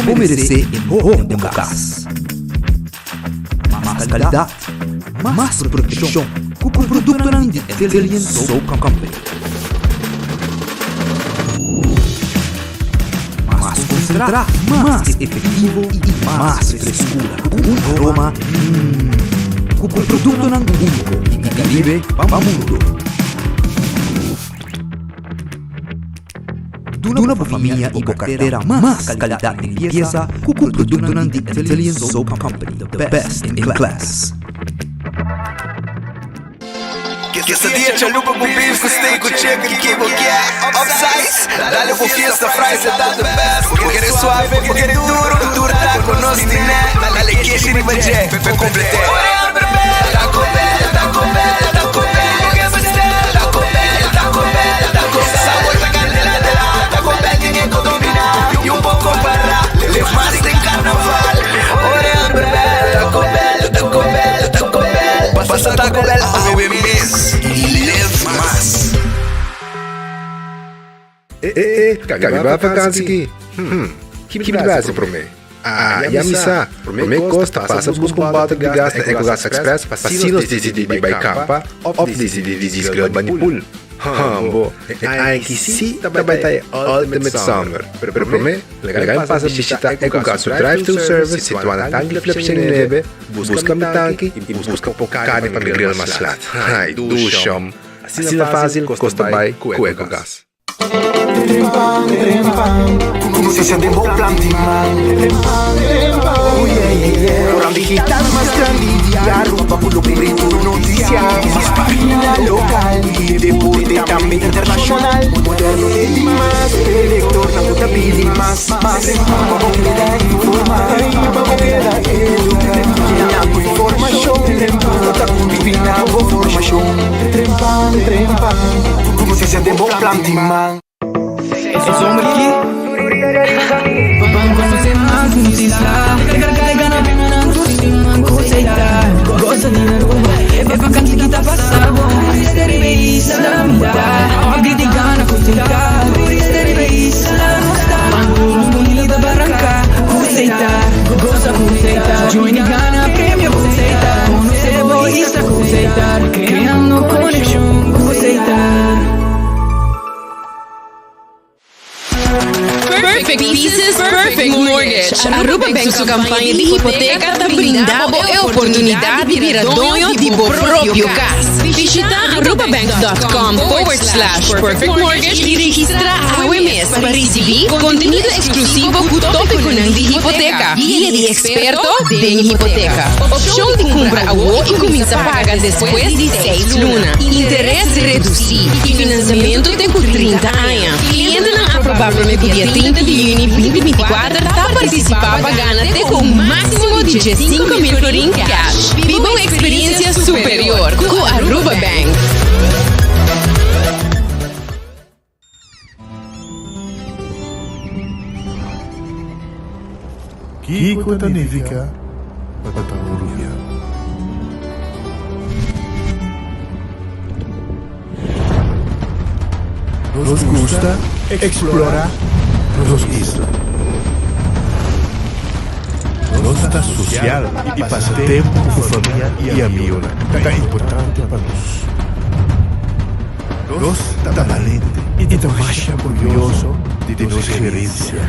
Bo meresé e mihó den bo kas. Mas kalidat, mas protekshon ku produktonan di Antillian Soap Company. Mas konsentrá, mas efektivo i mas freskura ku un aroma mmm ku produktonan úniko di Karibe pa mundu. Duna bo famia i bo kartera mas kalidat di limpiesa ku produktonan di Antillian Soap Company, the best in class. Quesadilla chalupa ku beef ku steak ku chicken ki bo ke Upsize, dale bo fiesta fries e ta the best Bo kere suave, bo kere duro, tur taco nos tine Dale keshi riba dje, pe complete Taco Bell, Taco Bell, Taco Bell Bo ke mester Taco Bell, Taco Bell, Taco Bell Sabor ta candela dela, Taco Bell tin e ko domina Y un bo compara, lef mas den carnaval Ore Bell, Taco Bell, Taco Bell, Taco Bell Pasa Taco Bell awe mes y live mas. Eh eh, kabi ba vakansi ki? Hmm, ki mi ta hasi promé? Ah, ya mi sa, promé kos ta pasa buska un bòter di gas na Ecogas Express pa si nos disidí di bai kampa òf disidí di disgril bani pool. Hambo, e aña ki sí ta bai ta e ultimate summer. Pero promé, laga mi pasa bishitá Ecogas su drive-thru service situá na Tanki Flip 109, buska mi tanki i buska carni pa mi grill mas lat. Hai, dushom! Asina fácil kos ta bai ku Ecogas. Noticia den bo plan di man. Oh yeah yeah yeah. Corant digital mas grandi di Aruba cu lo cubri tur noticia. Mas pagina local y deporte tambe internacional. Moderno te di mas, e lectornan cu ta pidi mas, mas. Pa bo keda informa, pa bo keda educa. Yena cu informacion, cu ta combina bo formacion. Noticia den bo plan di man. E zomer ki Papan conoce mas nos isla Carga na tur siman coseita Goza di Aruba E vakantie ki ta pasa bon Turista riba e isla mi ta Upgrade di gana coseita Turista riba e isla nos ta Nos bonita baranca Coseita Goza coseita Join y gana premio coseita Conoce bo isla coseita Creando conexion coseita. Perfect Pieces, Perfect Mortgage. Aruba Bank su campaña di hipoteca ta brinda bo e oportunidad di bira doño di bo propio cas. Bishita arubabank.com forward slash perfect mortgage y registra awe mes pa ricibi contenido exclusivo cu topiconan di hipoteca. Guia di experto den hipoteca. Opcion di cumpra awo y cuminsa paga despues di seis luna. Interes reduci y financiamento te cu 30 aña. Clientenan aproba prome cu dia 30 di juni 2024 ta participa pa gana te cu un maximo di 15,000 florin cash. Biba un experiencia superior cu Aruba Bank. Kiko ta nifica pa ta un rufian? Nos gusta explora nos isla. Nos ta social y pasa tempo cu famia y amigonan ta importante pa nos. Nos ta balente y ta masha orguyoso di nos herencia.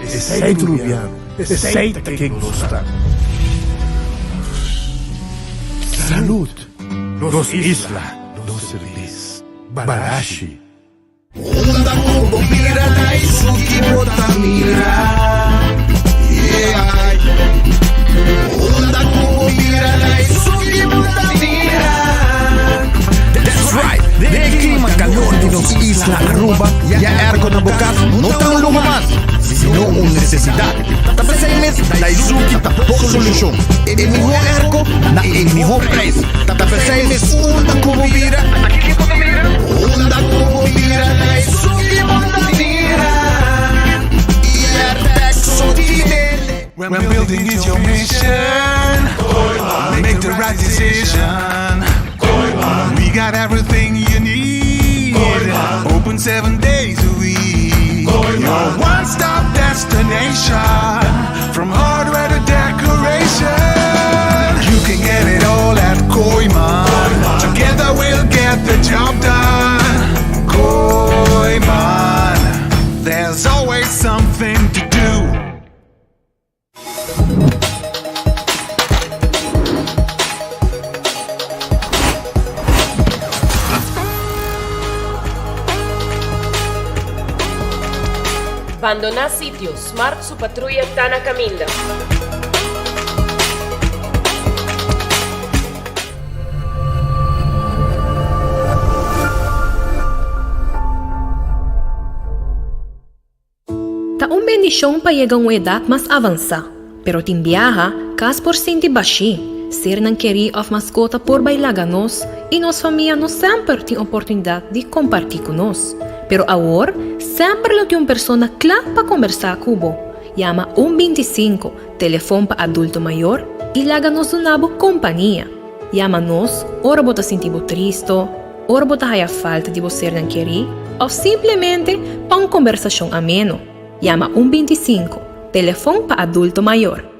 Esey ta Rubiano, esey ta ken nos ta. Salud! Nos isla, nos servis. Balashi. Unda ku bo mira ta esun ki bo ta mira Yeah Unda ku bo mira ta esun ki bo ta mira That's right! Den e clima calor di nos isla Aruba, ya airco na bo cas no ta un luho mas, sino un necesidad. Ta pesey mes Daizuki ta bo solucion. E miho airco na e miho prijs. Ta pesey mes unda cu bo bira, Unda cu bo bira ta esun ki bo ta mira Airtec so tinele. When building is your mission, make the right decision. We got everything you need. Open 7 days a week. Your one. Bandoná sitio, Smart su patruya ta na kaminda. Ta un bendishon pa yega un edat mas avansá, pero tin biaha kas por sinti bashí, sernan kerí òf maskota por bai laga nos i nos famia no semper tin oportunidat di kompartí ku nos. Pero awor semper lo tin un persona kla pa kombersá ku bo. Yama un 25, telefon pa adulto mayor, i laga nos duna bo kompania. Yama nos ora bo ta sinti bo tristo, ora bo ta haya falta di bo sernan kerí òf simplemente pa un kombersashon ameno. Yama un 25, telefon pa adulto mayor.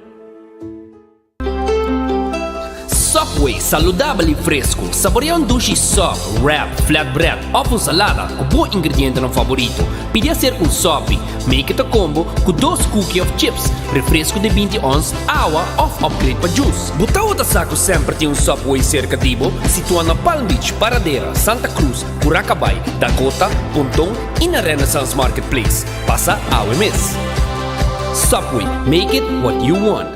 Subway, saludabel i fresku. Saborea un dushi sub, wrap, flatbread òf un salada ku bo ingredientenan faborito. Pidi aser un sopi. Make it a combo ku dos cookie òf chips, refresku di 20 ons, awa òf upgrade pa juice. Bo tabata sa ku semper tin un Subway serka di bo? Situá na Palm Beach, Paradera, Santa Cruz, Curacabai, Dakota, Ponton i na Renaissance Marketplace. Pasa awe mes! Subway, make it what you want.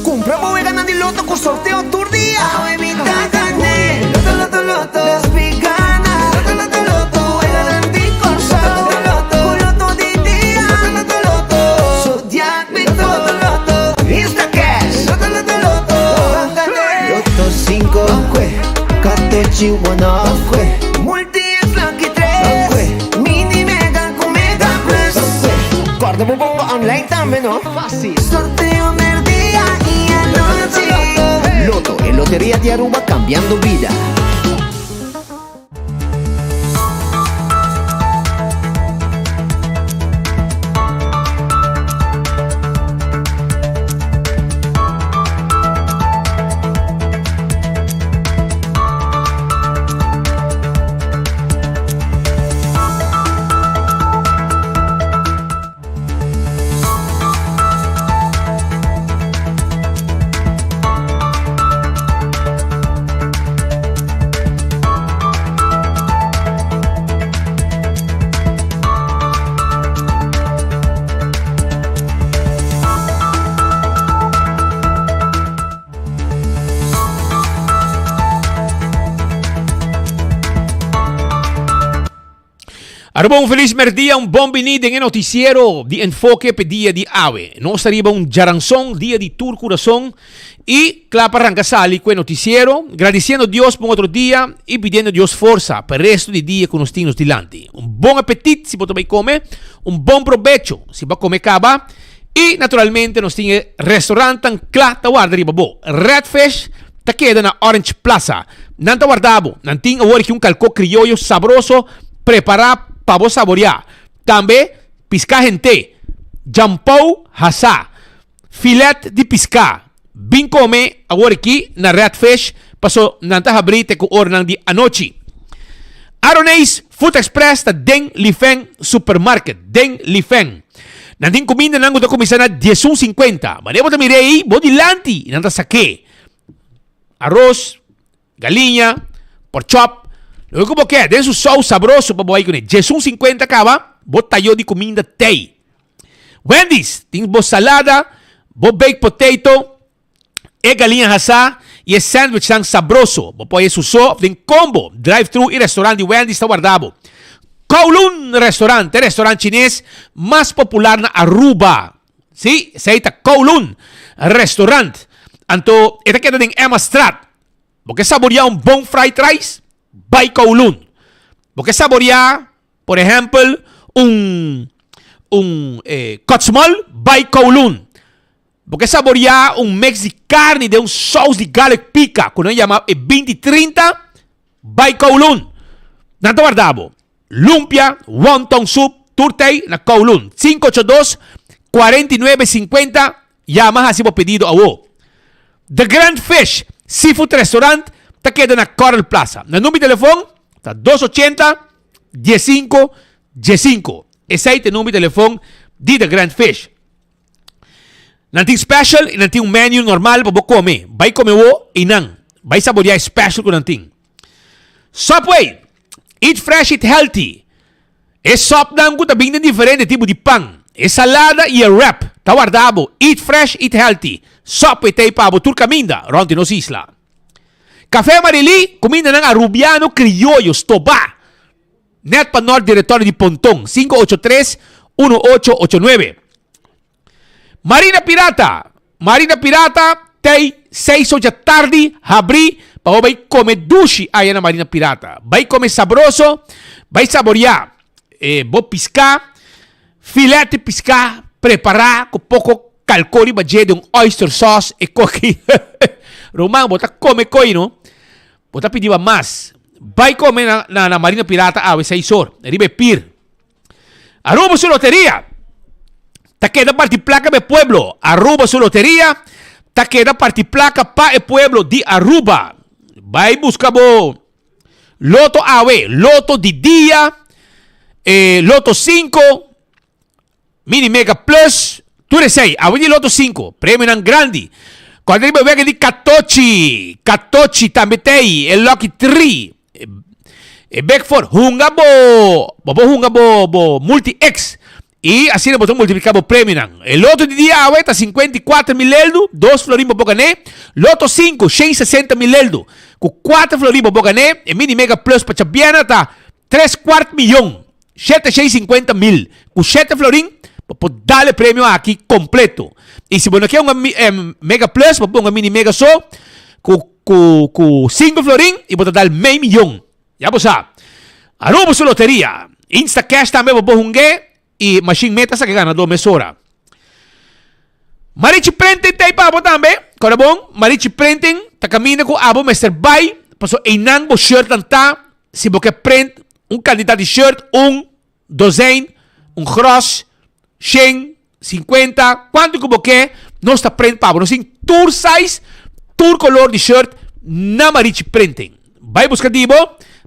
Cumpra bo weganan di loto cu sorteo tur dia. Awe mi ta gane. Loto, loto, loto. Nos mi gana. Loto, loto, loto. Weganan di Corsou. Loto, loto, Cu loto di dia. Loto, loto, loto. Zodiac mi to. Loto, loto. Insta cash. Loto, loto, loto. Ban gane. Loto 5. Katochi 1. Multi es lucky 3. Mini mega cu mega plus. Corda bo bongo online tambe no. Fácil. Sorteo merdia y anochi. Lotto, e loteria di Aruba cambiando bida. Aruba un feliz merdia, un bon bini den e noticiero di Enfoke pe dia di awe. Nos ta riba un djaranson, dia di tur curason y cla pa ranca sali cu e noticiero, gradiciendo Dios pa un otro dia y pidiendo Dios forsa pa e resto di dia cu nos tin nos dilanti. Un bon apetit si bo ta bay come, un bon probecho si bo a come caba y naturalmente nos tin e restaurantnan cla ta warda riba bo. Red Fish ta keda na Orange Plaza. Nan ta warda bo. Nan tin awor aki un kalkó krioyo sabroso prepará pa bo saboriá. Tambe piská hent'é, djampou hasá, filet di piská. Bin kome awor aki na Red Fish paso nan ta habrí te ku oranan di anochi. Aroneis Food Express ta den Lifeng Supermarket, den Lifeng. Nan tin kumindanan ku ta kuminsá na diesun sinkuenta. Manera bo ta mira ei bo dilanti i nan ta sak'é. Aros, galiña, porchop, loke ku bo ke, den su sous sabroso pa bo bai kuné. Djesun sinkuenta kaba, bo tayo di kuminda tei. Wendy's tin bo salada, bo baked potato, e galiña hasá i e sandwichnan sabroso. Bo por haña su so òf den kombo. Drive-thru i restaurant di Wendy's ta warda bo. Kowloon Restaurant ta e restaurant chines mas popular na Aruba. Sí, esei ta Kowloon Restaurant. Anto e ta keda den Emma Straat. Bo ke saboreá un bon fried rice? Bai Kowloon. Bo ke saboreá, por ehèmpel, un un eh, kotsmol? Bai Kowloon. Bo ke saboreá un mix di karni den un sous di garlic pika ku nan yama e 20 30? Bai Kowloon. Nan ta warda bo. Lumpia, wonton soup, tur tei na Kowloon. 582 49 50 Yama hasi bo pedido awo. The Grand Fish Seafood Restaurant ta keda na Coral Plaza. Nan number di telefon ta 280 15 15. Esei ta e number di telefon di The Grand Fish. Nan tin special y nan tin un menu normal pa bo come. Bai come wo y nan. Bai saborea e special cu nan tin. Subway, eat fresh, eat healthy. E sòpnan ku ta bin den diferente tipo di pan, e salada i e wrap ta warda bo. Eat fresh, eat healthy. Subway ta ei pa bo tur kaminda rònt di nos isla. Café Marilí, kumindanan arubiano krioyo stobá nèt pa nòrt di retorio di Ponton, 583 1889. Marina Pirata, Marina Pirata tei seis ocha tardi habrí pa bo bai kome dushi aya na Marina Pirata. Bai kome sabroso, bai saboriá e bo piská, filet di piská prepará ku poko kalkó riba dje den un oyster sauce e koki. Ruman bo ta kome koi no, bo ta pidi ba mas. Bai kome na na Marina Pirata awe seis or riba e pir. Aruba su loteria ta keda parti placa pa e pueblo. Aruba su loteria ta keda parti placa pa e pueblo di Aruba. Bai busca bo loto awe, loto di dia, eh, loto 5, mini mega plus, tur esei. Awe di loto 5, premionan grandi. Cuando riba wega di katochi, katochi tambe tei, e lucky 3. E bek for hunga bo bo por hunga bo bo multi X y asina bo ta multiplica bo premionan. E loto di dia awe ta 54 mil eldu, dos florin bo por gané. Loto 5, 160 mil eldu, cu 4 florin bo por gané. E mini mega plus pa chabiena ta tres cuart miyon, 750 mil, cu 7 florin bo por dal e premio aki completo. Y si bo no kier hunga mega plus, bo por hunga mini mega so cu Cu cu cinco florin y bo ta dal mei miyon. Ya bo sa. Aruba su loteria. Instacash tambe bo por hunge y machine meta sa ke ganador mesora. Marichi Printing ta ei pa bo tambe. Kora bon, Marichi Printing ta caminda cu abo mester bay paso eynan bo shirtnan ta. Si bo ke print un cantidad di shirt, un, dozijn, un gros, shen, 50, cuanto cu bo ke, nos ta print pa bo. Nos tin tur size, tur color di shirt na Marichi Printing. Bai busca di bo,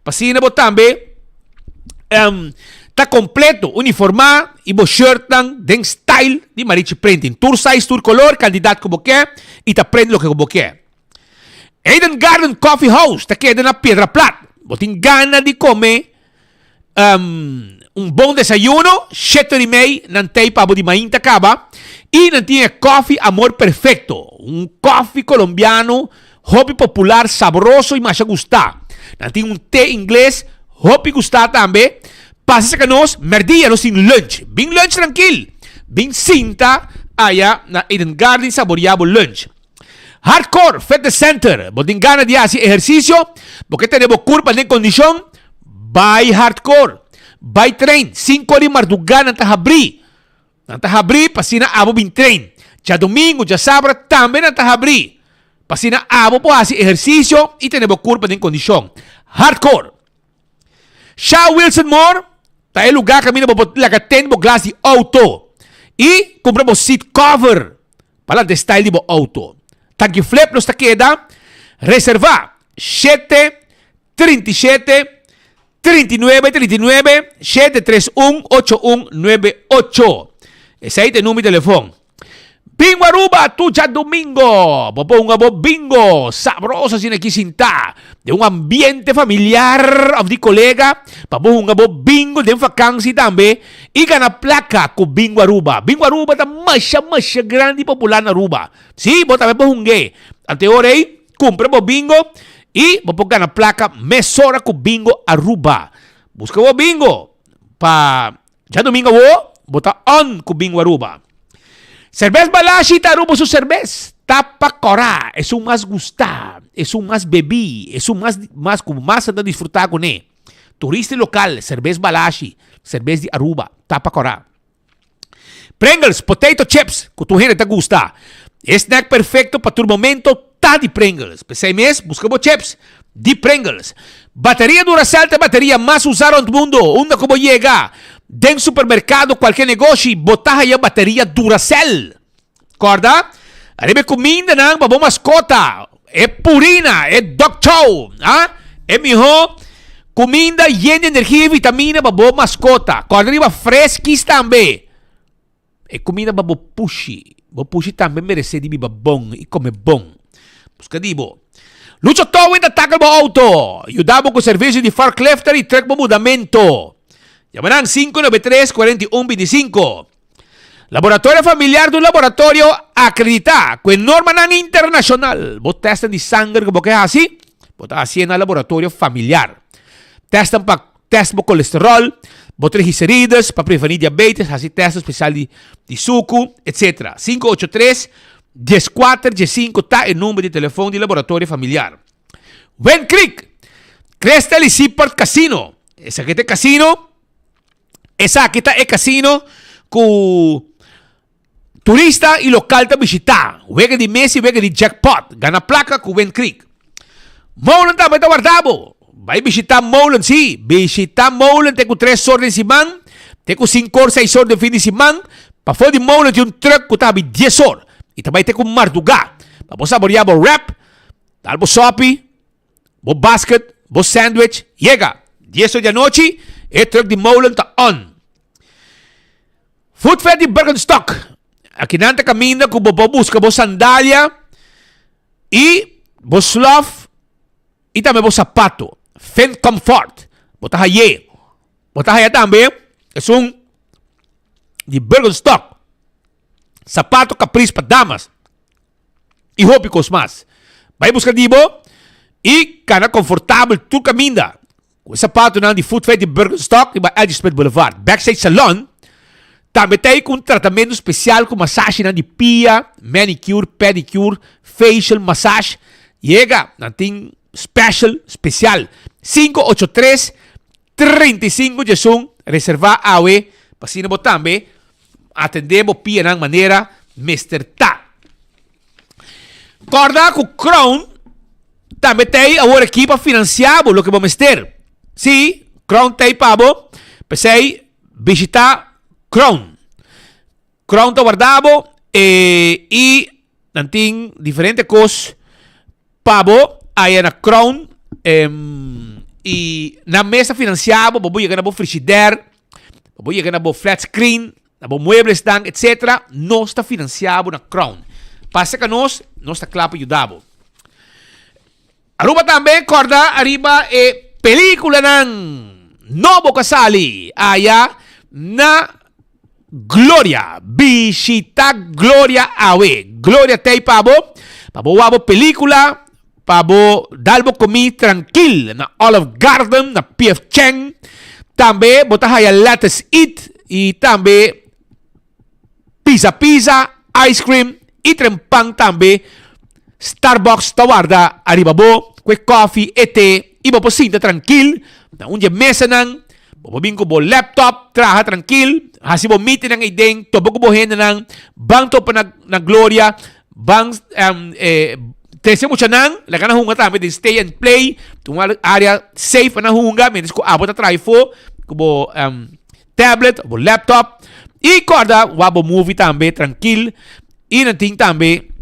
pa asina bo tambe um, ta completo, uniforma y bo shirtnan den style di Marichi Printing. Tur size, tur color, cantidad cu bo ke y ta print loke cu bo ke. Eden Garden Coffee House ta keda na Piedra Plat. Bo tin gana di come um, un bon desayuno, shete di mei nan tei pa bo di mainta kaba. I nan tin e koffie Amor Perfecto, un koffie colombiano hopi popular, sabroso i masha gustá. Nan tin un té ingles hopi gustá tambe. Pasa saka nos, merdia nos tin lunch. Bin lunch trankil. Bin sinta aya na Eden Garden saboreá bo lunch. Hardcore Fitness Center, bo tin gana di hasi ehersisio, bo ke tene bo kurpa den kondishon? Bai Hardcore! Bai train, sinku di mardugá nan ta habrí. Nan ta habrí pa asina abo bin train. Djadumingu, djasabra tambe nan ta habrí pa asina abo por hasi ehersisio i tene bo kurpa den kondishon. Hardcore! Sha Wilson Moore ta e lugá kaminda bo por laga ten bo glas di outo i kumpra bo seat cover. Pa lanta e style di bo auto. Tanki Flip nos ta keda reserva shete 37 39 39 731 8198. Esei ta e numero di telefon. Bingo Aruba tur djadumingo. Bo por hunga bo bingo sabroso asina aki sintá den un ambiente familiar of di kolega pa bo hunga bo bingo den vakansi tambe. I gana plaka ku Bingo Aruba. Bingo Aruba ta masha masha grandi i popular na Aruba. Sí, bo tambe por hung'é. Ante e ora ei, kumpra bo bingo i bo por gana plaka mesora ku Bingo Aruba. Buska bo bingo pa djadumingo awo bo ta on ku Bingo Aruba. Serbes Balashi ta Aruba su serbes. Tapa kòrá, esun mas gustá, esun mas bebí, esun mas mas ku mas nan ta disfrutá kuné. Turista y local, cerbes Balashi, cerbes di Aruba, tapa cora. Pringles, potato chips, cu tur hende ta gusta. E snack perfecto pa tur momento ta di Pringles. P'esey mes, busca bo chips di Pringles. Bateria Duracell ta e bateria mas usa rond mundo. Unda cu bo yega, den supermercado, cualkier negoshi, bo ta haya bateria Duracell. Corda, ariba e cumindanan pa bo mascota, e Purina, e Dog Chow, ah, e miho cuminda yen di energia y vitamina pa bo mascota. Corda riba Friskies tambe, e cuminda pa bo pushi. Bo pushi tambe merece di biba bon y come bon. Busca di bo. Lucho Towing ta tackle bo auto, yuda bo cu servicio di forklifter y truck bo mudamento. Yama nan 593 41 25. Laboratorio Familiar ta un laboratorio akreditá ku e normanan internashonal. Bo tèstnan di sanger ku bo ke hasi, bo ta hasié na Laboratorio Familiar. Tèstnan pa tèst bo kolesteròl, bo triglicerides, pa prevení diabetes, hasi tèstnan spesial di di suku, etsetera. 583 14 15 ta e number di telefòn di Laboratorio Familiar. Wen Creek, Crystal i Seaport Casino. Esaki ta e casino. Esaki ta e casino ku turista i lokal ta bishitá. Wega di mesa i wega di jackpot. Gana plaka ku Wind Creek. Molen tambe ta warda bo. Bai bishitá Molen, sí. Bishitá Molen te ku tres or den siman, te ku sinku or, seis or den fin di siman. Pafó di Molen tin un truck ku ta habri dies or i ta bai te ku mardugá. Pa bo saboriá bo wrap, dal bo sopi. Bo basket, bo sandwich, yega! Dies or di anochi, e truck di molen ta on. Foodfed di Birkenstock. Akinan ta kaminda ku bo por buska bo sandalia i bo slof i tambe bo sapato. Fin Comfort. Bo ta haye. Bo ta haya tambe esun di Birkenstock. Sapato Caprice pa damas. i hopi kos mas. Bai buska di bo i kana konfortabel tur kaminda ku e sapatonan di Footfed di Birkenstock riba L. G. Smith Boulevard. Backstage Salon tambe ta ei ku un tratamentu spesial ku masashinan di pia, manicure, pedicure, facial, massage. Yega, nan tin special spesial. 583 35 djesun reserva awe pa asina bo tambe atende bo pianan manera mester ta. Corda cu Crown tambe ta ey awor aki pa financia bo loke bo mester. Si, Crown ta ey pa bo, p'esey bishita Crown. Crown ta warda bo y nan tin diferente cos pa bo aya na Crown y nan mes ta financia bo, bo por yega na bo frigidaire, bo por yega na bo flat screen, na bo mueblesnan etc. Nos ta financia bo na Crown. Pasa ka nos, nos ta kla pa yuda bo. Aruba tambe corda ariba e peliculanan nobo cu a sali aya na Gloria. Bishita Gloria awe. Gloria t'ey pa bo, pa bo wak bo pelicula, pa bo dal bo comi trankil na Olive Garden, na PF Chang. Tambe bo ta haya Lettuce Eat y tambe Pizza Pizza, ice cream y tren pan tambe. Starbucks ta warda ariba bo cu e koffie, e te y bo por sinta trankil na un di e mesanan. Bo por bin cu bo laptop, traha trankil, haci bo meetingnan eyden, topa cu bo hendenan, ban topa na na Gloria, ban trece muchanan, laga nan hunga tambe den stay and play, un area safe pa nan hunga mientras cu abo ta traha afo cu bo tablet, bo laptop y corda wak bo movie tambe trankil y nan tin tambe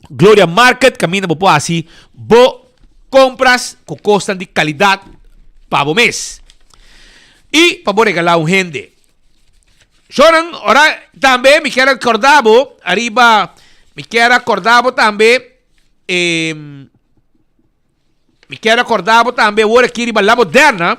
Gloria Market caminda bo por haci bo compras cu cosnan di calidad pa bo mes y pa bo regala un hende. Shonan, ora tambe mi kier a corda bo ariba mi kier a corda bo tambe eh, Mi kier recorda bo tambe awor aki riba La Moderna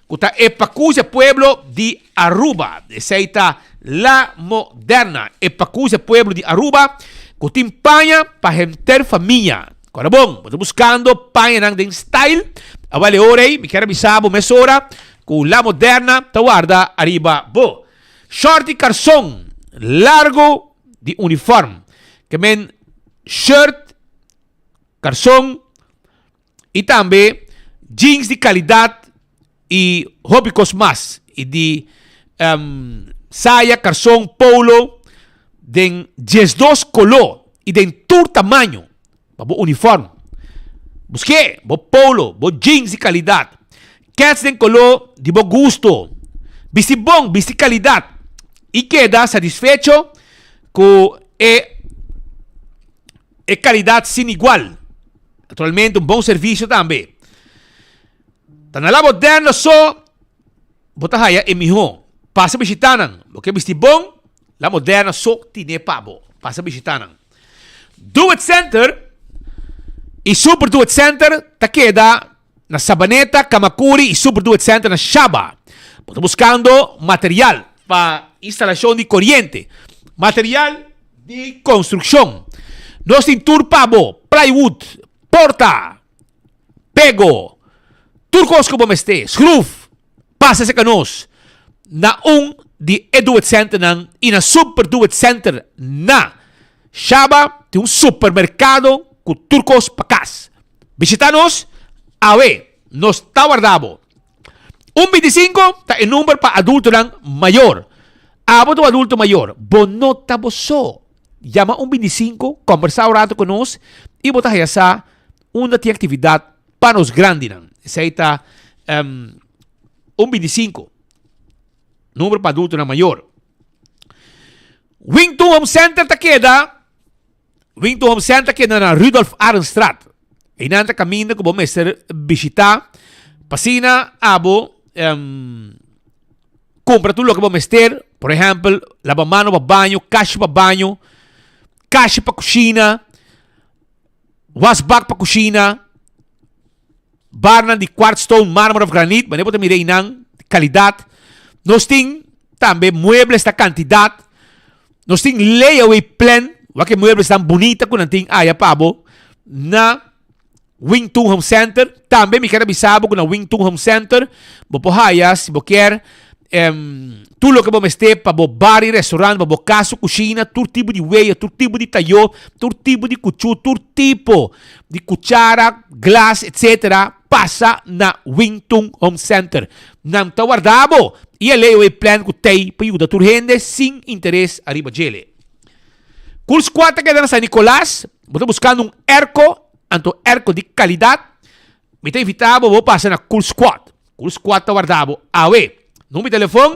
cu ta e pacus e pueblo di Aruba. Esey ta La Moderna, e pacus e pueblo di Aruba cu tin paña pa henter famia. Cora bon, bo ta buscando pañanan den style? Awel e ora ey mi kier a bisa bo mesora cu La Moderna ta warda ariba bo. Short y carson largo di uniform, ke men shirt, Karson y tambe jeans di calidad y hopi cos mas y di saya, karson, polo den 12 color y den tur tamaño pa bo uniform. Buske bo polo, bo jeans di calidad, kets den color di bo gusto. Bisti bon, bisti calidad y keda satisfecho cu e. E calidad sin igual. Naturalmente un bon servicio tambe. Ta na La Moderna so bo ta haya e miho. Pasa bishita nan. Bo ke bisti bon, La Moderna so tine pa bo. Pasa bishita nan. Do It Center y Super Do It Center ta keda na Sabaneta, Camacuri y Super Do It Center na Shaba. Bo ta buskando material pa instalashon di koriente, material di konstrukshon. Nos tin tur pa bo, plywood, porta, pego, tur kos ku bo mester, skruf, pasa serka nos na un di e Do It Centernan i na Super Do It Center na Shaba tin un supermerkado ku tur kos pa kas. Bishita nos awe, nos ta warda bo. Un bintisinko ta e number pa adultonan mayor. Abo ta un adulto mayor, bo no ta bo so. Yama un bintisinko, kombersá un rato ku nos i bo ta haya sa unda tin aktividat pa nos grandinan. Esei ta un bintisinko, number pa adultonan mayor. Wington Home Center ta keda Wington Home Center ta keda na Rudolf Arendstraat. Einan ta kaminda ku bo mester bishitá pa asina abo kumpra tur loke bo mester. Por ehèmpel, labamano pa baño, kashi pa baño, kashi pa kushina, wasbak pa kushina, barnan di quartz stone, marmer of granit, manera bo ta mira einan, kalidat. Nos tin tambe muebles ta kantidat. Nos tin layaway plan, wak e muebles tan bunita ku nan tin aya pa bo na Wing Tun Home Center. Tambe mi kier a bisa bo ku na Wing Tun Home Center bo por haya si bo kier tur loke bo mester pa bo bar i restaurant, pa bo kas o kushina, tur tipo di weya, tur tipo di tayo, tur tipo di kuchu, tur tipo di kuchara, glas, etcetera, pasa na Wing Tun Home Center. Nan ta warda bo i e layaway plan ku tei pa yuda tur hende sin interes ariba djele. Cool Squad ta keda na San Nicolas. Bo ta buskando un airco, anto airco di kalidat, mi ta invita bo bo pasa na Cool Squad. Cool Squad ta warda bo awe. Number di telefon,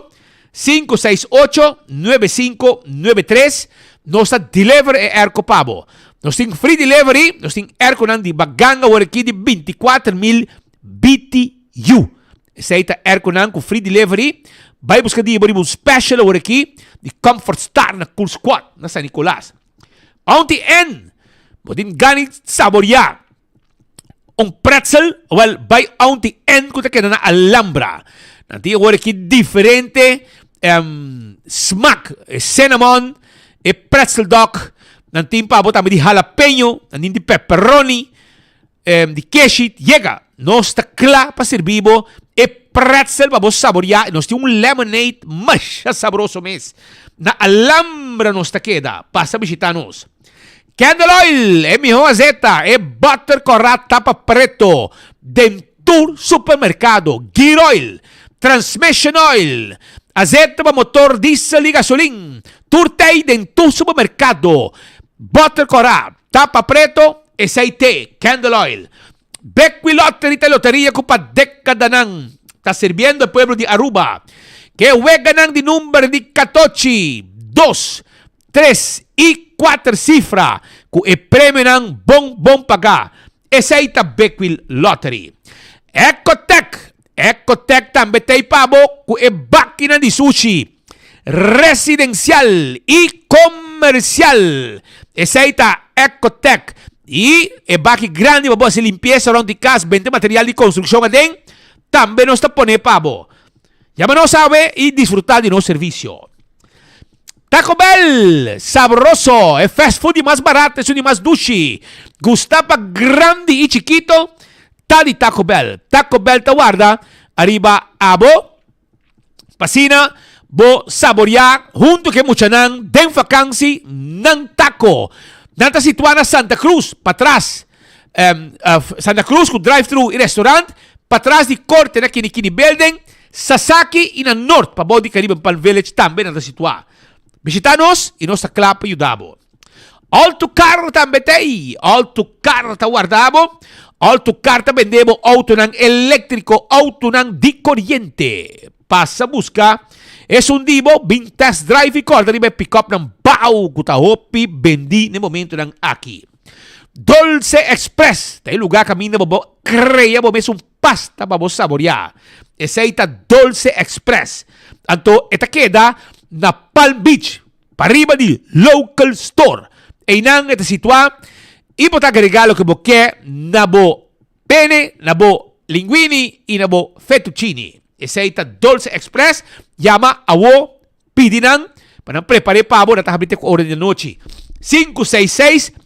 568 9593. Nos ta deliver e airco pa bo. Nos tin free delivery, nos tin airconan di Baganga awor aki di 24,000 BTU. Esei ta airconan ku free delivery. Bai buska di bo riba un special awor aki di Comfort Star na Cool Squad na San Nicolas. Auntie N, bo tin gana di saboreá un pretzel? Wel, bai Auntie N ku ta keda na Alhambra. Nan tin awor aki diferente smak, e cinnamon, e pretzel dog, nan tin pa bo tambe di jalapeño, nan tin di pepperoni. Di keshi yega, nos ta kla pa sirbi bo e pretzel pa bo saboreá. Nos tin un lemonade masha sabroso mes. Na Alhambra nos ta keda. Pasa bishitá nos. Candle oil, e mihó azeta, e butter kòrá tapa preto den tur supermerkado. Gear oil, transmission oil, azeta pa motor diesel i gasolin, tur tei den tur supermerkado. Butter kòrá, tapa preto. Esei t'e candle oil. Bequi Lottery ta e loteria cu pa decadanan ta sirbiendo e pueblo di Aruba. Ke weganan di number di catochi, dos, tres y cuater cifra cu e premionan bon bon paga. Esei ta Bequi Lottery. Ecotec! Ecotec tambe t'ei pa bo cu e bakinan di sushi residencial y comercial. Esey ta Ecotec. Y e baki grandi pa bo haci limpieza rond di cas, bende material di construccion aden, tambe nos ta pone pa bo. Yama nos awe y disfruta di nos servicio. Taco Bell, sabroso, e fast food di mas barato, esun di mas dushi. Gusta pa grandi y chikito, ta di Taco Bell. Taco Bell ta warda ariba abo. P'asina bo saboreá huntu ku e muchanan den fakansi nan tako. Nan ta situá na Santa Cruz, patras Santa Cruz ku drive thru i restaurant, patras di korte na Kinikini Building, Sasaki i na Noord pabou di Caribbean Palm Village tambe nan ta situá. Bishitá nos i nos ta kla pa yuda bo. Autocar tambe ta ei. Autocar ta warda bo. Autocar ta bende bo autonan eléktriko, autonan di koriente. Pasa buska esun di bo, bin test drive i kòrda riba e pikòpnan bou ku ta hopi bendí na e momentunan aki. Dolce Express ta e lugá kaminda bo bo krea bo mes un pasta pa bo saboriá. Esei ta Dolce Express. Anto e ta keda na Palm Beach. Pariba di Local Store. Einan e ta situá i bo ta agregá loke bo ke na bo pene, na bo linguini i na bo fettuccini. Esei ta Dolce Express. Yama awo, pidi nan pa nan prepar'é pa bo. Nan ta habri te ku ora di anochi. 566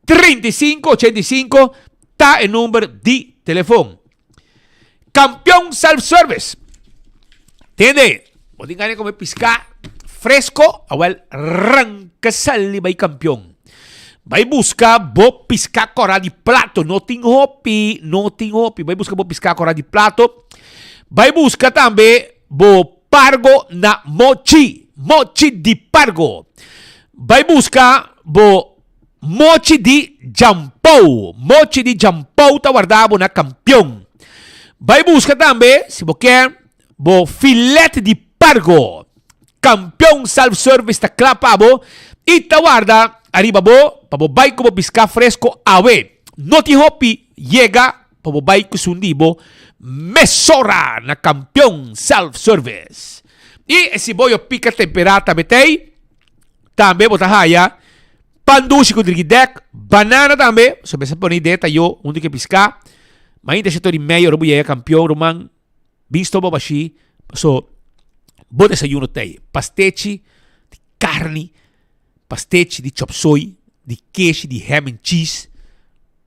35 85 ta e number di telefon. Campeon Self Service. Tende, bo tin gana di come pisca fresco, awel ranca sali bay Campeon. Bay busca bo pisca cora di plato, no tin hopi, no tin hopi. Bay busca bo pisca cora di plato. Bay busca tambe bo pargo na mochi, mochi di pargo. Bay busca bo Mochi di Jampou. Mochi di Jampou ta warda bo na Kampion. Bai buska tambe, si bo ke, bo filet di pargo. Kampion Self Service ta kla pa bo i ta warda ariba bo pa bo bai ku bo piská fresko awe. No tin hopi yega pa bo bai ku sun di bo mesora na Kampion Self Service. I e siboyo pika temperá tambe t'ei. Tambe bo ta haya pan dushi ku driki dek, banana tambe, so mester pone idea ta yo huntu ku e piská. Mainta shete ora i medio ora bo yega kampion ruman, bin stoba bashí, paso bo desayuno ta ei. Pastechi di karni, pastechi di chopsoy, di keshi, di ham and cheese.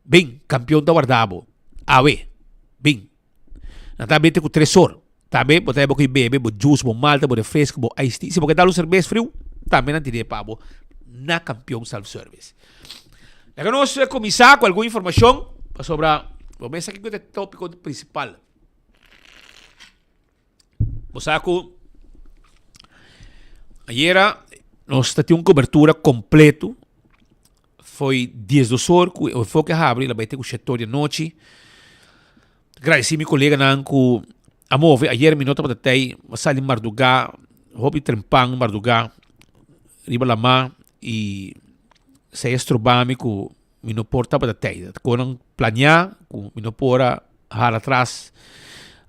Bin, kampion ta warda bo. Awe, bin. Nan ta bete ku tresor. Tambe bo ta heba ku e bebe, bo juice, bo malta, bo refresco, bo iced tea. Si bo ke dal un serbes friu, tambe nan tine pa bo na Kampion Self Service. Laga nos kuminsá ku algun informashon pasobra bo mes sa kiko ta e topiko prinsipal. Bo sa ku ayera nos ta tin un kobertura kompleto foi diesdos or ku e enfoke a habri, el a bai te ku shete or di anochi. Gradisí mi koleganan ku a move. Ayer mi no tabata tei, mi a sali mardugá, hopi trempan mardugá riba lamá i esei a stroba mi ku mi no por tabata tei. Konan planeá ku mi no por a hala atras.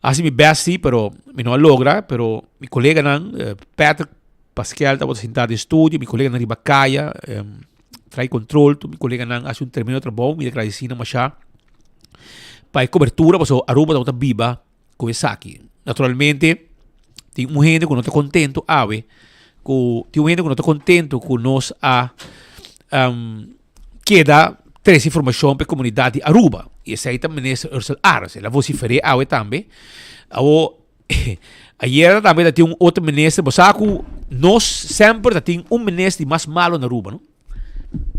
Hasi mi bèst sí, pero mi no a logra. Pero mi koleganan, Patrick Pasquel tabata sintá den studio, mi koleganan riba kaya, trai control, tur mi koleganan a hasi un tremendo trabou. Mi ta gradisí nan mashá. Pa e cobertura pasobra Aruba tabata biba cu esaki. Naturalmente tin un hende cu no ta contento awe cu tin un hende cu no ta contento cu nos a keda trece informacion pa e comunidad di Aruba y esey ta minister Ursell Arends. El a vocifere awe tambe. Awo ayera tambe ta tin un otro minister bo sa cu nos semper ta tin un minister di mas malo na Aruba no.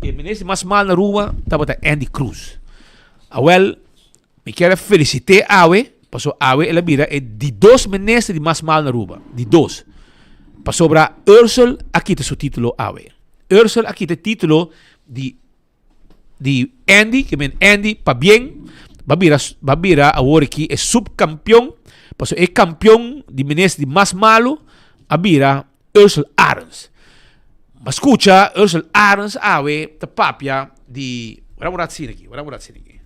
E minister mas mal na Aruba tabata Andy Cruz. Awel, mi kier a felicité awe, paso awe el a bira e di dos minister di mas mal na Aruba. Di dos. Pasobra Ursel a kita su titulo awe. Ursel a kita e titulo di di Andy, ke men Andy pabien, ba bira ba bira awor aki e subcampeon, paso e campeon di minister di mas malo a bira Ursel Arends. Ma scucha Ursel Arends awe ta papia di Wara bo rat sina aki, wara bo rat sina aki.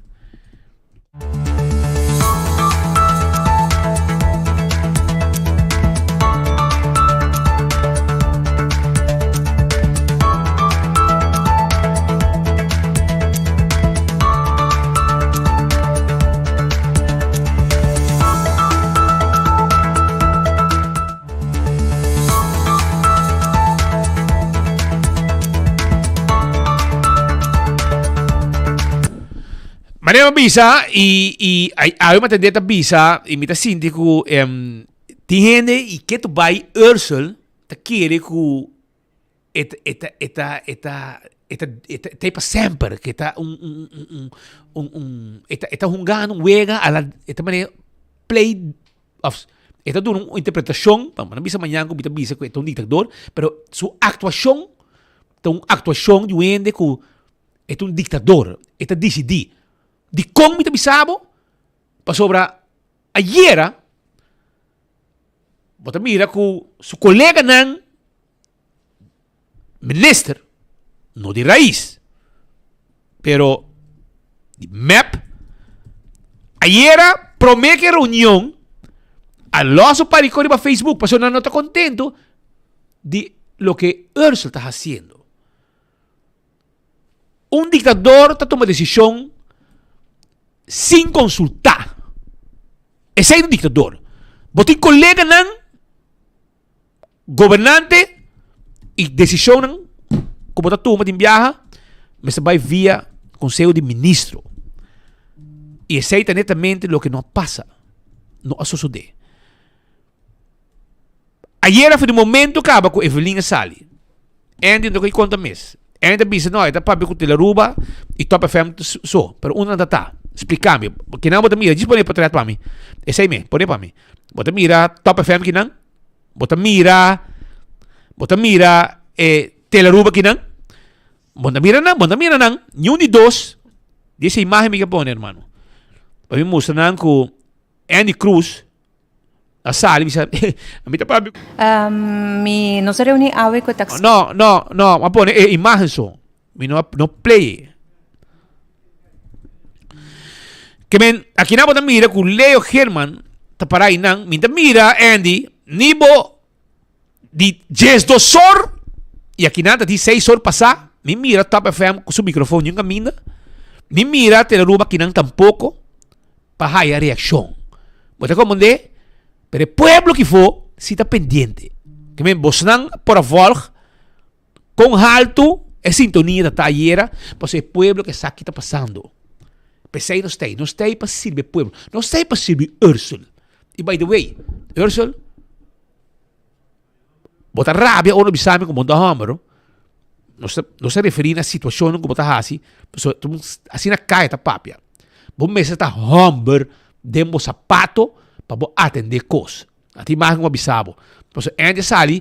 Manera mi bisa y y awe mi atende ta bisa y mi ta sinti cu em, tin hende y ke tu bay Ursel ta kere cu e ta e ta e ta e ta e ta e ta e ta pa semper, ke ta un un un un un un e ta e ta hungando un wega a la e ta manera play Of e ta duna un interpretacion, pa no bisa mañan cu mi ta bisa cu e ta un dictador, pero su actuacion ta un actuacion di un hende cu e ta un dictador, e ta dicidi. Dicon mi ta bisa bo? Pasobra ayera bo ta mira cu su coleganan Minister, no di Raiz, pero di mep, ayera prome ke reunion a los su pariko riba Facebook pasobra nan no ta contento di loke Ursel ta haciendo. Un dictador ta tuma decision sin consulta. Esey ta un dictador. Bo tin koleganan gobernante i desishonnan ku bo ta tuma tin biaha mester bai via konseho di ministro. I esei ta netamente loke no a pasa, no a sosodé. Ayera for di momento kaba ku Evelyn a sali, Andy no ta konta mes. Andy ta bisa no, e ta papia ku Telaruba i Top FM so, pero unda nan ta ta? Splika mi. Kinan bo ta mira? Djis pone e potret pa mi. Esei me, pone pa mi. Bo ta mira Top FM kinan? Bo ta mira, bo ta mira e Telaruba kinan? Bo ta mira nan, bo ta mira nan. Niun di dos di ese imagen mi ke pone, hermano. Pa mi mustra nan ku Andy Cruz a sali bisa mi ta papia. Mi no sa reuni awe ku taxi. No, no, no, a pone e imagen so. Mi no no play. Ke men aki nan bo ta mira ku Leo German ta para einan, mi ta mira Andy ni bo di 12 or y aki nan ta di 6 or pasá, mi mira Top FM ku su microfoon niun kaminda, mi mira Telearuba akinan tampoko. pa haya reaccion. Bo ta comprende? Pero e pueblo kifo si ta pendiente. Ke men bosnan por a volg kon haltu e sintonia ta ta ayera, pasobra e pueblo ke sa ki ta pasando. P'esei nos ta ei. Nos ta ei pa sirbi e pueblo. Nos ta ei pa sirbi Ursel. I by the way, Ursel, Bo ta rabia ora bisa mi ku bo ta hòmber. Nos ta nos ta referí na situashonnan ku bo ta hasi, pasobra ta un asina kaya ta papia. Bo mester ta hòmber den bo sapato pa bo atendé kos. A tin imágen ku a bisa bo. Pasobra Andy a sali,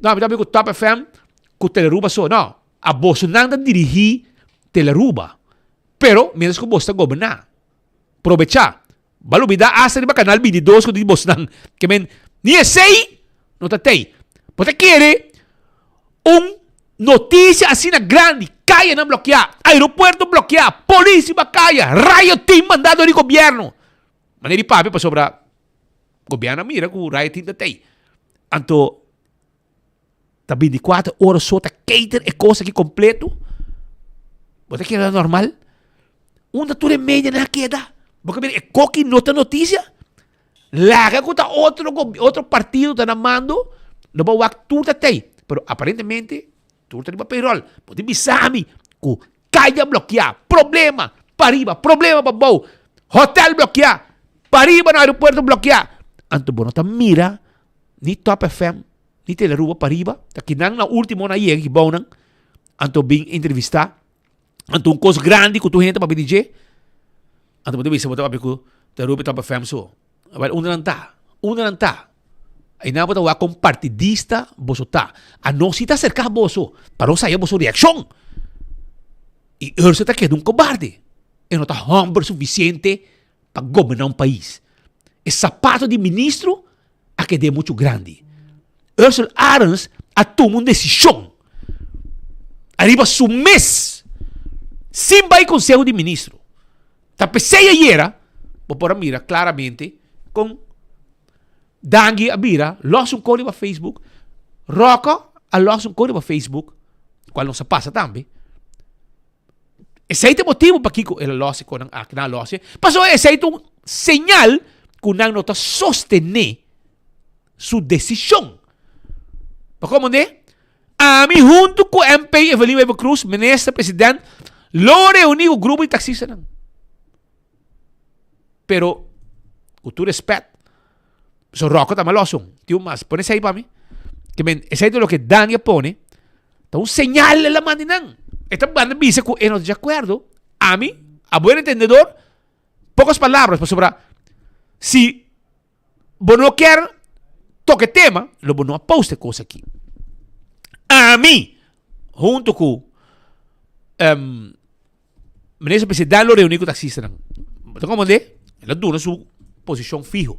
no, mi ta papia ku Top FM ku Telearuba so. No, abosonan ta dirigí Telearuba, pero mientras ku boso ta goberná. Probechá. Bo a lubidá asta riba kanal 22 ku di bosnan ke men ni esei no ta tei. Bo ta kere un notisia asina grandi, kayanan blokeá, aeropuerto blokeá, polis riba kaya, riot team mandá dor di gobièrnu. Manera di papia pasobra gobièrnu a mira ku riot team ta tei. Anto Ta 24 ora so ta cater e cos aki completo? Bo ta keda normal? Unda tur e medianan a keda? Bo ka mira e koki no ta noticia? Laga ku ta otro otro partido ta na mando, lo bo wak tur ta tei. Pero aparentemente tur ta riba payroll. Bo tin bisa mi ku kaya blokia, problema pariba, problema pabou, hotel blokia, pariba na aeropuerto blokia. Anto bo no ta mira ni Top FM, ni Telearuba pariba, ta kinan na ultimo nan a yega kibounan, anto bin entrevista, anto un kos grandi ku tur hende ta papia di dje, anto bo ta bisa bo ta papia ku Telearuba i Top FM so. Awel unda nan ta? Unda nan ta? Einan bo ta wak kon partidista boso ta. Anos si ta aserka boso pa nos haya boso reakshon. I Ursel ta keda un kobarde. E no ta hòmber sufisiente pa goberná un pais. E sapato di ministro a ked'é muchu grandi. Ursel Arends a tuma un desishon ariba su mes sin bai konseho di ministro. Ta p'esei ayera bo por a mira klaramente kon Dangui a bira lòs un kos riba Facebook, Rocco a lòs un kos riba Facebook, kual nos a pasa tambe. Esei ta e motibu pakiko el a lòs e konan aki, nan a lòs e, pasobra esei ta un señal ku nan no ta sostené su desishon. Pa komo ne? Ami huntu ku MP Evelyn Wever Croes, minister president, lo reuní ku grupo di taksistanan. Pero, ku tur respèt, so Rocco ta malòs un. Tin un mas. Pone esei pa mi. Ke men, esei ta loke Dani a pone. Ta un señal el a manda nan. E ta manda bisa ku e no ta di akuerdo. Ami, a buen entendedor, pocas palabras, pasobra si bo no kier toka e tema, lo bo no a post e kos aki. Ami, hunto ku um, Minister President lo reuni ku taksistanan. Bo ta komprende? El a duna su posishon fiho.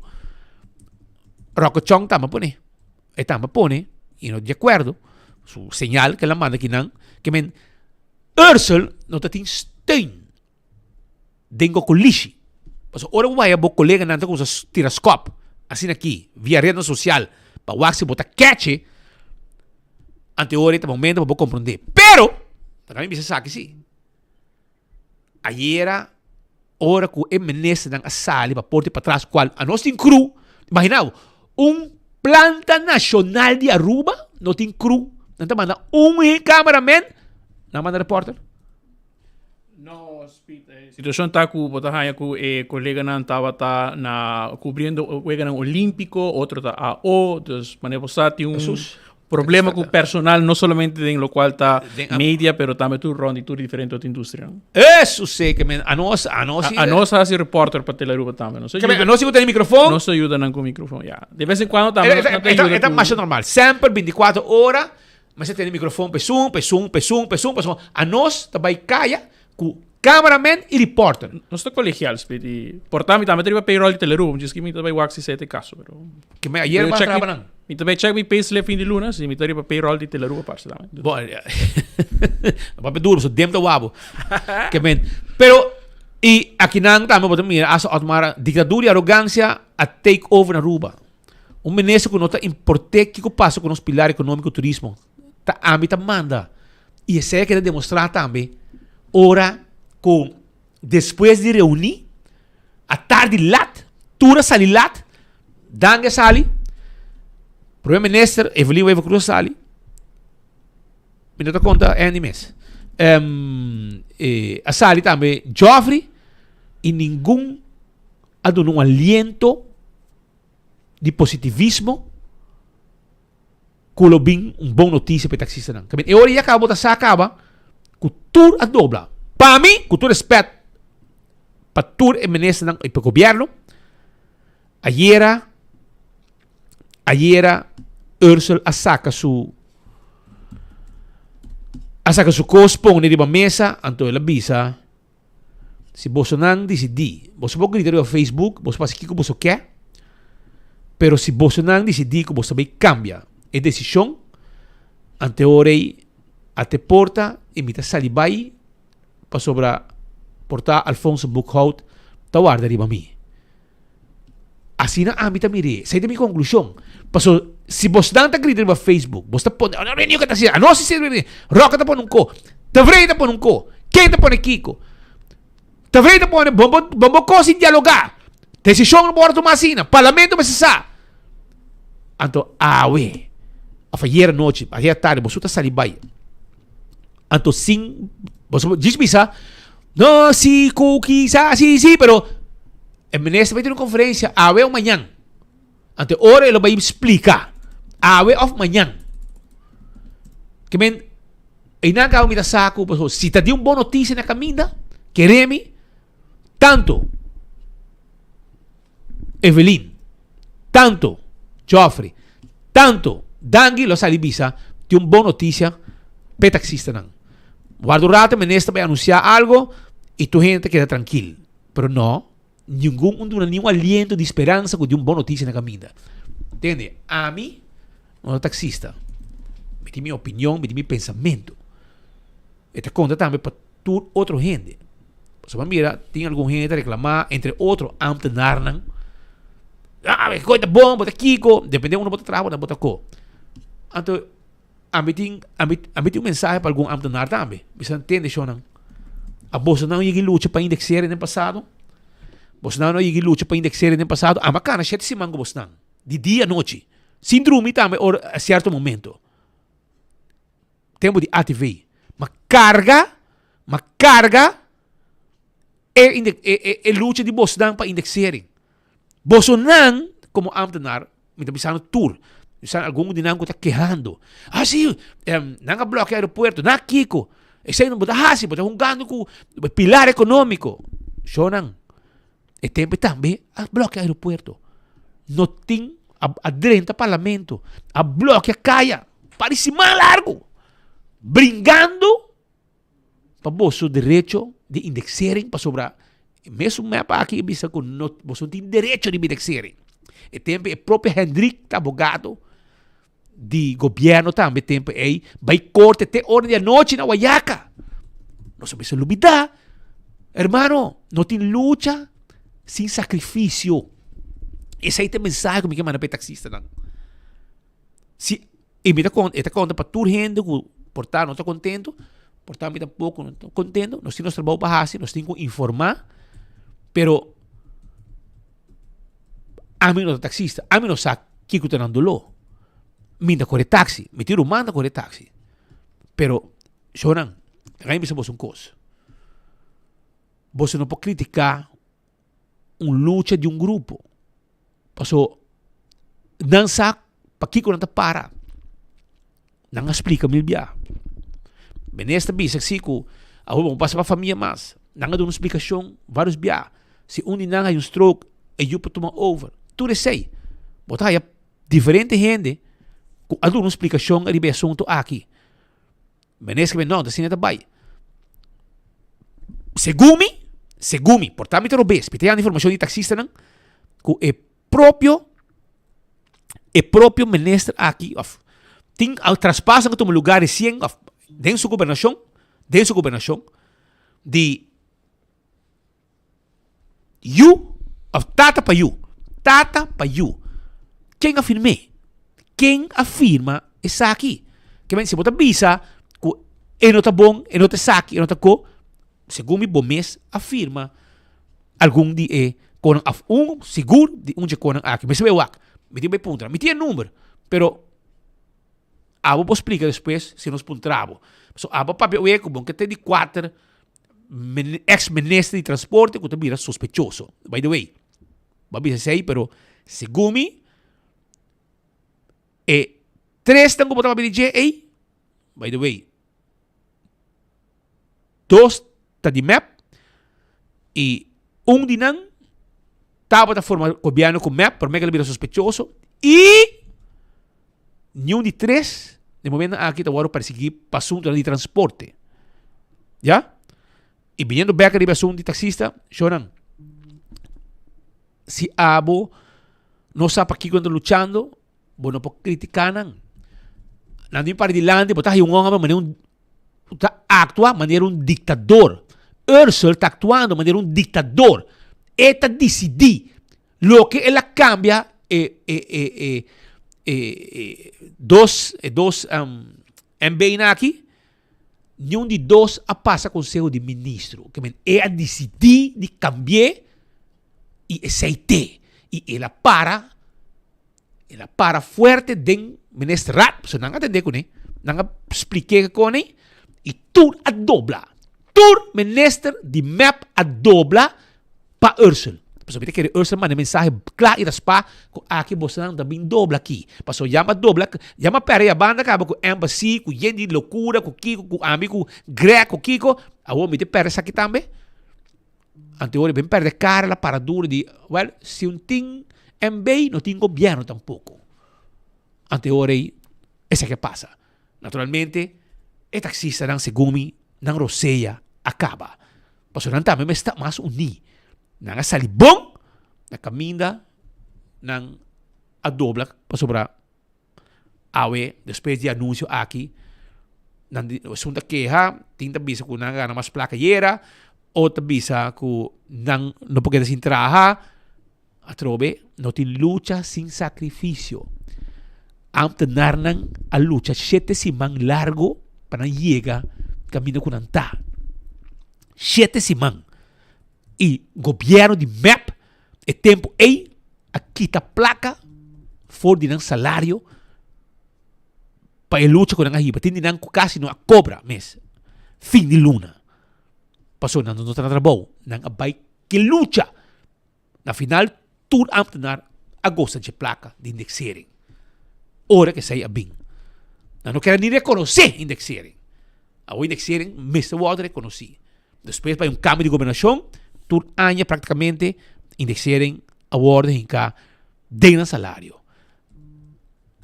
Rocco Chong tambe a pone. E tambe a pone i no di akuerdo su señal ke el a manda kinan ke men Ursel no ta tin steun den kokolishi. Pasobra ora bo bai bo koleganan ta kuminsá tira skòp asina aki via retnan sosial pa wak si bo ta keche Ante ora ta momento pa bo comprende. Pero, ta mi bisa esaki si. Ayera, ora cu e ministernan a sali pa porta y patras, cual anos tin cru, imagina bo, Un planta nacional di Aruba no tin crew. Nan ta manda un cameraman, nan manda reporter. No, Speed, e situacion ta cu bo ta haya cu e coleganan tabata na cubriendo weganan olimpico, otro ta AO, dus manera bo sa tin un Jesus. problema cu personal, no solamente den locual ta Den media, pero tambe tur rond di tur diferente otro industria. Eso sí, ke men, anos, anos A, anos haci reporter pa Telearuba tambe. Nos Ke men, anos si cu tene microfoon. Nos ayuda nan cu microfoon, ya. De vez en cuando tambe nos ta ayuda E ta cu masha normal. Semper 24 ora, mester tene microfoon pa esun, pa esun, pa esun, pa esun, pa esun. Anos ta bay caya cu cameraman y reporter. Nos ta colegial, Speed, y por ta mi tambe ta riba payroll di Telearuba, djis ki mi ta bay wak si esey ta e caso, pero Ke men ayer Mi mas check mi traba nan. Mi ta bay check mi payslip fin di luna, si mi ta riba payroll di Telearuba parce tambe. Bon, papia duro, so dem ta wabo. Ke men, pero y akinan tambe bo ta mira hasta Otmar dictadura y arrogancia a take over na Aruba. Un minister ku no ta importe kiko pasa ku nos pilar economico turismo. Ta ami ta manda. Y esey a keda demostra tambe ora ku despues di reuni a tardi lat, tur a sali lat, Dangui a sali, Prome Minister Evelyn Wever Croes a sali, mi no ta konta Andy mes, a sali tambe Geoffrey y ningun a duna un aliento di positivismo ku lo bin un bon notisia pa e taksistanan. Kaminda e ora ya kaba bo ta sa kaba ku tur a dobla. Pa mi, ku tur respet pa tur e ministernan i pa gobierno, ayera ayera Ursel a saka su a saka su kos pone riba mesa, anto el a bisa Si bosonan disidí, boso por grita riba Facebook, boso por hasi kiko boso ke, pero si bosonan disidí ku boso ta bai kambia e desishon, ante ora ei a te porta i mi ta sali bai pasobra por ta Alfonso Boekhoudt ta warda riba mi. Asina ami ta mir'é. Esei ta mi konklushon. Paso si bosnan ta grita riba Facebook, bos ta pone, oh, no, no, ta asina, no, si, si, Roca ta pone un ko, Tevrey ta pone un ko, ken ta pone kiko? Tevrey ta pone, bo, bo, bo, bo kos sin dialogá. Desishon no por tuma asina, parlamento mester sa. Anto awe, of ayer anochi, ayer tarde, boso ta sali bai. Anto sin, boso djis bisa, no, si, ku, kisa, si, si, pero E minister bai tene un conferencia awe of mañan. Ante ora e lo bai splica awe of mañan. Ke men einan kaba mi ta sa ku paso si ta di un bon noticia na caminda, kere mi tanto Evelyn, tanto Geoffrey, tanto Dangui lo sali bisa tin un bon noticia p'e taxistanan. Warda un rato e minister bai anuncia algo y tur hende ta keda trankil. Pero no, ningun un duna niun aliento di speransa ku di un bon notisia na kaminda. Tende, ami no ta taksista. Mi tin mi opinion, mi tin mi pensamentu. E ta konta tambe pa tur otro hende. Pasobra mira, tin algun hende ta reklamá, entre otro ámtenarnan. Ah, e koi ta bon, bo ta kiko. Depende unda bo ta traha, bo ta ko. Anto, Ami tin, ami, ami tin un mensahe pa algun ambtenaar tambe. Mi sa ntende shownan. A bosonan yegi lucha pa indexeren den pasado? Bosonan no yegi lucha pa indexeren den pasado? Ami a kana shete siman ku bosnan. Di dia anochi. Sin drumi tambe ora a sierto momento. Tempo di ATV. Ma karga, ma karga e, e, e, e lucha di bosnan pa indexering. Bosonan komo ambtenaar Mi ta bisando tur. Mi sa algun di nan ku ta kehando. Ah, si, nan a blòkia aeropuerto. Na kiko? Esei no bo ta hasi, bo ta hungando ku pilar ekonómiko. Shownan, e tempu tambe a blòkia aeropuerto. No tin, a drenta parlamento, a blòkia kaya pa di siman largu, bringando pa boso derecho di indexering pasobra e mesun mep aki a bisa ku no boso no tin derecho riba indexering. E tempo e propio Hendrik ta abogado di gobierno tambe tempo ei bai korte te ora di anochi na Wayaca. Nos a mester lubida, hermano, no tin lucha sin sacrificio. Esei ta e mensahe ku mi ke manda pa e taxistanan. Si Y mi ta con, e ta conta pa tur hende cu por ta no ta contento, por ta mi tampoco no ta contento, nos tin nos trabou pa haci, nos tin cu informa, pero ami no ta taxista, ami no sa. Kiko ta nan doló. Mi ta kore taxi, mi tin ruman ta kore taxi. Pero, shownan, laga mi bisa boso un kos. Boso no por kritiká un lucha di un grupo. Paso, nan sa pakiko nan ta para. Nan a splika mil bia. Minister bisa si ku awor bo pasa pa famia mas. Nan a duna un splikashon varios bia. Si un di nan hay un stroke e yu por tuma over. Tur esei. Bo ta haya diferente hende ku a duna un splikashon riba e asuntu aki. Minister no, asina ta bai. Segun mi, segun mi, por ta mi ta robes, mi ta yanda informashon di taksistanan ku e propio e propio minister aki of tin al traspaso ku tuma lugar resien of den su gobernashon den su gobernashon di yu of tata pa yu tata pa yu ken a firm'é ken a firma esaki ke men si bo ta bisa ku e no ta bon e no ta esaki e no ta ko Segun mi bo mes a firma algun di e konan af un sigur di un dje konan aki. Mester bai wak. Mi tin bai puntra. Mi tin e number, pero abo por splika despues si nos puntra bo. So abo papia oe ku bon ke te di kuater ex minister di transporte ku ta bira sospechoso. By the way, bo a bisa esei pero segun mi e tresnan ku bo ta papia di dje ei, by the way, Dos ta di mep y un di nan tabata forma gobierno cu mep pero mep a bira sospechoso y niun di tres den momento aki ta worde persegui pa asuntonan di transporte. Ya? Y biniendo bek riba asunto di taxista, shonan, si abo no sa pakico nan ta luchando, bo no por critica nan. Nan tin para dilanti, bo ta haci un homber manera un ta actua manera un dictador. Ursel ta actuando manera un dictador. E ta dicidi loke el a cambia e e e e e e dos e dos um, MB na aki. Niun di dos a pasa conseho di ministro. Ke men e a dicidi di cambié y esey te. Y el a para El a para fuerte den ministerraad, pasobra nan a tende kuné, nan a splik'é kone i tur a dobla. Tur minister di mep a dobla pa Ursel. Pasobra mi ta kere Ursel manda e mensahe kla i raspá ku aki bosonan ta bin dobla aki. Pasobra ya mi a dobla, ya mi a pèrdè ya banda kaba ku embassy, ku yen di lokura, ku kiko, ku ami, ku Greg, ku kiko. Awor mi ta pèrdè esaki tambe. Anto ora ben perde cara la para duro di, well, si un tin MB no tin gobierno tampoco. Anto ora ei, esaki a pasa. Naturalmente, e taxistanan segun mi, nan rosea a caba. Pasobra nan tambe mester ta mas uní. Nan a sali bon na caminda nan a dobla pasobra Awe, despues di anuncio aki, nan di, esun ta keha, tin ta bisa cu nan a gana mas placa ayera, otro ta bisa cu nan no por keda sin traha. Atrobe, no tin lucha sin sacrificio. Ambtenarnan a lucha shete siman largo pa nan yega caminda cu nan ta. Shete siman. Y gobierno di mep E tempu ei a kita plaka for di nan salario pa e lucha ku nan a hiba. Tin di nan ku kasi no a kobra mes fin di luna pasobra nan no ta na trabou. Nan a bai ke lucha. Na final tur ambtenaar a gosa dje plaka di indexering. Ora ku esei a bin nan no kere ni rekonosé indexering. Awor indexering mester wòrdu rekonosí. Despues bai un cambio di gobernacion, tur aña practicamente indexering a wordo hinca den nan salario.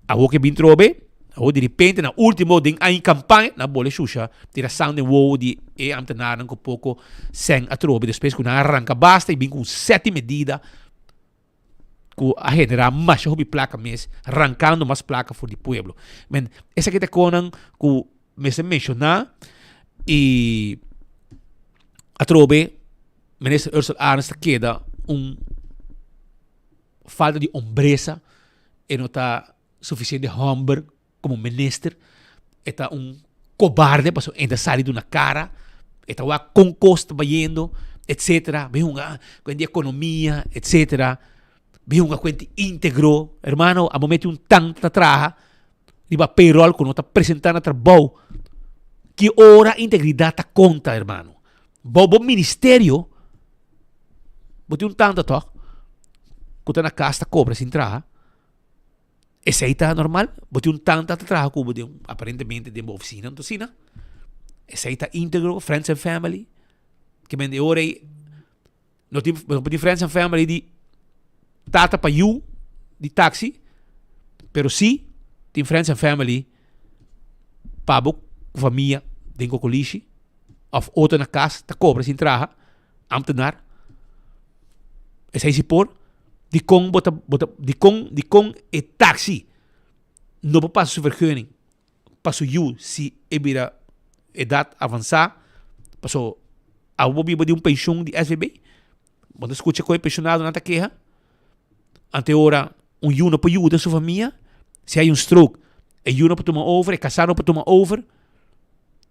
Awor ke bin trobe, awor di repente na ultimo den aña campaña, nan bole shusha, tira sang den wowo di e ambtenarnan cu poco cen atrobe, despues cu nan a ranca basta y bin cu un set di medida cu a genera masha hopi placa mes, rancando mas placa for di pueblo. Men, esaki ta conan cu mester menciona y atrobe Minister Ursell Arends ta keda un falta di hombresa, e no ta suficiente homber como minister, e ta un cobarde pasobra e ta sali duna cara, e ta wak con cos ta bayendo, etcetera, bin hunga cu di economia, etcetera. Bin hunga cuenta integro. Hermano, abo mete un tan ta traha riba payroll cu no ta presenta na trabou. Ki ora integridad ta conta, hermano? Bou bo ministerio, bo tin un tanta toch, cu ta na cas ta cobra sin traha. Esey ta normal? Bo tin un tanta ta traha cu bo den, aparentemente den bo oficina, anto asina. Esey ta integro, friends and family. Ke men de ora ey, no tin, bo tin friends and family di tata pa yu di taxi, pero si tin friends and family pa bo cu famia den cocolishi of otro na cas ta cobra sin traha, ambtenaar. Esey si por. Dikon bo ta, bo ta, dikon, dikon e taxi no por pasa su vergunning pa su yu si e bira edad avansa? Paso abo bo biba di un penshun di SVB? Bo ta skucha kon e penshonadonan ta keha? Ante ora un yu no por yuda su famia, si hay un stroke e yu no por tuma over, e kasá no por tuma over,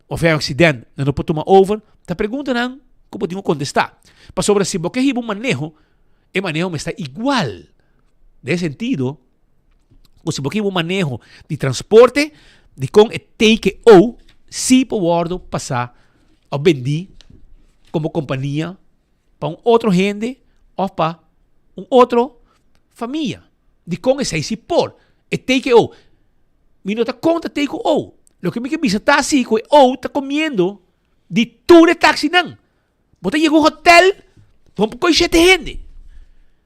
of hay un accident nan no por tuma over. Ta preguntanan ku bo tin ku kontestá. Pasobra si bo ke hiba un maneho, e maneho mester ta igual. Den e sentido ku si bo ke hiba un maneho di transporte, dikon e TKO si por wòrdu pasá òf bendí komo kompania pa un otro hende òf pa un otro famia. Dikon esei si por? E TKO. Mi no ta kontra TKO. Loke mi ke bisa ta si ku e O ta komiendo di tur e taksinan. Bo ta yega un hotel, bo por kohe shete hende.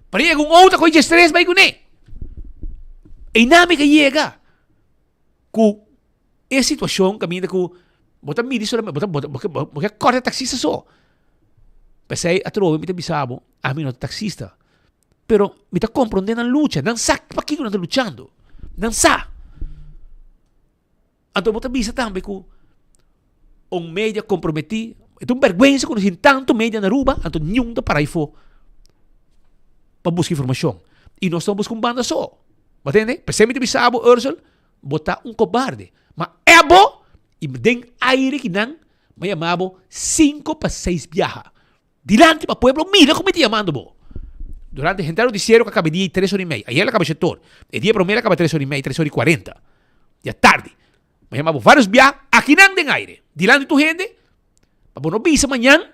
Pero yega un outo kohe diestres bai kuné. Einan mi ke yega ku e situashon kaminda ku bo ta midi solamente, bo ta, bo ta, bo ke, bo ke kòrta e taksista so. P'esei atrobe mi ta bisa bo, ami no ta taksista. Pero mi ta komprondé nan lucha, nan sa pakiko nan ta luchando. Nan sa. Anto bo ta bisa tambe ku un media komprometí, e ta un bèrgwensa ku nos tin tantu media na Aruba, anto niun ta para afó pa buska informashon. I nos ta buska un banda so. Bo ta tende? P'esei mi ta bisa bo, Ursel, bo ta un kobarde. Ma abo, i den aire kinan, mi a yama bo sinku pa seis biaha. Dilanti pa pueblo mira ku mi ta yamando bo. Durante henter noticiero ku a kaba e dia i tres ora i mei. Ayer a kaba shetor. E dia prome a kaba tres ora i mei, tres ora i kuarenta. Dia tardi. Mi a yama bo varios bia akinan den aire. Dilanti tur hende pa bo no bisa mañan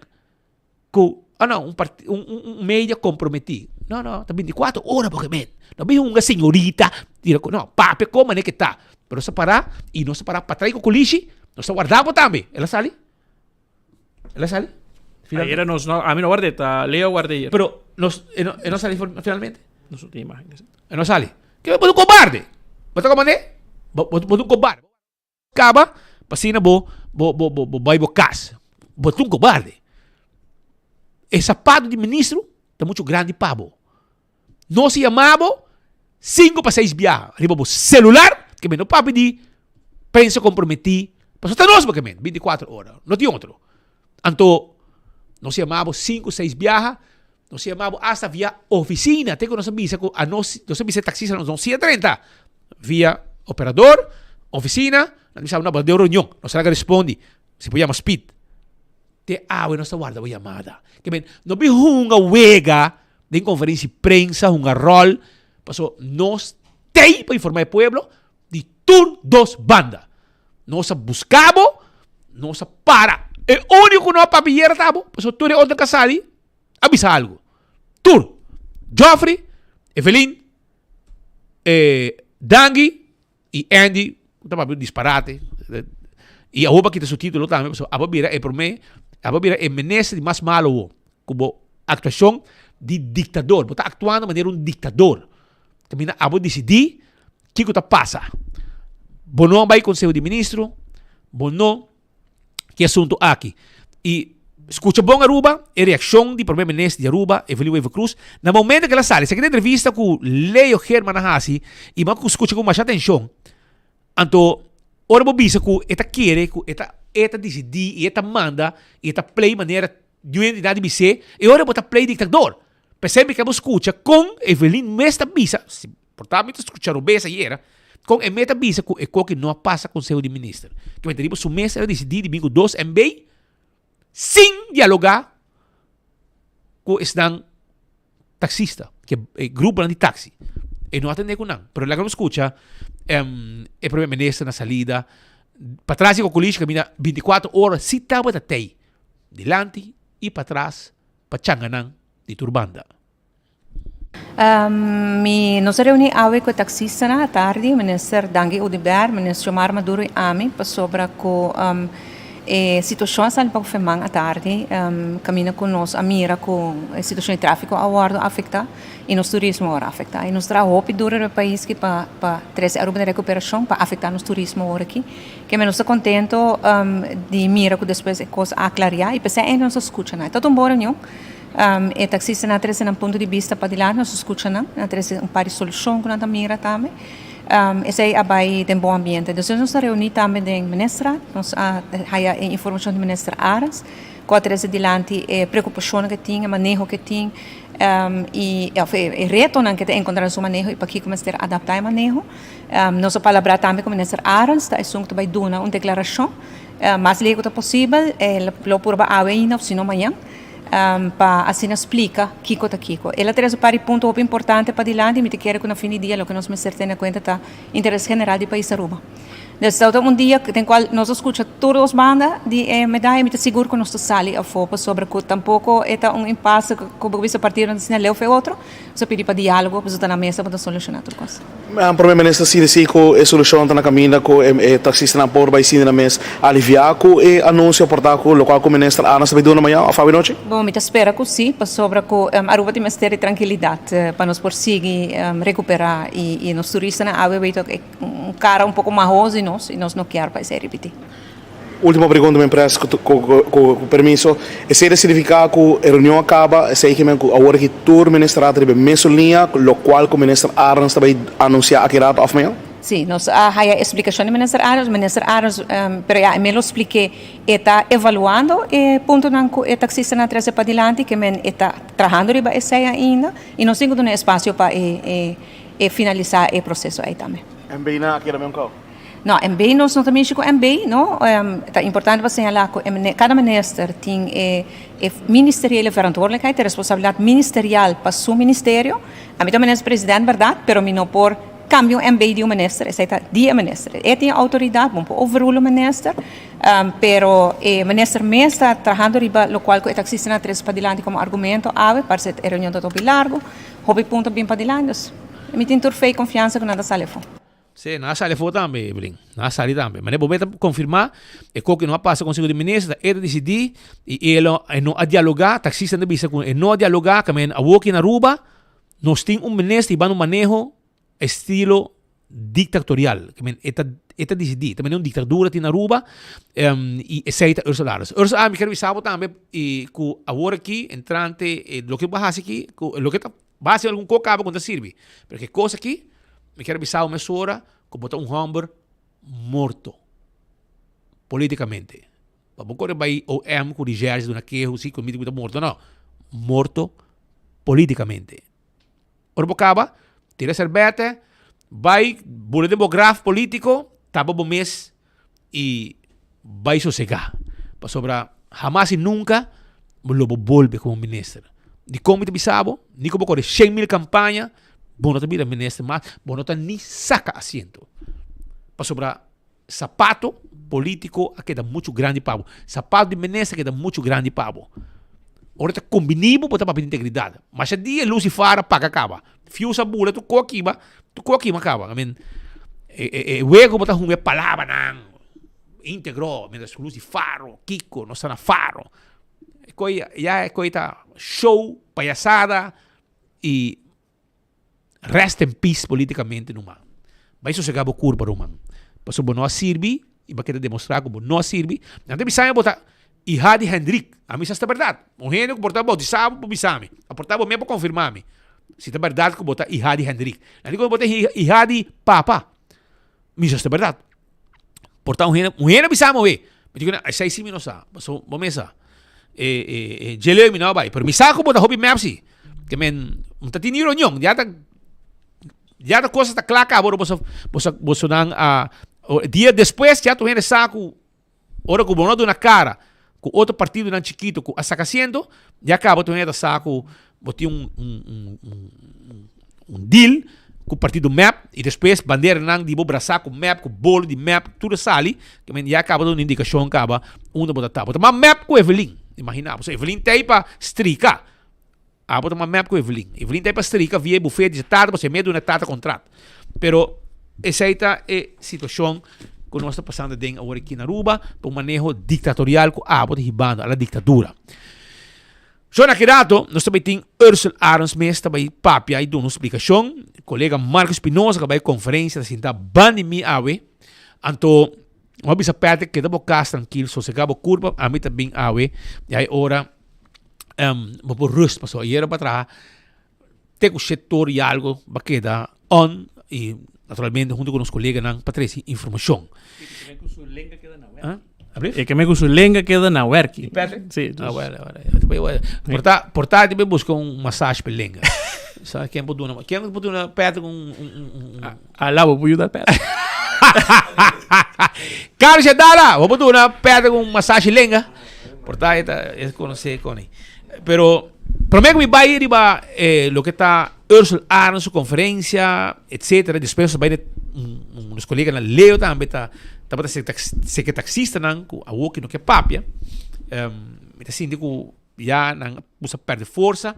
ku ah no un parti un un media komprometí. No no ta bintikuater ora bo ke men. No bin hunga señorita tira ku no papia kon manera ke ta. Pero nos ta para i nos ta para patras ku kolishi nos ta warda bo tambe. El a sali. El a sali? Ayer nos no, a mi no guardé, ta Leo guardé ayer. Pero nos, e no, e no sali finalmente? Nos no tin imagen. E no sali. Ke bo ta un cobarde. Bo ta komandé? Bo, bo, bo ta un cobarde. Kaba, pa asina bo, bo, bo, bo, bo bai bo kas. Bo ta un cobarde. E sapato di ministro ta mucho grandi pa bo. Nos yama bo cinco pa seis biaha riba bo celular, ke men no papia di prensa comprometí, pasobra ta nos bo ke men, binticuatro ora, no tin otro. Anto nos yama bo cinco, seis biaha, nos yama bo hasta via oficina, te ku nos a bisa ku anos, nos a bisa e taxista nos no siga drenta via operador, oficina, nan bisa bo no, bo ta den un reunion, nos a laga respondi, si bo yama speed. Te awe nos ta warda bo yamada. Ke men, no bin hunga wega den konferensia di prensa, hunga ròl, paso nos tei pa informá e pueblo di tur dos banda. Nos a buska bo, nos a para. E úniko ku no a papia yera ta abo, paso tur e otro ku a sali a bisa algu. Tur. Geoffrey, Evelyn, Dangui I Andy ta papia un disparate. I awor bo a kita su titulo tambe pasobra abo a bira e prome, abo a bira e minister di mas malo awor ku bo aktuashon di diktador. Bo ta aktuando manera un diktador. Kaminda abo disidí kiko ta pasa. Bo no a bai konseho di ministro, bo no ki asunto aki. Y scucha bon Aruba, e reaccion di Prome Minister di Aruba, Evelyn Wever Croes, na momento cu el a sali, esaki ta entrevista cu Leo Geerman a haci y mi a scucha cu masha atencion. Anto, ora bo bisa cu e ta kere cu e ta e ta dicidi y e ta manda y e ta play manera di un entidad di bis'é, e ora bo ta play dictador. P'esei mi ke bo scucha con Evelyn mes ta bisa, si por ta mi ta scucha robes ayera, con e mes ta bisa cu e koki no a pasa Conseho di Minister. Ke mester riba su mes el a dicidi di bin cu dos MB sin dialoga cu esnan taxista. Ke e gruponan di taxi. E no atende ku nan. Pero laga nos skucha e prome minister na salida patras di Cocoliche kaminda 24 ora si tabata tei dilanti i patras pa changa nan di tur banda. Mi nos a reuni awe ku e taksistanan atardi, Minister Dangui Oduber, Minister Xiomara Maduro i ami pasobra ku e situashon a sali poko feman atardi kaminda ku nos a mira ku e situashon di trafiko a wòrdu afektá i nos turismo a wòrdu afektá. I nos traha hopi duro riba e pais aki pa pa trese Aruba den rekuperashon pa afektá nos turismo awor aki. Keme nos ta kontento di mira ku despues e kos a aklariá i p'esei ainda nos ta skucha nan. E ta un bon reunion. E taksistanan a trese nan punto di bista padilanti, nos a skucha nan, nan a trese un par di solushon ku nan ta mira tambe. Esei a bai den bon ambiente. Despues nos a reuní tambe den Ministerraad, nos a haya e informashon di Minister Arends ku a trese dilanti e preokupashonnan ku e tin, e maneho ku e tin i òf e retonan ku e ta enkontrá den su maneho i pakiko mester adaptá e maneho. Nos a palabrá tambe ku Minister Arends ta esun ku ta bai duna un deklarashon mas lihé ku ta posibel, e lo purba awe ainda òf si no mañan. pa asina splika kiko ta kiko. El a trese un par di punto hopi importante padilanti i mi ta kere ku na fin di dia loke nos mester tene kuenta ta interes general di pais Aruba. Dus ta un dia den kual nos a skucha tur dos banda di e medaya i mi ta sigur ku nos ta sali afó pasobra ku tampoko e ta un impasse ku bo bisa partidonan ta asina leu fe otro. Nos a pidi pa diálogo pasobra ta na mesa pa ta solushoná tur kos. Prome Minister si disi ku e solushon ta na kaminda ku e taksistanan por bai sinti nan mes aliviá ku e anunsio por ta ku lokual ku Minister Arends ta bai duna mañan òf awe nochi? Bon, mi ta spera ku si, pasobra ku Aruba tin mester di trankilidat pa nos por sigui rekuperá i nos turistanan awe wei tok e kara un poko mahos di nos i nos no kier pa esei ripití. Ultimo pregunta men pres ku permiso. Esei ta signifiká ku e reunion a kaba, esei ke men ku awor aki tur ministerat riba e mesun liña, lokual ku minister Arends ta bai anunsiá aki rato òf mañan? Sí, nos a haya e splikashon di minister Arends. Minister Arends, pero ya e men lo splik'é, e ta evaluando e puntonan ku e taksistanan a trese padilanti, ke men e ta trahando riba esei ainda i nos tin ku duna espasio pa e e finalisá e proseso ei tambe. MB nan a keda men kau? No, MB nos no ta mishi ku MB, no. Ta importante pa señalá ku e kada minister tin e e ministeriële verantwoordelijkheid, e responsabilidat ministerial pa su ministerio. Ami ta minister president bèrdat, pero mi no por kambia un MB di un minister, esei ta di e minister. E tin e outoridat, bo no por overrule un minister, pero e minister mes ta trahando riba lokual ku e taksistanan a trese padilanti komo argumento awe, parse e reunion ta hopi largu, hopi punto a bin padilanti, dus mi tin tur fe i konfiansa ku nan ta sali afó. Sí, nan a sali afó tambe, Evelyn. Nan a sali tambe. Manera bo meta konfirmá e kos ku no a pasa Konseho di Minister, ta e ta disidí i e lo e no a dialogá, taksistanan ta bisa ku e no a dialogá, kamen awor aki na Aruba nos tin un minister i ban un maneho estilo diktatorial. Kamen e ta e ta disidí, ta manera un diktadura tin na Aruba i esei ta Ursula Arends. Ursula Arends mi kier bisa bo tambe i ku awor aki entrante e loke bo a hasi aki ku loke ta Bo hasi algun kos kaba ku no ta sirbi. Pero ke kos aki, mi kier bisa bo mesora ku bo ta un hòmber morto politikamente. Pa bo kore bai OM ku Rigers duna keho si ku mi ta morto, no. Morto politikamente. Ora bo kaba, tira serbete, bai bula den bo graf politiko, tapa bo mes i bai sosegá, pasobra hamas i nunka bo lo bo bolbe komo minister. Dikon mi ta bisa bo? Ni ku bo kore 100.000 kampaña, bo no ta bira minister mas, bo no ta ni saka asiento. Pasobra sapato politiko a keda muchu grandi pa bo, sapato di minister a keda muchu grandi pa bo. Ora ta kombiní bo, bo ta papia di integridat. Masha dia lus i fara paga kaba. Fius a bula tur kos kiba, tur kos kima kaba. I mean, e, e, e wego bo ta hunga e palabranan integro, mientras luz di faro, kiko, no sta na faro. E koi, ya e koi ta show, payasada i rest in peace politicamente numa. Bai sosega bo kurpa ruman. Pasobra bo no a sirbi i bo a keda demostra ku bo no a sirbi. Nan ta bisa mi bo ta Iha di Hendrik. Ami sa si ta bèrdat. Un hende ku por ta boutisá bo por bisa mi. A por ta bo mes por konfirmá mi si ta bèrdat ku bo ta iha di Hendrik. Nan di ku bo ta iha di papa. Mi sa si ta bèrdat. Por ta un hende, un hende a bisa mi awe. Mi di ku nan, esei si mi no sa. Pasobra bo mes sa. E, e, e djeleu mi no a bai. Pero mi sa ku bo ta hopi mep si. Ke men, un ta tini reunion. Ya ta, ya ta cosa ta kla kaba ora boso, boso, bosonan a, dia despues ya tur hende sa ku Ora ku bo no duna kara ku otro partidonan chikitu ku a saka asiento, ya kaba tur hende ta sa ku Bo tin un un un un un deal ku partido mep i despues banderanan di bo brasá ku mep, ku bolo di mep, tur a sali, ke men ya kaba duna indikashon kaba unda bo ta ta. Bo ta mas mep ku Evelyn, imagina bo. So Evelyn ta ei pa strika. Abo ta mas mep ku Evelyn. Evelyn ta ei pa strika via e bufet di tata pasobra e me duna tata kontrat. Pero esei ta e situashon ku nos ta pasando aden awor aki na Aruba pa un maneho diktatorial ku abo ta hibando a la diktadura. So na ki rato nos ta bai tin Ursel Arends mes ta bai papia y duna un splicacion. Colega Marco Espinosa ka bai conferencia ta sinta ban di mi awe. Anto mi a bisa Patrick keda bo cas trankil sosega bo curpa ami ta bin awe y ay ora bo por rust pasobra ayera bo a traha te cu shete ora y algo bo a keda on y naturalmente hunto cu nos coleganan pa trece informacion. E ke me ku su lenga keda na werki. Sí. Ah, bueno, bueno. Porta, porta te busca un massage pe lenga. Sa ken por duna, ken por duna Patrick un un un un. Ala, bo por yuda Patrick. Carlos Yadala, bo por duna Patrick un massage lenga. Porta eta es conoce con. Pero prome ku mi bai riba eh, loke ta Ursel Arends su conferencia, etcétera. Despues nos bai de nos coleganan Leo tambe ta tabata seke taxistanan ku awor ki no ke papia. Mi ta sinti ku ya nan a kuminsa perde forsa.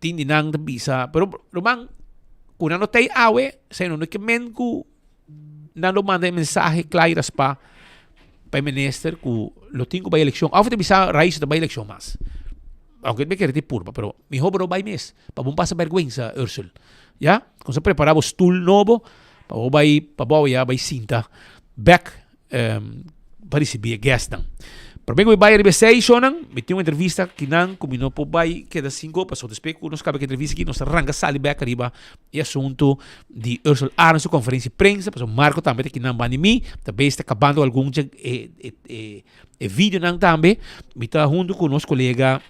Tin di nan ta bisa, pero ruman ku nan no ta ei awe, esei no ke men ku nan lo manda e mensahe kla i raspa pa e minister ku lo tin ku bai elekshon. Òf ta bisa Raiza ta bai elekshon mas. Aunke mi kere tin purba, pero mihó bo no bai mes pa bo no pasa bèrgwensa, Ursel. Ya? Kuminsá prepará bo stul nobo pa bo bai pa bo ya bai sinta bèk pa risibí e guestnan. Promé ku mi bai riba esei shownan, mi tin un entrevista kinan ku mi no por bai keda sin go pasobra despues ku nos kaba ku e entrevista aki nos ta ranka sali bèk ariba e asuntu di Ursel Arends su konferensia di prensa pasobra Marco tambe ta kinan banda di mi, ta bes ta kabando algun dje e videonan tambe. Mi ta huntu ku nos kolega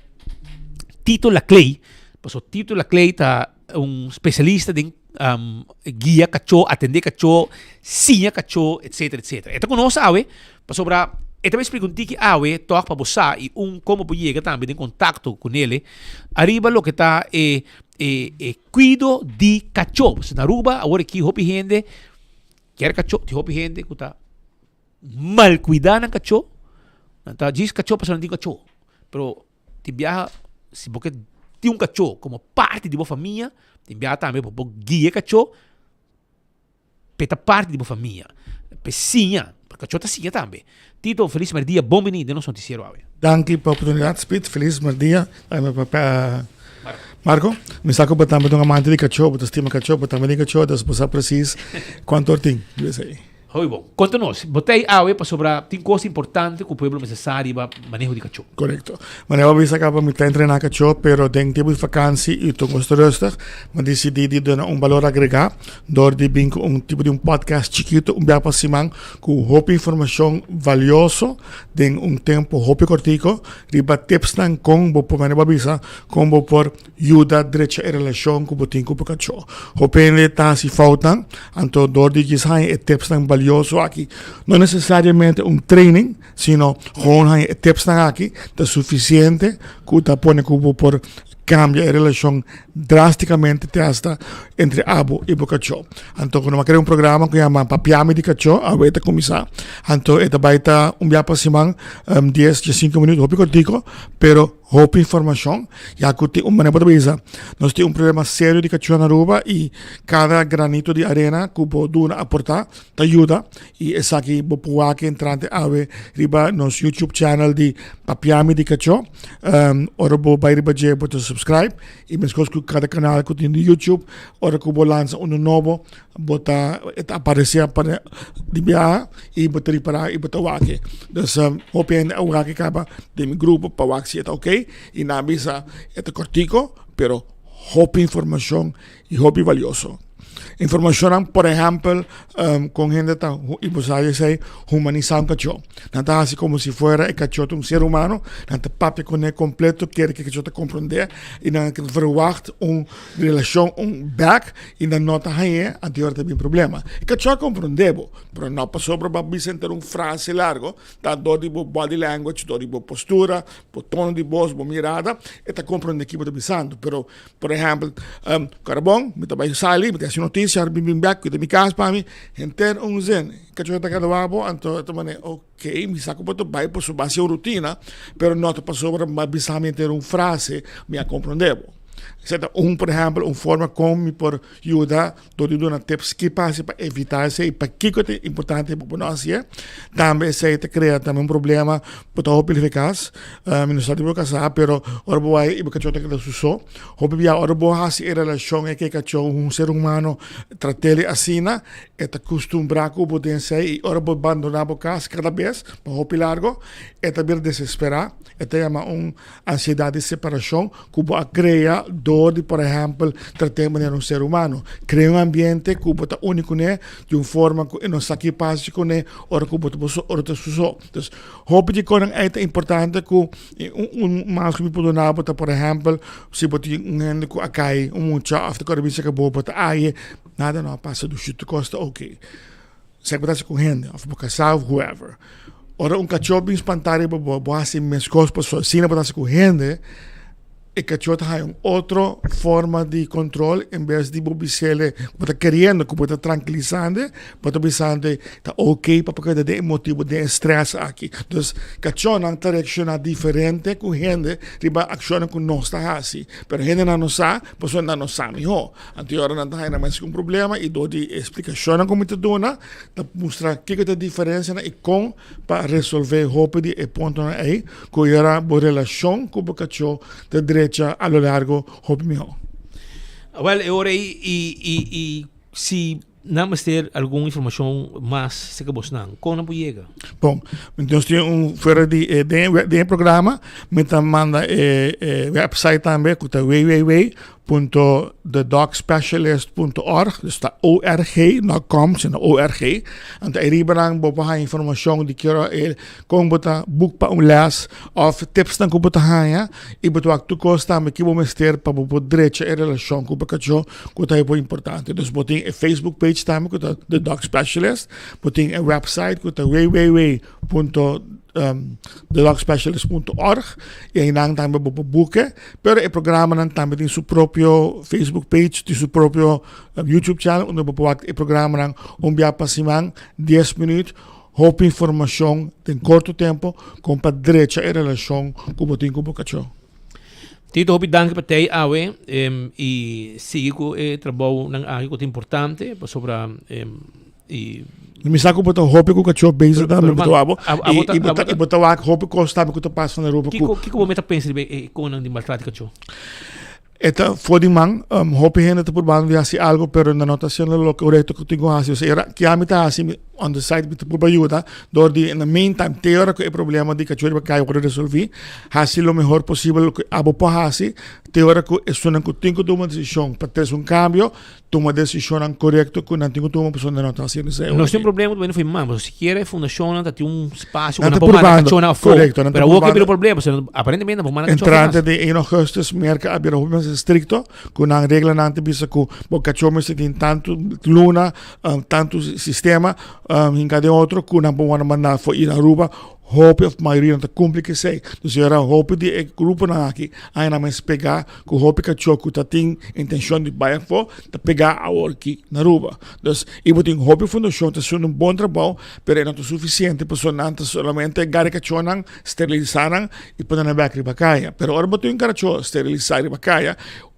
Tito Laclay, pasobra Tito Laclay ta un spesialista den guia kachó, atendé kachó, siña kachó, etcétera, etcétera. E ta ku nos awe, pasobra e ta bai splika un tiki awe tòg pa bo sa i un komo bo yega tambe den kontakto ku nele ariba loke ta e e e kuido di kachó. Pasobra na Aruba awor aki hopi hende kier kachó, tin hopi hende ku ta malkuidá nan kachó, nan ta djis kachó pasobra nan tin kachó, pero Tin biaha si bo ke tin un kachó komo parti di bo famia, tin biaha tambe bo por guia e kachó p'e ta parti di bo famia, p'e siña, pasobra kachó ta siña tambe. Tito, felis merdia, bon bini den nos notisiero awe. Danki pa oportunidat, Speed. Felis merdia pa Marco. Mi sa ku bo tambe ta un amante di kachó, bo ta stima kachó, bo tambe tin kachó, dus bo sa presis kuantu or tin. Hopi bon. Konta nos, bo ta ei awe pasobra tin kos importante ku pueblo mester sa riba maneho di kachó. Korekto. Manera bo bisa kaba mi ta entrená kachó, pero den tempu di fakansi i tur kos ta rustig, mi a disidí di duna un balor agregá dor di bin ku un tipo di un podcast chikitu un bia pa siman ku hopi informashon valioso den un tempu hopi kortiko riba tipsnan kon bo por, manera bo a bisa, kon bo por Yuda drecha e relashon ku bo tin ku bo kachó. Hopi hende ta hasi foutnan, anto dor di djis haña e tipsnan balioso aki, no nesesariamente un training, sino gewoon haña e tipsnan aki ta sufisiente ku ta pone ku bo por kambia e relashon drástikamente te hasta entre abo i bo kachó. Anto ku nos a krea un programa ku yama Papiami di Kachó, awe ta kuminsá, anto e ta bai ta un bia pa siman, dies, diesinku minüt, hopi kortiko, pero Hopi informacion, ya cu tin un manera bo ta bisa, nos tin un problema serio di cacho na Aruba y cada granito di arena cu bo duna aporta ta yuda y esaki bo por wak entrante awe riba nos YouTube channel di Papiami di Cacho. Ora bo bay riba dje bo ta subscribe y mescos cu cada canal cu tin di YouTube ora cu bo lansa uno nobo Bo ta e ta aparece pa di biaha y bo ta ripara y bo ta wak e. Dus hopi hende a wak e caba den mi grupo pa wak si e ta ok y nan a bisa e ta cortico pero hopi informacion y hopi valioso. Informashonnan, por ehèmpel, kon hende ta, i bo sa esei, humanisá un kachó. Nan ta hasi komo si fuera e kachó ta un ser humano, nan ta papia kuné kompleto, kere ku e kachó ta komprondé, i nan verwagt un relashon, un bèk, i nan no ta hañ'é, anto e ora ta bin problema. E kachó a komprondé bo, pero no pasobra bo a bisa henter un frase largo, ta dor di bo body language, dor di bo postura, bo tono di bos, bo mirada, e ta komprondé ki bo ta bisando. Pero, por ehèmpel, Karbon, mi ta bai sali, mi ta hasi notisia, mi bin bèk, kuida mi kas pa mi, henter un zin. Kachó ta keda wak bo, anto e ta manera, ok, mi sa ku bo ta bai pasobra bo hasi un rutina, pero no ta pasobra bo a bisa mi henter un frase, mi a komprondé bo. Esei ta un, por ehèmpel, un forma kon mi por yuda Dor di duna tips ki pa hasi pa evita esei, pakiko ta importante pa bo no hasié. Tambe esei ta krea tambe un problema bo ta hopi efikas. Mi no sa di bo kasá pero ora bo bai i bo kachó ta keda su so. Hopi bia ora bo hasi e relashon e ke kachó un ser humano trat'el asina e ta kustumbrá ku bo den esei i ora bo bandoná bo kas kada bes pa hopi largo e ta bira desesperá. E ta yama un Ansiedat di separashon ku bo a krea dor di, por ehèmpel, trat'é manera un ser humano. Krea un ambiente ku bo ta uni kuné di un forma ku e no sa ki pasa kuné ora ku bo ta bo so, ora ta su so. Dus, hopi di konan ei ta importante ku un mas ku mi por duna bo ta, por ehèmpel, si bo tin un hende ku a kai, un mucha òf ta kore bisa ku bo, bo ta aye, nada no a pasa, dushi tur kos ta oke. Esei bo ta hasi ku hende òf bo kasá òf whoever. Ora un kachó bin spantá riba bo, bo hasi meskos pasobra asina bo ta hasi ku hende, e kachó ta haña un otro forma di kontrol en bes di bo bis'el bo ta keriendo ku bo ta trankilisando, bo ta bisando ta oke pa keda den e motibu den e strès aki. Dus kachónan ta reakshoná diferente ku hende riba akshonnan ku nos ta hasi, pero hendenan no sa pasobra nan no sa mihó. Anto e ora nan ta haña nan mes ku un problema i dor di e splikashonnan ku mi ta duna ta mustra kiko ta e diferensianan i kon pa resolve hopi di e puntonan ei ku e ora bo relashon ku bo kachó ta drecha a lo largo hopi mihó. Awèl e ora ei i i i si nan mester algun informashon mas serka bosnan kon nan por yega? Bon, nos tin un fuera di e den den e programa mi ta manda e e website tambe ku ta www Punto thedogspecialist punto org, dus ta org, no com, sino org. Anto ariba nan bo por haña informashon di kiora e kon bo ta boek pa un les òf tipsnan ku bo ta haña i bo ta wak tur kos tambe ki bo mester pa bo por drecha e relashon ku bo kachó ku ta hopi importante. Dus bo tin e Facebook page tambe ku ta The Dog Specialist, bo tin e website ku ta www punto thedogspecialist punto org i einan tambe bo por buke. Pero e programanan tambe tin su propio Facebook page, tin su propio YouTube channel unda bo por wak e programanan un bia pa siman, dies minuut, hopi informacion den corto tempo con pa drecha e relacion cu bo tin cu bo cacho. Tito, hopi danki pa tei awe y sigui cu e trabounan aki cu ta importante pasobra y Mi sa ku bo ta hopi ku kachó bezig tambe bo ta wak bo i bo ta i bo ta wak hopi kos tambe ku ta pasa na Aruba ku Kiko kiko bo mester pensa riba e konan di maltrato di kachó? E ta for di man hopi hende ta purbando di hasi algo pero nan no ta hasiendo loke korekto ku tin ku hasi osea era kia mi ta hasi mi on the side mi ta purba yuda dor di in the meantime te ora ku e problema di kachó riba kaya wòrdu resolví hasi lo mehor posibel loke abo por hasi te ora ku esunnan ku tin ku tuma desishon pa trese un kambio Tuma decisionnan corecto cu nan tin cu tuma pasobra nan no ta haciendo esey Nos tin un problema cu ta bini for man, pasobra sikiera e fundacionnan ta tin un spacio cu nan por manda cachonan afo, pero awor ke bira un problema pasobra aparentemente nan por manda cacho afo mas. Entrante di 1 augustus Merca a bira hopi mas estricto cu nan reglanan ta bisa cu bo cacho mester tin tanto luna, tanto sistema hinca den otro cu nan por worde manda afo y na Aruba Hopi of mayoria no ta cumpli cu esey. Dus era hopi di e gruponan aki a nan mes pega cu hopi cacho cu ta tin intencion di bay afo ta pega awor aki na Aruba. Dus y bo tin hopi fundacion ta haciendo un bon trabao pero e no ta suficiente pasobra nan ta solamente gara e cachonan, steriliza nan y pone nan bek riba caya. Pero ora bo tin un caracho steriliza riba caya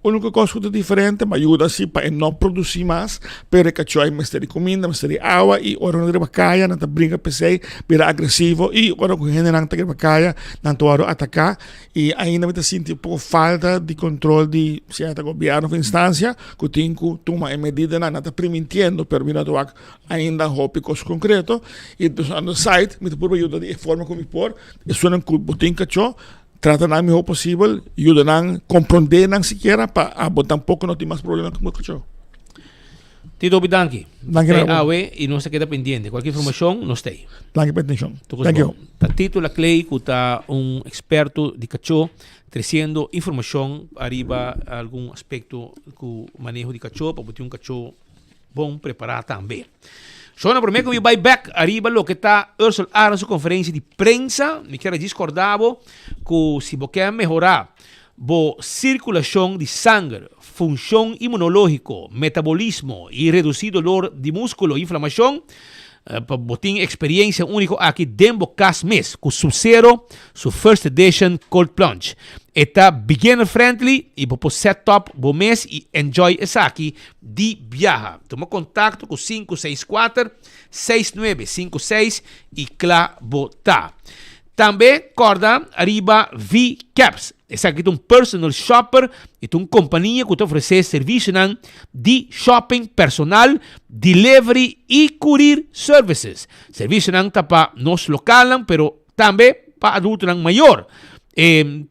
Úniko kos ku ta diferente, ma yuda si pa e no produsí mas, pero e kachó ei mester di kuminda, mester di awa i ora nan ta riba kaya nan ta brinka p'esei, bira agresivo i ora ku hendenan ta riba kaya nan ta wòrdu ataká i ainda mi ta sinti un poko falta di kontrol di sierto gobièrnu òf instansia ku tin ku tuma e medidanan. Nan ta primintiendo pero mi no ta wak ainda hopi kos konkreto i dus on the side mi ta purba yuda di e forma ku mi por esunnan ku bo tin kachó. Trata nan mihó posibel, yuda nan komprondé nan sikiera pa abo tampoko no tin mas problema ku bo kachó. Tito, hopi danki. Danki Stay na bo. awe y nos ta keda pendiente. Cualkier informacion, nos ta ey. Danki pa e atencion. Tur cos Thank you. bon. Ta Tito Laclay cu ta un experto di cacho treciendo informacion ariba algun aspecto cu maneho di cacho pa bo tin un cacho bon prepara tambe. Shona, prome cu mi bay bek ariba loke ta Ursel Arends su conferencia di prensa, mi kier a djis corda bo cu si bo kier mehora bo circulacion di sanger, funcion inmunologico, metabolismo y reduci dolor di musculo y inflamacion, pa bo tin experiencia unico aki den bo cas mes cu Sub-Zero su First Edition Cold Plunge. E ta beginner friendly y bo por set up bo mes y enjoy esaki di biaha. Tuma contacto cu 564 6956 y cla bo ta. Tambe corda ariba V-Caps. Esaki ta un personal shopper y ta un compania cu ta ofrece servicionan di shopping personal, delivery y courier services. Servicionan ta pa nos localnan pero tambe pa adultonan mayor.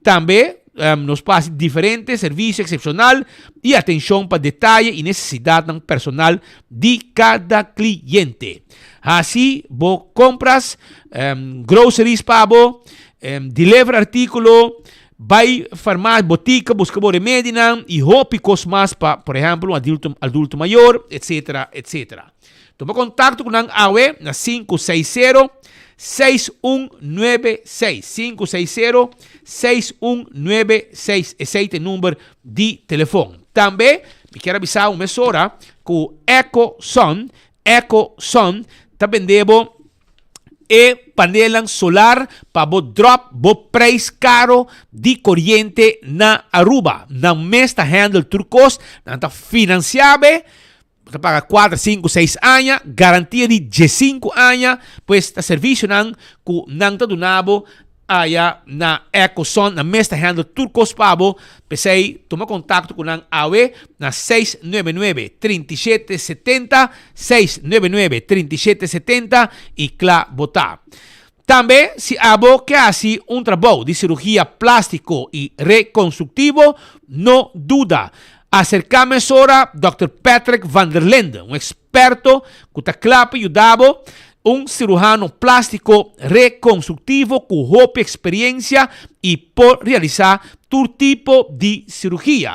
Tambe nos por haci diferente servicio excepcional y atencion pa detaye y necesidadnan personal di cada cliente. Haci bo compras, groceries pa bo, deliver articulo, bay farmacia, botica busca bo remedinan y hopi cos mas pa, por ehempel, un adulto, adulto mayor, etcetera, etcetera. Tuma contacto cu nan awe na 560 6196, 560 6196, esey ta e number di telefon. Tambe mi kier a bisa un mesora cu Eco Sun, Eco Sun ta bende bo e panelnan solar pa bo drop bo prijs caro di coriente na Aruba. Nan mes ta handle tur cos, nan ta financia be, bo ta paga cuater, cinco, seis aña, garantia di diescinco aña, pues ta servicionan cu nan ta duna bo Aya na Ecoson, nan mes ta handle tur kos pa bo, p'esei tuma kontakto ku nan awe na seis nuebe nuebe, 37 70, seis nuebe nuebe, 37 70 i kla bo ta. Tambe si abo ke hasi un trabou di sirugia plástiko i rekonstruktivo, no duda, aserká mesora Dòkter Patrick van der Linden, un eksperto ku ta kla pa yuda bo. Un siruhano plástiko rekonstruktivo ku hopi eksperiencia i por realisá tur tipo di sirugia.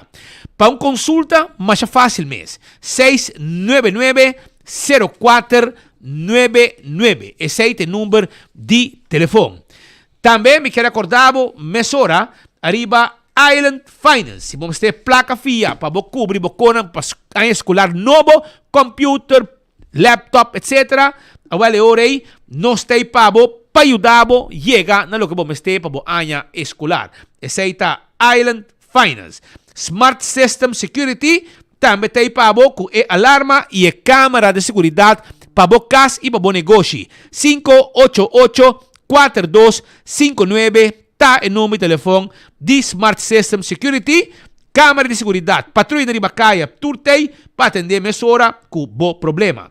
Pa un konsulta masha fásil mes, 699 0499, esei ta e number di telefon. Tambe mi kier akorda bo mesora ariba Island Finance. Si bo mester plaka fia pa bo kubri bo konan pa aña eskolar nobo, computer, laptop etc. Awel e ora ei nos ta ei pa bo pa yuda bo yega na loke bo mester pa bo aña eskolar. Esei ta Island Finance. Smart System Security tambe ta ei pa bo ku e alarma i e kamera di seguridat pa bo kas i pa bo negoshi. 588 4259 ta e number di telefon di Smart System Security. Camera di seguridad, patruya riba caya, tur t'ey pa atende mesora cu bo problema.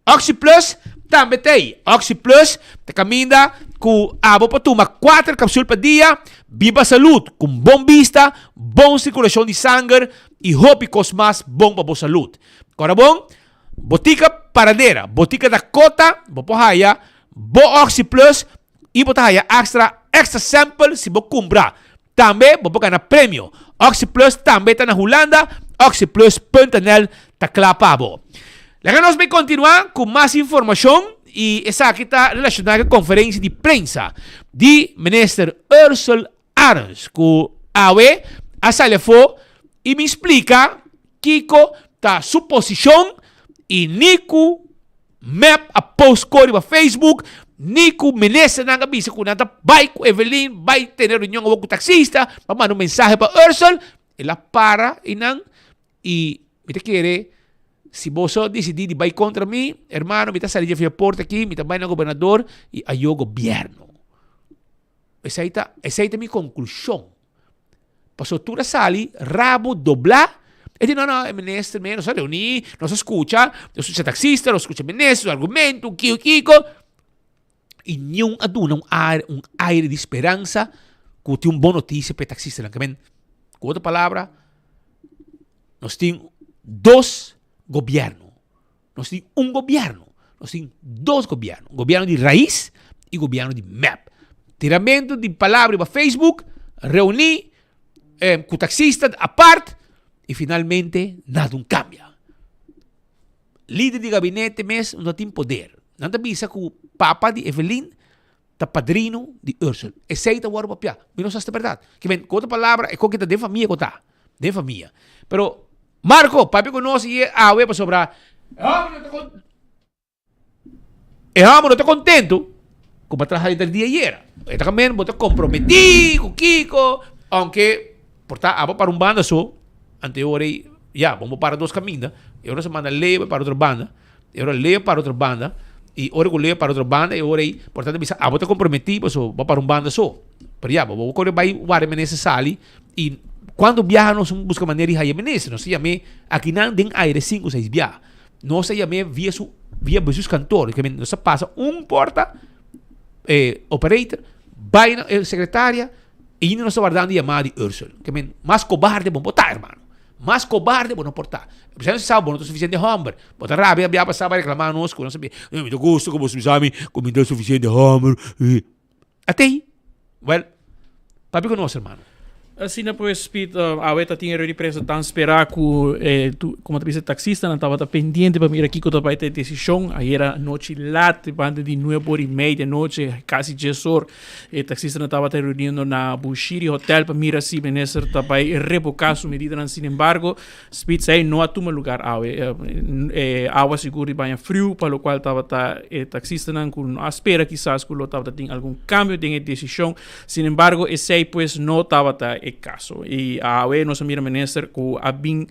OxyPlus tambe t'ey. OxyPlus ta caminda cu abo por tuma cuater capsul pa dia, biba salud cu un bon bista, bon circulacion di sanger y hopi cos mas bon pa bo salud. Cora bon, Botica Paradera, Botica Dakota, bo por haya bo OxyPlus y bo ta haya extra extra sample si bo cumpra. Tambe bo por gana premio. OxyPlus tambe ta na Hulanda, oxyplus.nl ta kla pa bo. Laga nos bay continua cu mas informacion y esaki ta relaciona cu conferencia di prensa di Minister Ursell Arends cu awe a sali afo y bin splica kico ta su posicion y ni cu Mep a post ko riba Facebook, ni ku ministernan a bisa ku nan ta bai ku Evelyn, bai tene reunion awor ku taxista, pa manda un mensahe pa Ursel, el a para einan i mi ta kere si boso disidí di bai kontra mi, hermano mi ta sali dje via porta aki, mi ta bai na gobernador i ayo gobierno. Esei ta, esei ta mi konklushon. Pasobra tur a sali rabo doblá. E di, no, no, e minister mi, nos a reuní, nos a skucha, nos a skucha taksista, nos a skucha minister, su argumento, kiko, kiko. I niun a duna un aire, un aire di speransa ku tin un bon notisia pa e taksistanan. Ke men, ku otro palabra, nos tin dos gobièrnu. Nos tin un gobierno, nos tin dos gobierno, gobierno di Raiz y gobierno di mep. Tiramento di palabra riba Facebook, reuni eh, cu taxista apart y finalmente nada un cambia. Lider di gabinete mes no tin poder. Nan ta bisa cu papa di Evelyn ta padrino di Ursel. Esey ta worde papia. Mi no sa si ta berdad. Ke men, cu otro palabra, e koki ta den famia cu ta. Den famia. Pero, Marco, papia cu nos y awe pasobra e homber no ta con e homber no ta contento cu bo a traha denter di ayera. E ta men bo ta comprometi cu kico, aunke por ta abo para un banda so, ante ora ey, ya, bo para dos caminda, e ora se manda Leo para otro banda. E ora Leo para otro banda, y ora cu Leo para otro banda, e ora ey, por tanto bisa, abo ta comprometí, paso bo para un banda so. Pero ya, bo bo core bay wara e minister sali, y cuando biaha nos busca manera di haya e minister, nos ta yam'é akinan den aire cinco seis biaha. Nos ta yam'é via su, via bezoekskantoor, ke men nos ta pasa un porta, e operator, bay na e secretaria, y nos ta wardando e yamada di Ursel. Ke men, mas cobarde bo no por ta, hermano. Mas cobarde bo no por ta. Bisa nos sa bo no ta suficiente homber. Bo ta rabia bia pasa ba reclama nos cu nos sabia. Eh, mi ta gusta cu bo bisa mi cu mi ta suficiente homber. Atey. Well, papia cu nos hermano. Asina pues Piet, awe ta tin e rueda di prensa tan spera cu e tu, como ta bisa taxistanan tabata pendiente pa mira kico ta bay ta e decision. Ayera nochi lat, banda di nuebe ora y media nochi, casi dies or, E taxistanan tabata reuniendo na Bushiri Hotel pa mira si minister ta bai revoká su medidanan. Sin embargo, Speed sei no a tuma lugar awe. E awa sigur di baña friu, pa lokual tabata e taxistanan ku no a spera kisas ku lo tabata tin algun kambio den e desishon. Sin embargo, esei pues no tabata e kaso. I awe nos a mira minister ku a bin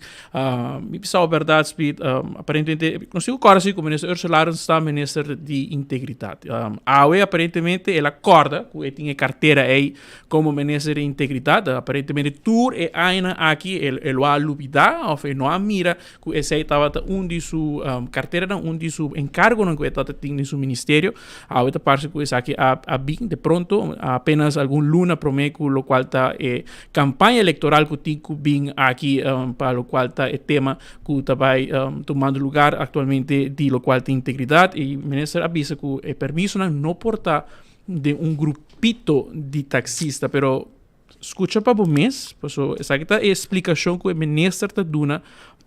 Mi bisa bo berdad Speed, aparentemente, nos tin ku kòrda si ku Minister Ursula Arends ta Minister di Integridat. Awe aparentemente el a kòrda ku e tin e kartera ei komo Minister di Integridat. Aparentemente tur e añanan aki el e lo a lubidá òf e no a mira ku esei tabata un di su karteranan, un di su enkargonan ku e tabata tin den su ministerio. Awe ta parse ku esaki a a bin de pronto, apenas algun luna promé ku lokual ta e Campaña electoral cu tin cu bin aki pa locual ta e tema cu ta bay tumando lugar actualmente di locual ta integridad y minister a bisa cu e permisonan no por ta den un grupito di taxista pero scucha pa bo mes paso esaki ta e explicacion cu e minister ta duna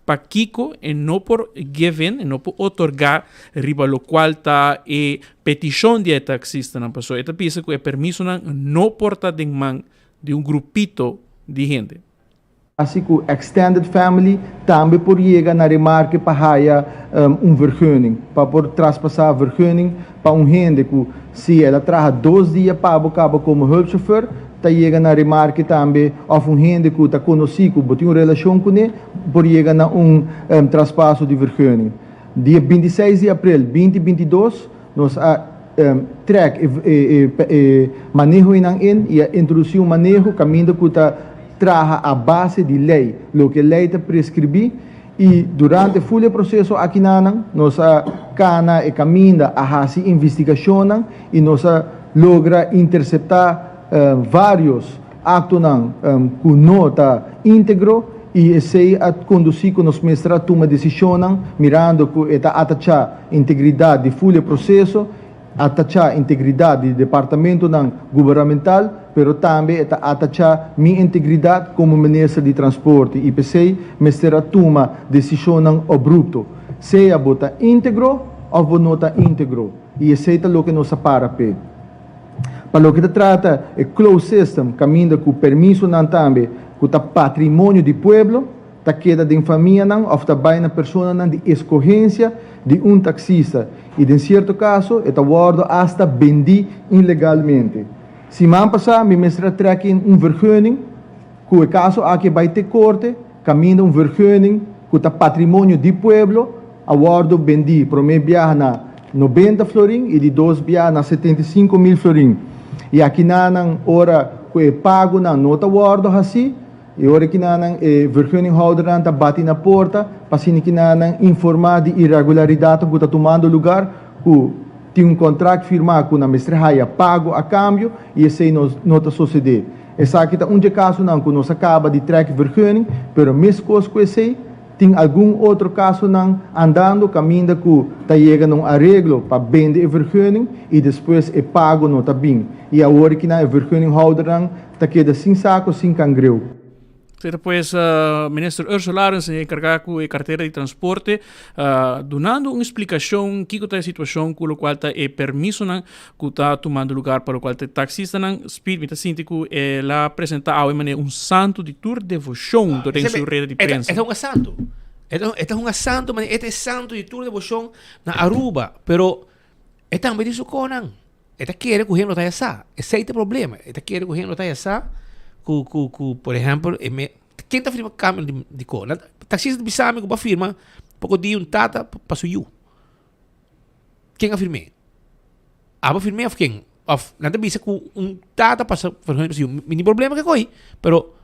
pakico e no por give in e no por otorga riba locual ta e peticion di e taxistanan paso e ta bisa cu e permisonan no por ta den man di un grupito di hende. Asi ku extended family tambe por yega na remarke pa haya un vergunning, pa por traspasá vergunning pa un hende ku si el a traha dos dia pa bo kaba komo hulpchauffeur ta yega na remarke tambe òf un hende ku ta konosí ku bo tin un relashon kuné por yega na un traspaso di vergunning. Dia 26 di aprel 2022 nos a trek e manehonan in y a introduci un maneho caminda cu ta traha a base di ley, loke ley ta prescribi y durante full e proceso akinanan nos a cana e caminda a haci investigacionnan y nos a logra intercepta varios actonan cu no ta integro y esey a conduci cu nos mester a tuma decisionnan mirando cu e ta atacha integridad di full e proceso, atacha integridad di departamentonan gubernamental, pero tambe e ta atacha mi integridad como Minister di Transporte y p'esey mester a tuma decisionnan abrupto. Sea bo ta integro of bo no ta integro y esey ta loke nos a para p'e. Pa loke ta trata e closed system caminda cu permisonan tambe cu ta patrimonio di pueblo ta keda den famianan of ta bay na personanan di escogencia di un taxista y den cierto caso e ta wordo hasta bendi ilegalmente. Siman pasa mi mester a trek in un vergunning cu e caso aki a bay te corte caminda un vergunning cu ta patrimonio di pueblo a wordo bendi prome biaha na 90 florin y di dos biaha na 75 mil florin y akinanan ora cu e pagonan no ta wordo haci y ora kinanan e vergunninghoudernan ta bati na porta pa asina kinanan informa di irregularidadnan cu ta tumando lugar cu tin un contract firma cu nan mester haya pago a cambio y esey no ta socede. Esaki ta un dje casonan cu nos a caba di trek vergunning, pero mescos cu esey. Tin algun otro kasonan andando kaminda ku ta yega na un areglo pa bende e vergunning i despues e pago no ta bin i awor kinan e vergunninghoudernan ta keda sin sako sin kangreu. Esei ta pues Minister Ursula Arends enkargá ku e kartera di transporte dunando un splikashon kiko ta e situashon ku lokual ta e permisonan ku ta tumando lugar pa lokual ta e taksistanan. Speed mi ta sinti ku el a presentá awe manera un santu di tur devoshon den su reda di prensa. E ta un santu. E ta un santu manera e ta e santu di tur devoshon na Aruba pero e tambe tin su konan. E ta kere ku hende lo ta haya sa. Esei ta e problema. E ta kere ku hende lo ta haya sa ku, ku, ku, por ehempel, e me, ken ta firma kambio di, di ko? Nan, taxista ta bisa mi ku bo a firma poko dia un tata pa su yu. Ken a firm'é? Abo a firm'é òf ken? Òf nan ta bisa ku un tata pasa vergunning pa su yu. Mi tin problema ku e koi, pero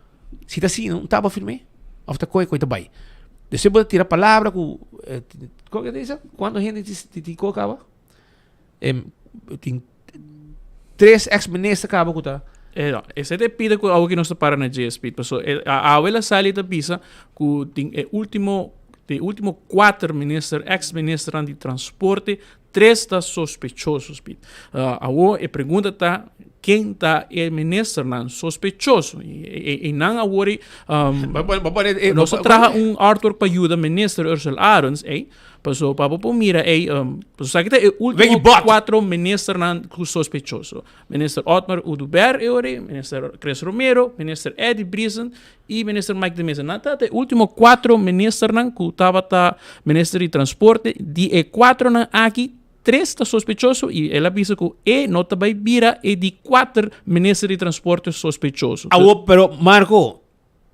si ta asina un tata a firm'é òf ta koi koi ta bai. Despues bo ta tira palabra ku, kon ke ta bisa? Kuantu hende ti ti ko kaba? Tin tres ex minister kaba ku ta. Eh, no. Ese te pide ku awe ki nos ta para na dje, Speed. Paso e awe la sali ta bisa ku tin e ultimo de ultimo kuater minister, ex ministernan di transporte, tres ta sospechoso, Speed. Uh, awo e pregunta ta ken ta e ministernan sospechoso? E, e, e nan awor um, nos a traha un artwork pa yuda minister Ursula Arends, ey. Paso pa bo por mira ey, um, paso sa kita e ultimo cuatro ministernan ku sospechoso. Minister Otmar Oduber e ora, minister Chris Romero, minister Eddie Briesen y minister Mike de Meza. Nan ta e ultimo cuatro ministernan ku tabata minister di transporte. Di e cuatronan aki, tres ta sospechoso y el a bisa ku e no ta bai bira e di cuater minister di transporte sospechoso. Awo, pero Marco,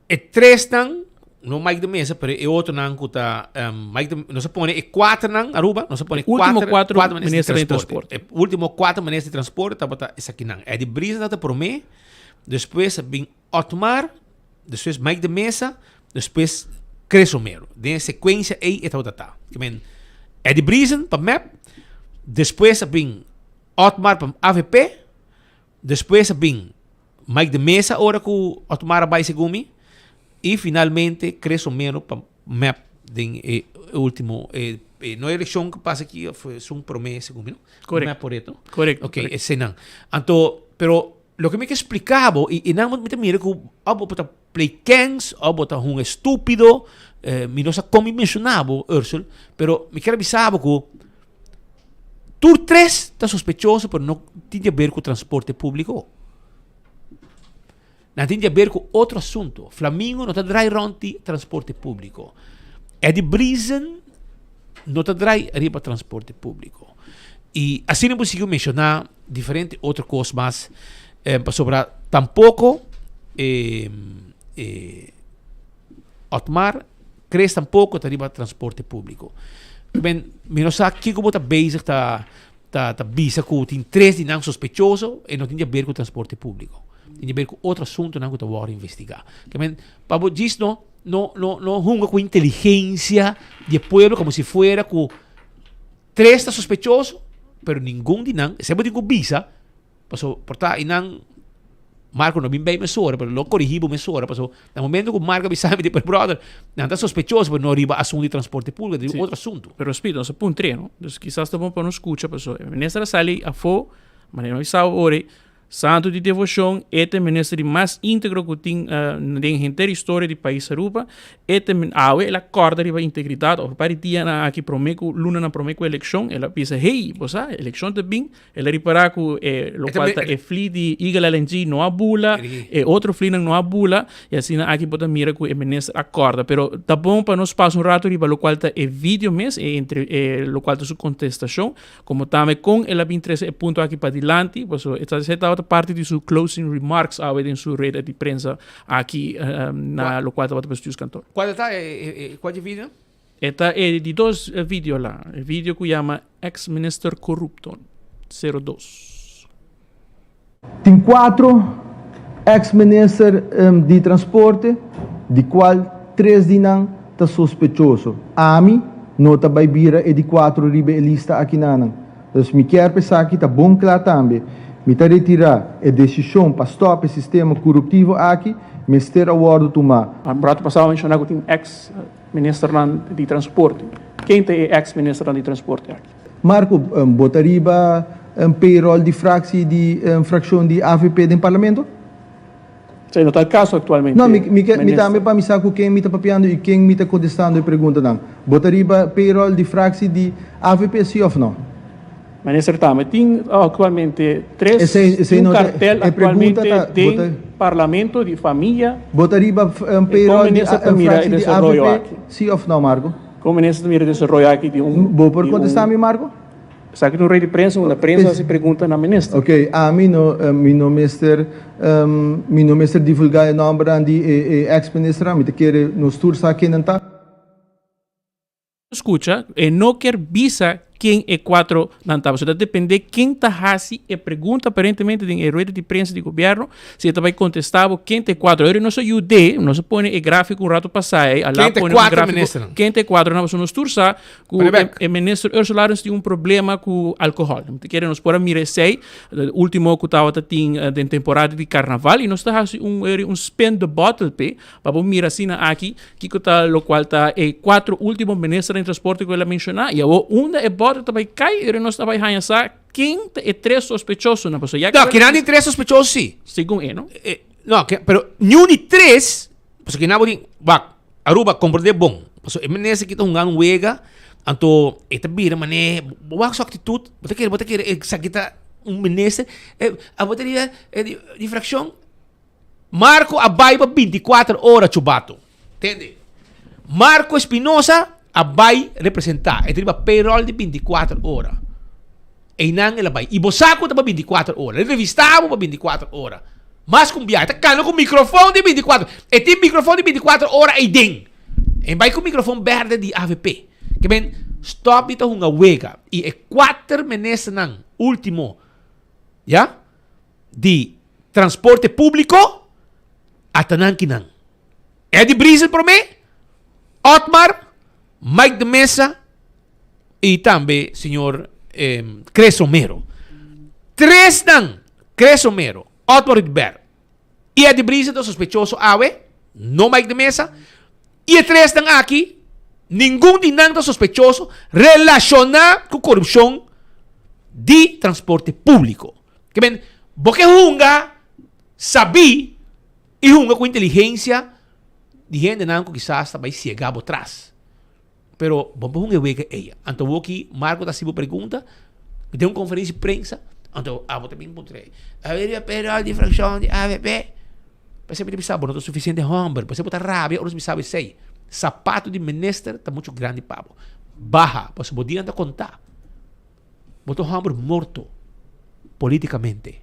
E tresnan, no Mike de Meza, pero e otronan ku ta Mike de, nos a pone e kuaternan, Aruba, nos a pone Último kuater, kuater minister di transporte. E último kuater minister di transporte tabata esakinan. Eddie Briesen tabata promé, despues a bin Otmar, despues Mike de Meza, despues Chris Romero. Den e sekuensia ei e tabata ta. Ke men Eddie Briesen pa mep, despues a bin Otmar pa avp, despues a bin Mike de Meza ora cu Otmar a bay segun mi y finalmente Chris Romero pa mep den e ultimo e no eleccion cu pasa aki of esun prome segun mi no? Correcto. Mep por eto. Correcto. Ok, esenan. Anto pero loke mi ke explica bo y nan mi ta mira cu of bo ta play kens of bo ta hunga estupido mi no sa con mi menciona bo Ursel pero mi kier a bisa bo cu Tur tres ta sospechoso pero no tin di haber cu transporte publico. Nan tin di haber cu otro asunto. Flamingo no ta draai rond di transporte publico. Eddie Briesen no ta draai riba transporte publico. Y asina bo sigui menciona diferente otro cos mas eh, pasobra tampoco eh, eh, Otmar Chris tampoco ta riba transporte publico. Men, mi no sa kiko bo ta bezig ta ta ta bisa ku tin tres di nan sospechoso e no tin di haber ku transporte publico. Tin di haber ku otro asuntonan ku ta wòrdu investigá. Ke men, pa bo djis no no no no hunga ku inteligensia di e pueblo komo si fuera ku tres ta sospechoso, pero ningun di nan, esei bo tin ku bisa. Paso por ta einan Marco no bin bay mesora, pero lo corigi bo mesora, paso na momento cu Marco a bisa mi di, pero brother, nan ta sospechoso, pero no riba asunto di transporte público, riba Sí. otro asunto. Pero Speed, nos a puntr'é, no? Dus kisas ta bon pa nos scucha, paso e minister a sali afó, manera mi bisa bo ora, santo di devocion, e ta e minister di mas íntegro cu tin den henter historia di pais Aruba, E ta awe el a kòrda riba integridat òf un par di dianan aki promé ku lunanan promé ku elekshon el a bisa hey bo sa elekshon ta bin el a ripará ku e lokual ta e fli di Eagle LNG no a bula e otro flinan no a bula i asina aki bo ta mira ku e minister a kòrda pero ta bon pa nos pasa un ratu riba lokual ta e video mes e entre e lokual ta su kontestashon komo tambe kon el a bin trese e punto aki padilanti pasobra esei tabata parti di su closing remarks awe den su rueda di prensa Aki na locual tabata bestuurskantoor. Cual ta e cual dje video? E ta e di dos video la. E video cu yama Ex Minister Corrupto 02. Tin cuatro ex minister di transporte di cual tres di nan ta sospechoso. Ami no ta bay bira e di cuatro riba e lista akinanan. Dus mi kier pa esaki ta bon kla tambe. Mi ta retirá e desishon pa stòp e sistema koruptivo aki mester a wòrdu tumá. Un rato pasado a menshoná ku tin ex ministernan di transporte. Ken ta e ex ministernan di transporte aki? Marco, bo ta riba payroll di fractie di fraccion di avp den parlamento? Esei no ta el caso actualmente, No, mi mi ke mi minister. tambe pa mi sa cu ken mi ta papiando y ken mi ta contestando e preguntanan. Bo ta riba payroll di fractie di avp si of no? Minister tambe tin actualmente tres Esei esei un no ta cartel e pregunta actualmente ta bo den ta parlamento di famia. Bo ta riba E con payroll di minister ta mira e fractie di desaroyo avp aki? si of no, Marco? Con minister ta mira e desaroyo aki di un Bo por di contesta un mi, Marco? Esaki ta un rey di prensa unda prensa haci pregunta na minister. Ok, ami no mi no mester mi no mester divulga e nombernan di e e ex ministernan, mi ta kere nos tur sa ken nan ta. Scucha, e no kier bisa ken e cuatro nan ta. Pasobra ta depende ken ta haci e pregunta aparentemente den e rueda di prensa di gobierno, si e ta bay contesta bo ken ta e cuatro. Ahora nos a yud'é, nos a pone e grafico un rato pasa ey, a la Ken ta e pone un cuatro grafico ministernan? ken ta e cuatro nan, pasobra nos tur sa cu Pone bek. e minister Ursula Arends tin un problema cu alcohol. Mi ta kere nos por a mira esey, ultimo cu tabata tin den temporada di carnaval y nos ta haci un un spin the bottle p'e, Pa bo mira asina aki kiko ta lokual ta e kuatro último ministernan di transporte ku el a menshoná i awor unda e bòter ta bai kai i nos ta bai haña sa ken ta e tres sospechosonan pasobra ya No, kinan di tres sospechoso si. Segun e no. No, pero niun di tres, pasobra kinan bo tin, wak, Aruba komprendé bon, pasobra e minister aki ta hunga un wega, anto e ta bira manera, bo wak su aktitut, bo ta kere, bo ta kere esaki ta un minister, abo ta riba di frakshon. Marco a bai pa binticuater ora chubato. Tende? Marco Espinosa a bai representa. E ta riba payroll di binticuater ora. Einan el a bai. I bo sa cu ta pa binticuater ora. El revista bo pa binticuater ora. Mas cu un biaha. E ta cana cu microfon di binticuater. E tin microfon di binticuater ora eiden. E bai cu microfon berde di avp. Ke men stop di ta hunga wega. I e cuater ministernan ultimo, ya? Di transporte públiko ata nan kinan. Eddie Briesen promé, Otmar, Mike de Meza i tambe señor Chris Romero. Tres nan, Chris Romero, Otmar Oduber i Eddie Briesen ta sospechoso awe, no Mike de Meza. I e tres nan aki, ningun di nan ta sospechoso relashoná ku korupshon di transporte públiko. Ke men, bo ke hunga sabí i hunga ku inteligensia di hendenan ku kisas ta bai siega bo tras. Pero bo por hunga e wega ei. Anto awor ki Marco ta hasi bo pregunta den un konferensia di prensa, anto abo ta bin puntra ei, A ber, pero di frakshon di avp, P'esei mi ta bisa bo no ta sufisiente hòmber, p'esei bo ta rabia ora mi bisa bo esei. Sapato di minister ta muchu grandi pa bo. Baha, pasobra bo dianan ta kontá. Bo ta un hòmber morto politikamente.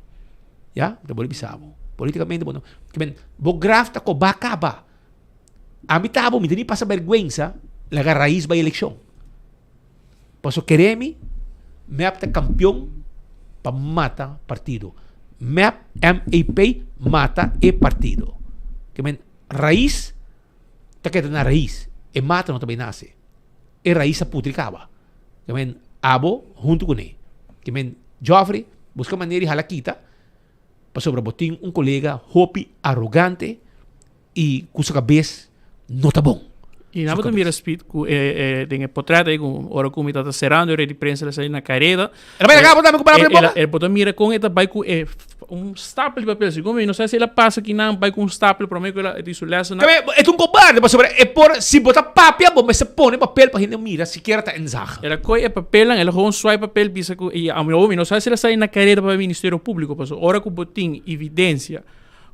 Ya, mi ta bolbe bisa bo. Politikamente bo no, kimen bo graf ta kobá kaba. Ami ta bo, mi ta ni pasa bèrgwensa laga Rais bai elekshon. Pasobra kere mi, mep ta kampion pa mata partido. Mep, MEP, mata e partido. Kimen Rais ta keda na rais. E mata no ta bai nase. E rais a putri kaba. Ke men abo huntu kuné. Ke men Geoffrey buska manera di hala kita pasobra bo tin un kolega hopi arogante i ku su kabes no ta bon. I nan bo ta mira Speed ku e den e potret ei ku ora ku mi tabata serando e red di prensa el a sali na kareda. El a bai laga bo tambe ku palabra di boka? El bo ta mira kon e ta bai ku e un stapel di papel. Segun mi no sa si el a pasa kinan bai ku un stapel prome ku el a di su lesenan. Tabe e ta un kobarde pasobra e por si bo ta papia bo mester pone papel pa hende mira sikiera ta inzage. El a kohe e papelnan el a gewoon swai papel bisa ku i ami mi no sa si el a sali na kareda pa bai Ministerio Publico pasobra ora ku bo tin evidencia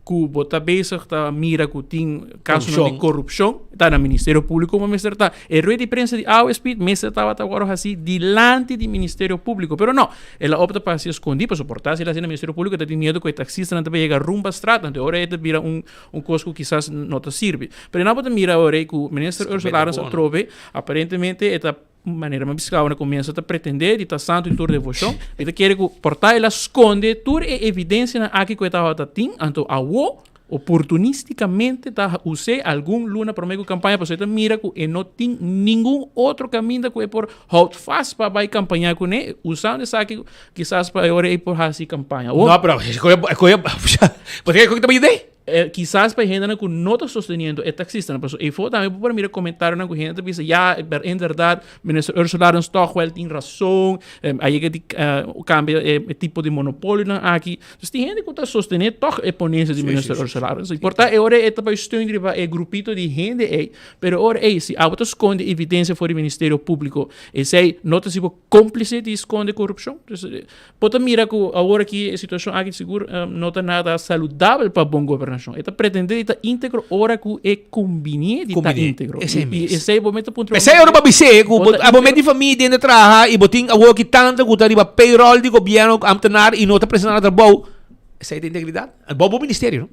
ku bo ta bezig ta mira ku tin kasonan di korupshon, ta na Ministerio Públiko bo mester ta. E rueda di prensa di awe Speed mester tabata wòrdu hasí dilanti di Ministerio Públiko, pero no, el a opta pa hasi eskondí pasobra por ta si el hasi na Ministerio Públiko ta tin miedu ku e taksistanan ta bai yega rumba straat, anto e ora ei ta bira un un kos ku kisas no ta sirbi. Pero nan bo ta mira awor ei ku Minister Ursula Arends atrobe aparentemente e ta Manera mi a bisa na comienzo ta pretende di ta santo di tur devocion. Mi ta kere cu por ta el a sconde tur e evidencianan aki cu e tabata tin, anto awo oportunisticamente ta use algun luna prome cu campaña pasobra e ta mira cu e no tin ningun otro caminda cu e por houd vast pa bay campaña cune, usando esaki kisas pa e ora ey por haci campaña. No, pero escoge, escoge, bo ta kere escoge ta bay yude? Kisas pa e hendenan ku no ta sosteniendo e taksistanan, pasobra eyfo tambe bo por mira komentarionan ku hende ta bisa, ya, inderdat, Minister Ursula Arends tòg wèl tin rason, a yega di kambia e tipo di monopolionan aki. Dus tin hende ku ta sostené tòg e ponensia di Minister Ursula Arends. I por ta e ora ei e ta bai steun riba e grupito di hende ei, pero e ora ei si abo ta skonde evidensia for di Ministerio Públiko, esei no ta si bo kómplise di skonde korupshon? Dus Bo ta mira ku awor aki e situashon aki sigur no ta nada saludabel pa bon gobernashon. E ta pretendé di ta íntegro ora ku e kumbinié di ta íntegro. Esei I mes. esei bo mester puntra bo P'esei ora bo a bis'é ku Bo bo ta abo íntegro? met di famia den ta traha i bo tin awor ki tantu ku ta riba payroll di gobièrnu ambtenaar i no ta presentá na trabou, esei ta integridat? Bo bo ministerio no?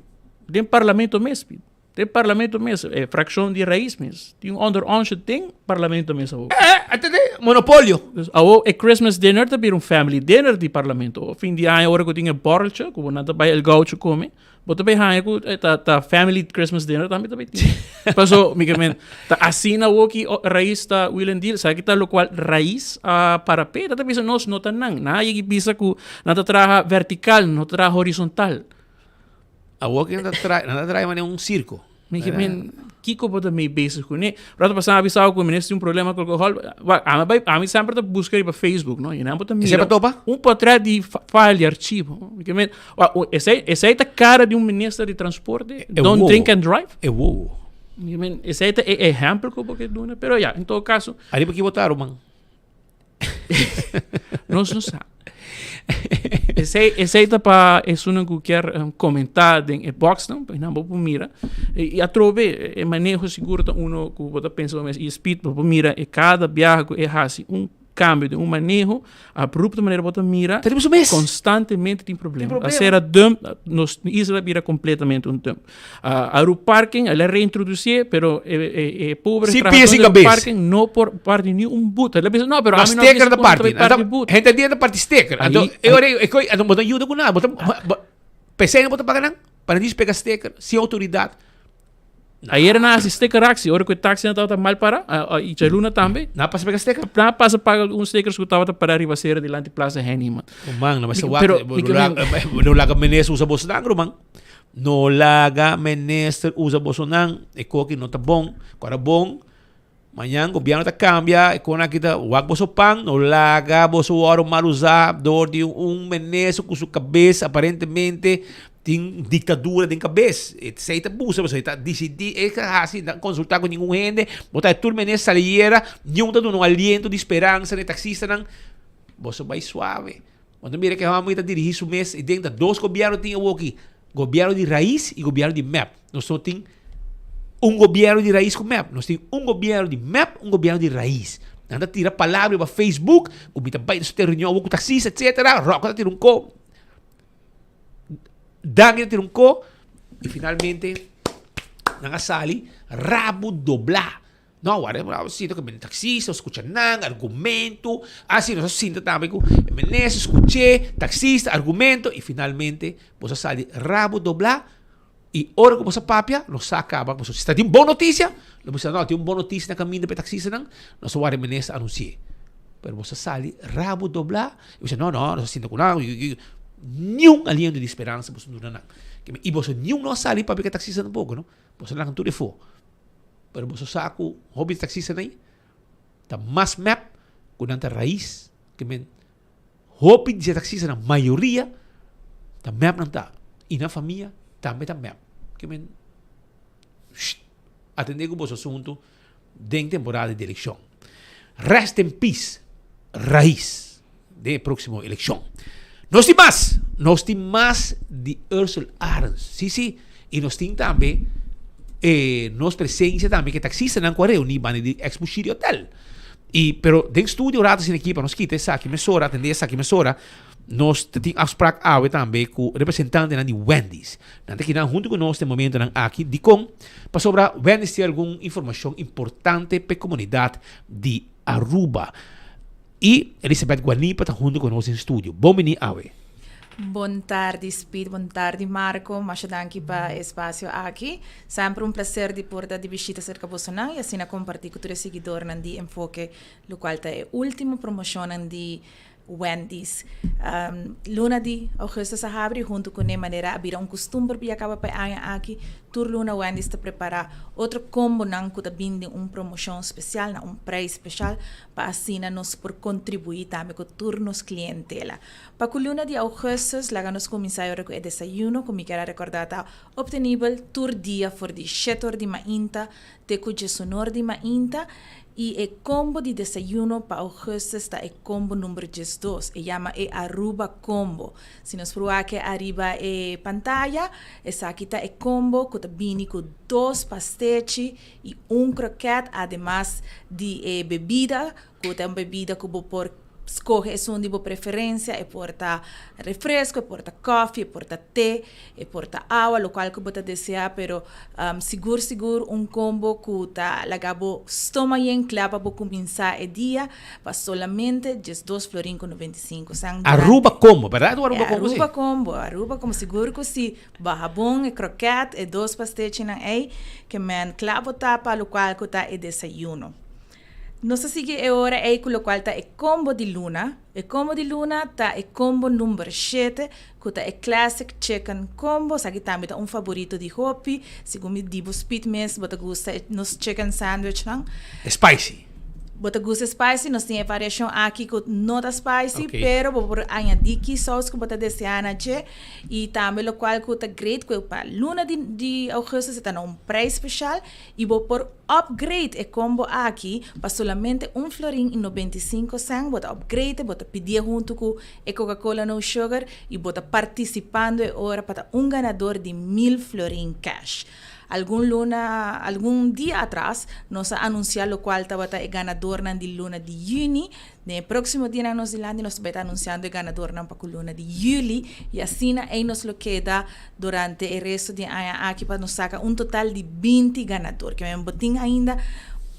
Den parlamento mes. Den parlamento mes, e fraccion di Raiz mes. Tin un onder onsje den parlamento mes awo. Eh, atende, monopolio. Dus awo e Christmas dinner ta bira un family dinner di parlamento. Fin di aña ora ku tin e borreltje, ku bo nan ta bai El Gaucho kome, bo ta bai haña ku ta ta family Christmas dinner tambe ta bai tin. Paso, mi ke men, ta asina awo ki Raiz ta wheel and deal. Sa ki ta lokual Raiz a para p'e? Ta ta bisa nos no ta nan. Nan a yega bisa ku nan ta traha vertical, no ta traha horizontal. Awor ki nan ta trae, nan ta trae manera un circo. Mi ke men, kiko bo ta mee bezig kuné? Rato pasá a bisa ku minister tin un problema ku alkohòl. Wak, ami bai, ami semper ta buska riba Facebook, no? I nan bo ta Esei mira pa topa? un portret di file di archivo. Mi ke men, wak, esei, esei ta kara di un minister di transporte? E Don't wowo. drink and drive? E wowo. Mi ke men, esei ta e ehèmpel ku bo ke duna. Pero ya, en todo kaso. Ariba ki bo ta, ruman? Nos no sa. Esei, esei ta pa esunnan ku kier um, komentá den e boxnan, pa nan bo por mira. I, i atrobe e maneho sigur ta uno ku bo ta pensa bo mes i speed bo por mira e kada biaha ku e hasi un kambio den un maneho abrupto manera bo ta mira Ta riba su mes. konstantemente tin problema. Tin problema. A sera dump, nos isla bira kompletamente un dump. Aru parking, el a reintroducié, pero e, e, e pobre Sin pie, trahador sin del cabeza. parking no por parti ni un boete. El a bisa, no, pero No, a mi no sticker bisa ta cu no parti. ta parti boete. Henter dia ta parti sticker. Ahí- Anto, e ahí- ora e coi, anto bo ta yuda cu nada. Bo ta, bo, pesey no bo ta paga nan? Pa nan despega sticker, sin autoridad. Ayer nan hasi sticker actie, ora cu e taxi nan tabata mal para, y djaluna tambe. Nan pasa pega sticker? Nan pasa paga algun stickers cu tabata para riba acera dilanti Plaza Henny, man. Oh, man, no mester wak, Pero, bo mi ke no men- laga, no laga minister usa boso nan, ruman. No laga minister usa bosonan, e koki no ta bon. Ku ora bon, mañan gobierno ta cambia, e kon aki ta wak boso pan, no laga boso wòrdu mal usá dor di un minister ku su kabes aparentemente tin diktadura den kabes. Esei ta busa pasobra e ta disidí, e ta hasi, no ta konsultá ku ningun hende. Bo ta tur minister saliera, niun ta duna un aliento di speransa na e taksistanan. Boso bai suave. Bo ta mira ke homber ta dirigi su mes i den ta dos gobierno tin awoki, gobierno di Raiz i gobierno di mep. Nos no tin un gobierno di Raiz ku mep, nos tin un gobierno di mep, un gobierno di Raiz. Nan ta tira palabra riba Facebook ku mi ta bai na su reunion awor ku taxista etcetera, Rocco ta tira un ko, Dangui ta tira un ko i finalmente nan a sali rabo doblá. No, wara e sinta ku e taxista, skucha nan, argumento, asi nos a sinta tambe ku e minister, skuch'é, taxista, argumento, i finalmente boso a sali rabo doblá, i ora ku boso a papia, nos sa kaba, pasobra si ta tin bon notisia, lo bisa no, tin un bon notisia na kaminda pa e taxistanan, nos a wara e minister anunsi'é. Pero boso a sali rabo doblá, i bo bisa no, no, nos a sinta ku nan, niun aliento di speransa boso no duna nan. I boso niun no a sali papia ku e taxista tampoko, no, boso a laga tur efo. Pero boso sa ku hopi taxistanan ei ta mas mep ku nan ta rais. Ke men hopi di e taxistanan, mayoria ta mep nan ta. I nan famia tambe ta mep. Ke men atende ku boso asuntu den temporada di elekshon. Rest in peace Rais den e próksimo elekshon. Nos tin mas! Nos tin mas di Ursel Arends. Sí, sí. I nos tin tambe e nos presencia tambe ke taxistanan ku a reuní banda di ex Bushiri Hotel. I pero den studio rato asina aki pa nos kita esaki mesora, atendé esaki mesora, nos ta tin afsprak awe tambe ku representantenan di Wendy's. Nan ta kinan huntu ku nos den momentonan aki. Dikon? Pasobra Wendy's tin algun informashon importante p'e komunidat di Aruba. I Elizabeth Guanipa ta huntu ku nos den studio. Bon bini awe. Bon tardi Speed, bon tardi Marco, masha danki pa e espacio aki. Semper un placer di por ta di bishita cerca bosonan y asina comparti cu tur e siguidornan di Enfoke, locual ta e ultimo promocionnan di. Wendy's. Luna di augustus a habri huntu kuné manera a bira un kustumber ku ya kaba pa e aña aki. Tur luna Wendy's ta prepará otro kombonan ku ta bin den un promoshon spesial na un preis spesial pa asina nos por kontribuí tambe ku tur nos klientela. Pa ku luna di augustus laga nos kuminsá e ora ku e desayuno ku mi kier a rekordá ta optenibel tur dia for di shete or di mainta te ku djesonor di mainta i e kombo di desayuno pa augustus ta e kombo number 12. E yama e Aruba Combo. Si nos por wak ariba e pantaya, esaki ta e kombo ku ta bini ku dos pastechi i un kroket ademas di e bebida ku ta un bebida ku bo por skohe esun di bo preferensia, e por ta refresko, e por ta kòfi, e por ta te, e por ta awa, lokual ku bo ta deseá, pero sigur sigur un kombo ku ta laga bo stoma yen kla pa bo kuminsá e dia pa solamente 12 florin ku 95 sènt. Aruba Combo, bèrdat? Aruba Combo, si. Aruba Combo, Aruba Combo, sigur ku si. Bo habon, e kroket, e dos pastechinan ei, ke men kla bo ta pa lokual ku ta e desayuno. Nos ta sigui e ora ei ku lokual ta e kombo di luna. E kombo di luna ta e kombo number shete, ku ta e Classic Chicken Combo. Esaki tambe ta un faborito di hopi. Segun mi di bo Speed mes, bo ta gusta e nos chicken sandwichnan. E spicy. Bo ta gusta e spicy, nos tin e variashon aki ku no ta spicy, pero bo por añadí ki sous ku bo ta deseá na dje. I tambe lokual ku ta great ku pa luna di di augustus e ta na un prijs speshal i bo por upgrade e combo aki pa solamente un florin i 95 sènt. Bo ta upgrade e, bo ta pidié huntu ku e Coca Cola no sugar i bo ta partisipando e ora pa ta un ganador di 1000 florin cash. Algun luna, algun dia atras nos a anunsiá lokual tabata e ganadornan di luna di yüni. Den e próksimo dianan nos dilanti nos ta bai ta anunsiando e ganadornan pa ku luna di yüli i asina ei nos lo keda durante e resto di e aña aki pa nos saka un total di 20 ganador. Ke men bo tin ainda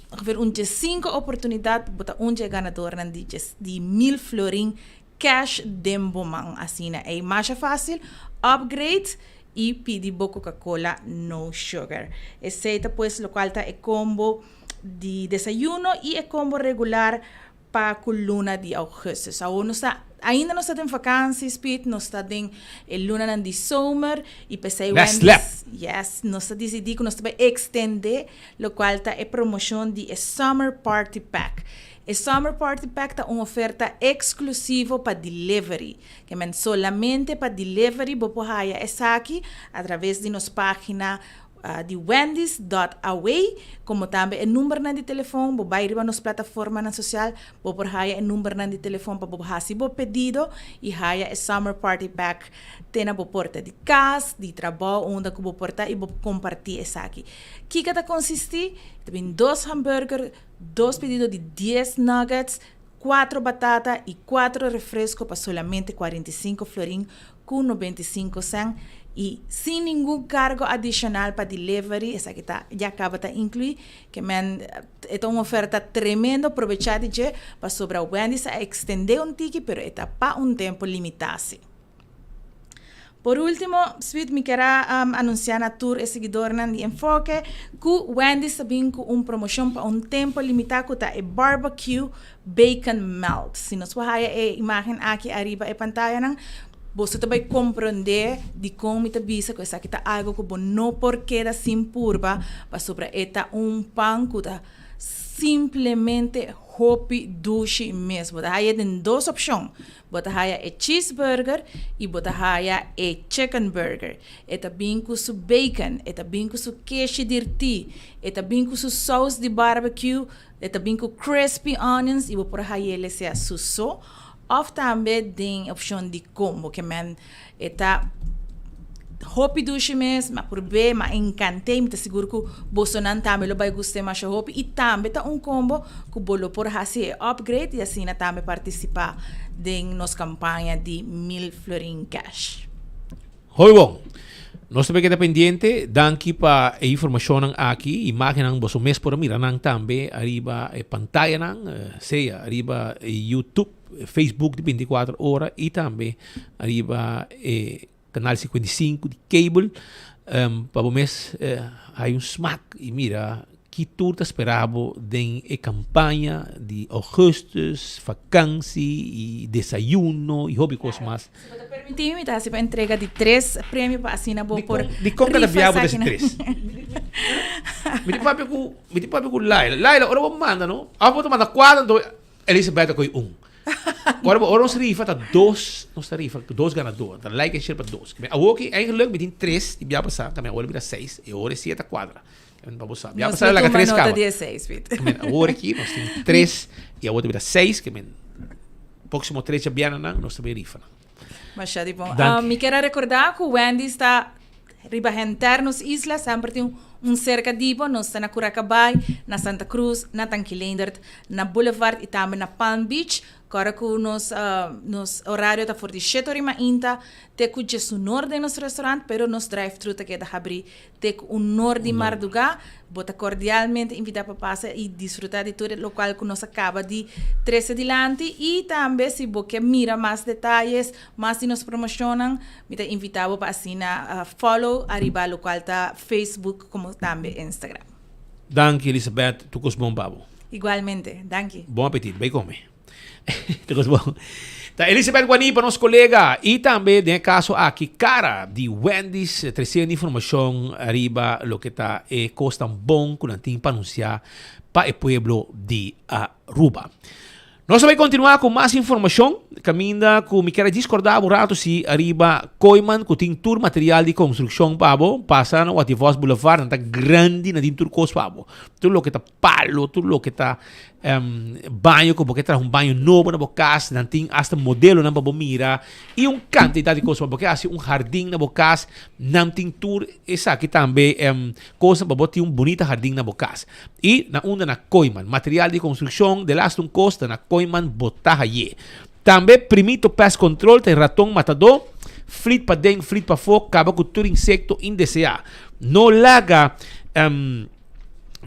ongeveer un 15 oportunidat bo ta un dje ganadornan di di 1000 florin cash den bo man. Asina ei masha fásil, upgrade i pidi bo Coca-Cola no sugar. Esei ta pues lokual ta e kombo di desayuno i e kombo regular pa ku luna di augustus. Awor nos ta, ainda nos ta den vakansi, Speed, nos ta den e lunanan di zomer i p'esei Last lap. Wendy's, yes, nos ta disidí ku nos ta bai ekstendé lokual ta e promoshon di e Summer Party Pack. E Summer Party Pack ta un oferta eksklusivo pa delivery. Ke men solamente pa delivery bo por haya esaki a traves di nos página di Wendy's dot away, komo tambe e numbernan di telefon, bo bai riba nos plataformanan sosial, bo por haya e numbernan di telefon pa bo hasi bo pedido i haya e Summer Party Pack te na bo porta di kas, di trabou, unda ku bo por ta i bo kompartí esaki. Kiko ta konsistí? Ta bin dos hamburger, dos pedido di 10 nuggets, kuatro batata i kuatro refresko pa solamente 45 florin ku 95 sèn i sin ningun kargo adishonal pa delivery, esaki ta ya kaba ta inkluí, ke men e ta un oferta tremendo, probechá di dje pasobra Wendy's a ekstendé un tiki pero e ta pa un tempu limitá si. Por último, Sweet, mi kier a anunsiá na tur e siguidornan di Enfoke ku Wendy's ta bin ku un promoshon pa un tempu limitá ku ta e Barbecue Bacon Melt. Si nos por haya e imágen aki ariba e pantayanan, boso ta bai komprondé dikon mi ta bisa ku esaki ta algu ku bo no por keda sin purba pasobra e ta un pan ku ta simplemente hopi dushi mes. Bo ta haya den dos opshon. Bo ta haya e cheeseburger i bo ta haya e chicken burger. E ta bin ku su bacon, e ta bin ku su keshi dirtí, e ta bin ku su sous di barbecue, e ta bin ku crispy onions i bo por hay'el sea su so òf tambe den opshon di combo. Ke men e ta hopi dushi mes, mi a purb'é, mi a enkant'é i mi ta sigur ku bosonan tambe lo bai gust'é masha hopi. I tambe ta un kombo ku bo lo por hasi e upgrade i asina tambe partisipá den nos kampaña di 1000 florin cash. Hopi bon. Nos ta keda pendiente. Danki pa e informashonnan aki. Imágennan boso mes por a mira nan tambe ariba e pantayanan, sea ariba YouTube, Facebook di 24 ora i tambe ariba e kanal 55 di cable, pa bo mes haya un smak i mira. Ki tur ta spera bo den e campaña di augustus, vakantie y desayuno y hopi cos mas. Si bo ta permiti mi, mi ta haci pa entrega di tres premio pa asina bo por Dicon cada rifa bia bo ta haci esakinan. tres? Mi tin papia cu, mi tin papia cu Laila. Laila, ora bo manda no, of bo ta manda cuatro anto Elizabeth ta coge un. Ora bo, ora nos rifa ta dos, nos ta rifa dos ganador, ta like en share pa dos. Awoki eigenlijk mi tin tres di bia pasa, ta mi awor bira seis, e ora e siete ta cuadra. Pa bo sa. Bia Nos pasa lo laga tuma tres nota caba. di e seis, Piet. Ke men awor aki nos tin tres y awor ta bira seis. Ke men próximo tres djabièrnènan nos ta bay rifa nan. Masha di bon. Danki. Mi kier a recorda cu Wendy's ta riba henter nos isla, semper tin un cerca di bo. Nos ta na Curacabai, na Santa Cruz, na Tanki Leendert, na Boulevard y tambe na Palm Beach. Kòrda ku nos nos orario ta for di shete ora i mainta te ku djesunor den nos restaurant, pero nos drive-thru ta keda habrí te ku unor di mardugá. Bo ta kordialmente invitá pa pasa i disfrutá di tur e lokual ku nos a kaba di trese dilanti. I tambe si bo ke mira mas detayes, mas di nos promoshonnan, mi ta invitá bo pa asina follow ariba lokual ta Facebook komo tambe Instagram. Danki Elisabeth, tur kos bon pa bo. Igualmente, danki. Bon apetit, bai kome. Tur kos bon. Ta Elisabeth Guanipa, nos kolega, i tambe den e kaso aki kara di Wendy's tresiendo informashon riba loke ta e kosnan bon ku nan tin pa anunsiá pa e pueblo di Aruba. Nos ta bai kontinuá ku mas informashon kaminda ku mi kier a djis kòrda bo rato si ariba Kooiman ku tin tur material di konstrukshon pa bo. Pasa na Wativos Boulevard, nan ta grandi, nan tin tur kos pa bo. Tur loke ta palo, tur loke ta baño ku bo ke traha un baño nobo na bo kas, nan tin asta modelonan pa bo mira i un kantidat di kos pa bo. Bo ke hasi un hardin na bo kas, nan tin tur esaki tambe kosnan pa bo tin un bunita hardin na bo kas. I na unda na Kooiman. Material di konstrukshon, de laatste un kos ta na Kooiman bo ta haye. Tambe Primito Pest Control ta e raton matadó, flit paden, flit pafó, kaba ku tur insekto indeseá. No laga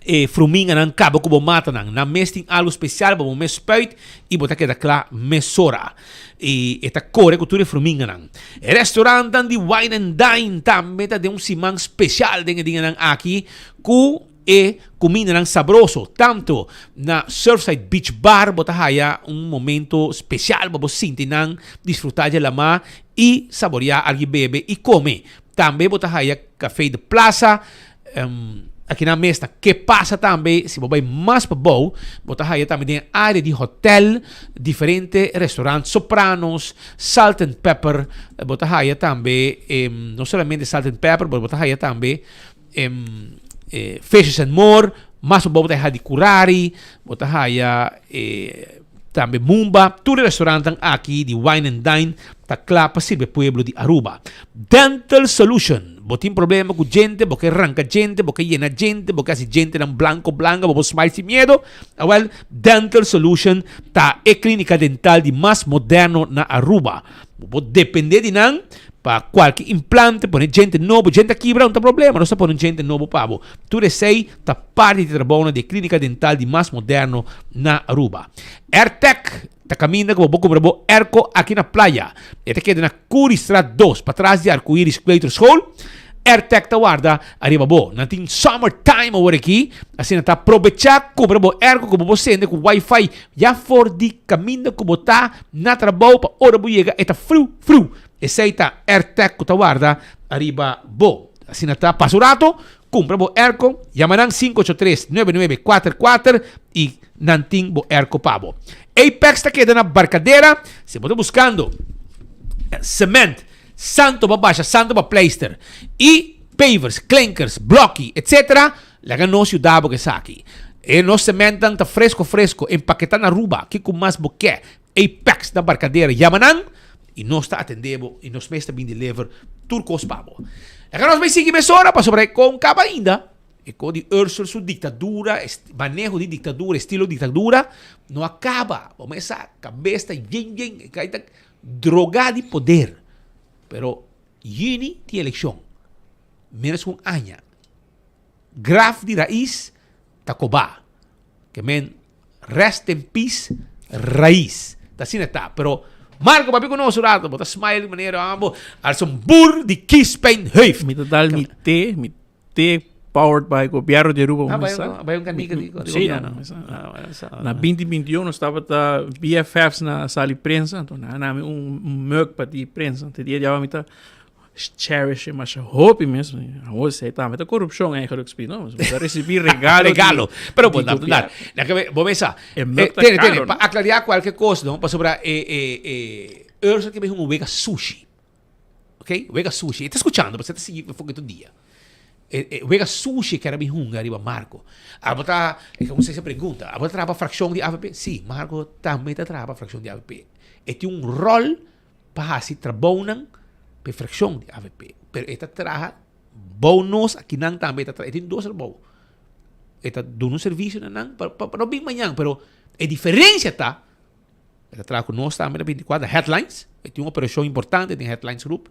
e fruminganan kaba ku bo matanan. Nan mes tin algu spesial pa bo mes spuit i bo ta keda kla mesora. I e ta kore ku tur e fruminganan. E restaurantnan di Wine and Dine tambe ta den un siman spesial den e dianan aki ku E cumindanan sabroso. Tanto na Surfside Beach Bar bo ta haya un momento special pa bo sinti nan, disfruta dje lama y saborea algi bebe y come. Tambe bo ta haya Café de Plaza, akinan mes ta Que Pasa tambe. Si bo bay mas pabou bo ta haya tambe den e area di hotel diferente restaurant, Sopranos, Salt and Pepper, bo ta haya tambe no solamente Salt and Pepper pero bo ta haya tambe Fishes and More, mas bo ta haya di Curari, bo ta haya tambe Mumba, tur e restaurantnan aki di Wine and Dine ta kla pa sirbi e pueblo di Aruba. Dental Solution, bo tin problema ku djente, bo ke ranka djente, bo ke yena djente, bo ke hasi djentenan blanko blanko pa bo smile sin miedo, awel Dental Solution ta e klinika dental di mas moderno na Aruba. Bo por depende di nan pa kualke implante, pone djente nobo, djente a kibra no ta problema, nos ta pone un djente nobo pa bo. Tur esei ta parti di trabounan di e klinika dental di mas moderno na Aruba. Airtec ta kaminda ku bo por kumpra bo airco aki na playa. E ta keda na Curiestraat dos, patras di Arcoiris Kleuterschool. Airtec ta warda ariba bo. Nan tin summer time awor aki, asina ta probecha kumpra bo airco ku bo por sende ku wifi ya for di kaminda ku bo ta na trabou pa ora bo yega e ta friu friu. Esei ta Airtec ku ta warda ariba bo. Asina ta, pasa un rato, kumpra bo airco, yama nan 583 9944 i nan tin bo airco pa bo. Apex ta keda na Barcadera, si bo ta buskando cement, santo pa basha, santo pa pleister i pavers, klinkers, blokki, etc. Laga nos yuda bo ku esaki. E nos sementnan ta fresko fresko, empaketá na Aruba. Kiko mas bo ke? Apex na Barcadera. Yama nan i nos ta atendé bo i nos mes ta bin deliver tur kos pa bo. Laga nos bai sigui mesora pasobra e kon kaba ainda. E kon di Ursel su diktadura, maneho di diktadura, estilo diktadura no a kaba. Bo mes sa kabes ta yen yen, e kai ta drogá di poder. Pero yüni tin elekshon. Ménos ku un aña. Graf di rais ta kobá. Ke men rest in peace rais. Ta asina ta. Pero Marco papia ku nos un rato. Bo ta smile di manera amo. Als un boer di kiespijn heeft. Mi ta dal mi te, mi te. Powered by Gobierno di Aruba. Ah, bai un, bai un canica di, di Sí, gobierno. no, no, Ah, bueno, sa- Na 2021 nos tabata BFFs na sala di prensa, anto nan a nami un un mug pa di prensa. Te dia djawa mi ta cherish e masha hopi mes. Awor esei tambe ta corupcion eigenlijk, Speed, no? Bo ta recibi regalo di- Regalo. Pero di bo, na, na, gobierno. na, na, bo mesa. E mug Eh, ta tene, caro, tene, no? pa aclarear cualquier cosa, no? Pasobra eh, eh, eh, Ursula que me un wega sushi. Ok, wega sushi. E ta skuchando, pasobra e ta sigui enfoke tur dia. E, e wega sushi kera bin hunga riba Marco. Abo ta, e kon se pregunta, abo ta traha pa frakshon di avp? Si, Marco tambe ta traha pa frakshon di avp. E tin un ròl pa hasi trabounan pa e frakshon di avp. Pero e ta traha bou nos akinan tambe e ta traha. E tin dos trabou. E ta duna un servisio na nan pa, pa, pa no bin mañan, pero e diferensia ta E ta traha ku nos tambe na 24 Headlines. E tin un operashon importante den Headlines Group.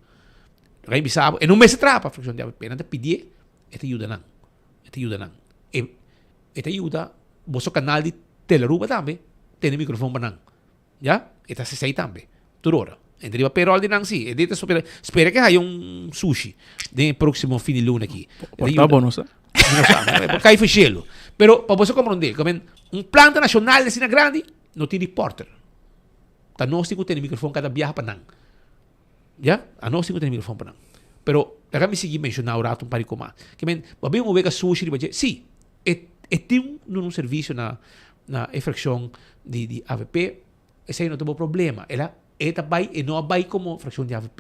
Rei bisa bo, e no mester traha pa frakshon di avp. Nan ta pidié, e ta yuda nan. E ta yuda nan. E, e ta yuda boso kanal di Telearuba tambe tene mikrofon pa nan. Ya? E ta hasi esei tambe. Tur ora. E ta riba payroll di nan si. E di ta spera, spera ke haya un sushi den e próksimo fin di luna aki. E ta Por ta yuda. bo no sa. Mi no sa, no? E por kai fishelu. Pero pa boso komprondé, komen un planta nashonal asina grandi, No tin reporter. Ta nos tin ku tene microfon kada biaha pa nan. Ya? A nos tin ku tene microfon pa nan. Pero laga mi sigui menshoná un rato un par di kos mas. Ke men, bo a bin un wega sushi riba dje? Sí. E e tin duna un servisio na na e frakshon di di avp. Esei no ta bo problema. El a e ta bai e no a bai komo frakshon di avp.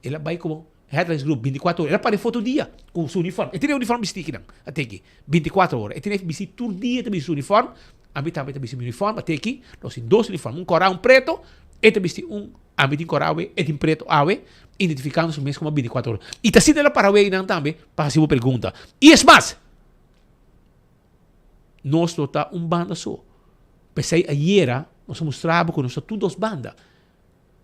El a bai komo Headlines Group bintikuater ora. El a pone foto dia ku su uniform. E tene uniform bistí kinan a teki bintikuater ora. E tene bistí tur dia e ta bisti su uniform. Ami tambe ta bisti mi uniform a teki. Nos tin dos uniform, un kòrá un preto. E ta bisti un, ami tin kòrá awe, e tin preto awe, identifikando su mes komo bintikuater ora. I ta asina el a para awe einan tambe pa hasi bo pregunta. I es mas, nos no ta un banda so. P'esei ayera nos a mustra bo ku nos ta tur dos banda.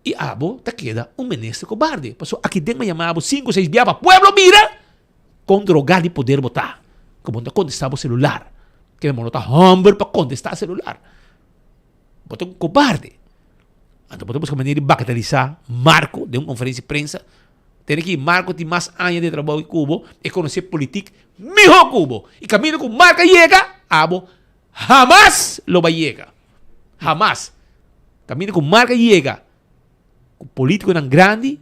I abo ta keda un minister kobarde. Pasobra aki den mi a yama abo sinku seis bia pa pueblo mira kon drogá di poder bo ta. Ku bo no ta kontestá bo selular. Ke bo no ta hòmber pa kontestá selular. Bo ta un kobarde. Anto bo ta buska manera di bagatelisá Marco den un konferensia di prensa. Tene ki Marco tin mas aña di trabou ku bo, e konosé politik mihó ku bo. I kaminda ku Marco a yega, abo Hamas lo bai yega. Hamas. Kaminda ku marka yega ku politikonan grandi,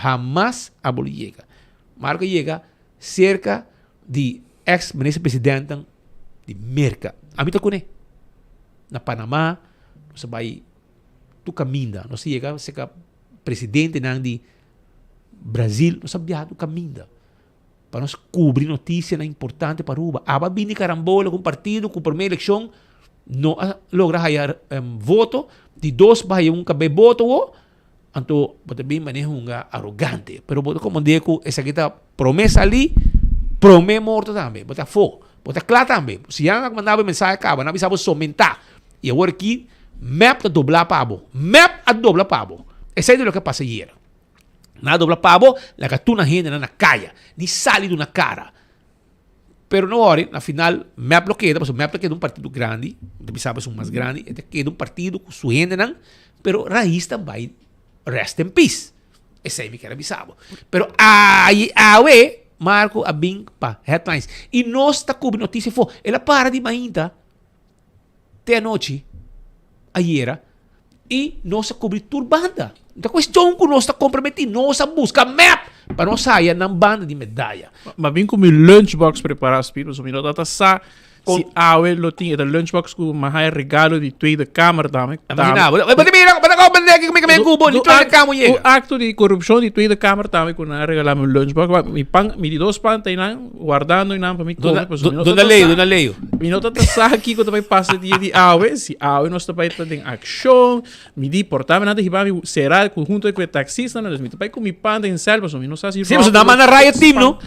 hamas abo lo yega. Marka yega serka di ex minister presidentan di Merka. Ami ta kuné. Na Panama nos a bai tur kaminda. Nos a yega serka presidentenan di Brazil. Nos a biaha tur kaminda. Pa nos cubri noticianan importante pa Aruba. Aba bini carambola cu un partido cu prome eleccion no a logra haya voto, di dos pa haya un cabe voto wo, anto bo ta bin mane hunga arogante. Pero bo ta comprende cu esaki ta prome sali, prome morto tambe. Bo ta afo, bo ta cla tambe. Si ya nan a manda bo e mensahe caba, nan a bisa bo somenta. Y awor aki mep ta dobla pa bo. Mep a dobla pa bo. Esey ta loke a pasa ayer. Nan a dobla pa bo, laga tur nan hendenan na kaya, ni sali duna kara. Pero no wòri, na final mep lo keda, pasobra mep ta keda un partido grandi, mi ta bisa bo esun mas grandi, e ta keda un partido ku su hendenan, pero rais ta bai rest in peace. Esei mi kier a bisa bo. Pero ai awe Marco a bin pa headlines i nos ta kubri notisia afó. El a para di mainta te anochi ayera y nos a cubri tur banda. No ta cuestion cu nos ta comprometi, nos a busca mep pa nos haya nan banda di medaya. Ma bin cu mi lunchbox prepara Speed, pasobra mi no tata sa si awe lo tin e ta lunchbox cu mi a haya regalo di Tweede Kamer tambe. Imagina bo, bo ta mira, bo ta comprende aki cu mi cu bo, di Tweede Kamer yega. Un acto di corrupcion di Tweede Kamer tambe cu nan a regala mi un lunchbox. Mi pan, mi di dos pan ta einan. Wardando einan pa mi come, pasobra mi no Duna ta leo, sa. duna leo. Mi no ta ta sa kiko ta bai pasa dia di awe. Si awe nos ta bai ta den akshon, mi di por ta mi nan ta hiba mi sera ku hunto ku e taksistanan, dus mi ta bai ku mi pan den sel, pasobra mi no sa si Sí, pasobra nan manda riot team, no?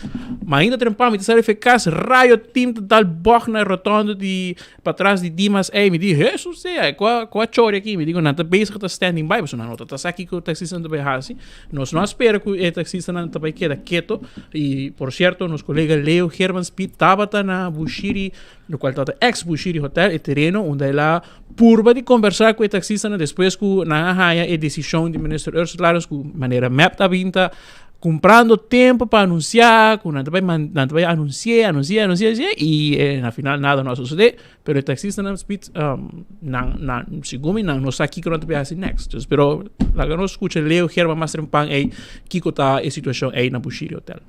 Ma ainda trempan mi ta sali fe kas, riot team ta dal bog na e rotonde di patras di Dimas ei. Mi di, Hesus sea, kua kua chori aki? Mi di ku nan ta bezig ta standing by, pasobra nan no ta ta sa kiko taksistanan ta bai hasi. Nos no a spera ku e taksistanan ta bai keda keto i por sierto nos kolega Leo Geermans Piet tabata na Bushiri, lokual tabata ex Bushiri Hotel, e tereno unda el a purba di kombersá ku e taksistanan despues ku nan a haña e desishon di Minister Ursula Arends ku manera mep ta binta. Cumprando tempo pa anuncia cu nan ta bay nan ta bay anuncia, anuncia, anuncia, anuncia y eh, na final nada no a sucede. Pero e taxistanan speed um, nan, nan, segun mi nan no sa kiko nan ta bay haci next. Dus, pero laga nos scucha Leo German mas trempan ey kiko ta e situacion ey na Bushiri Hotel.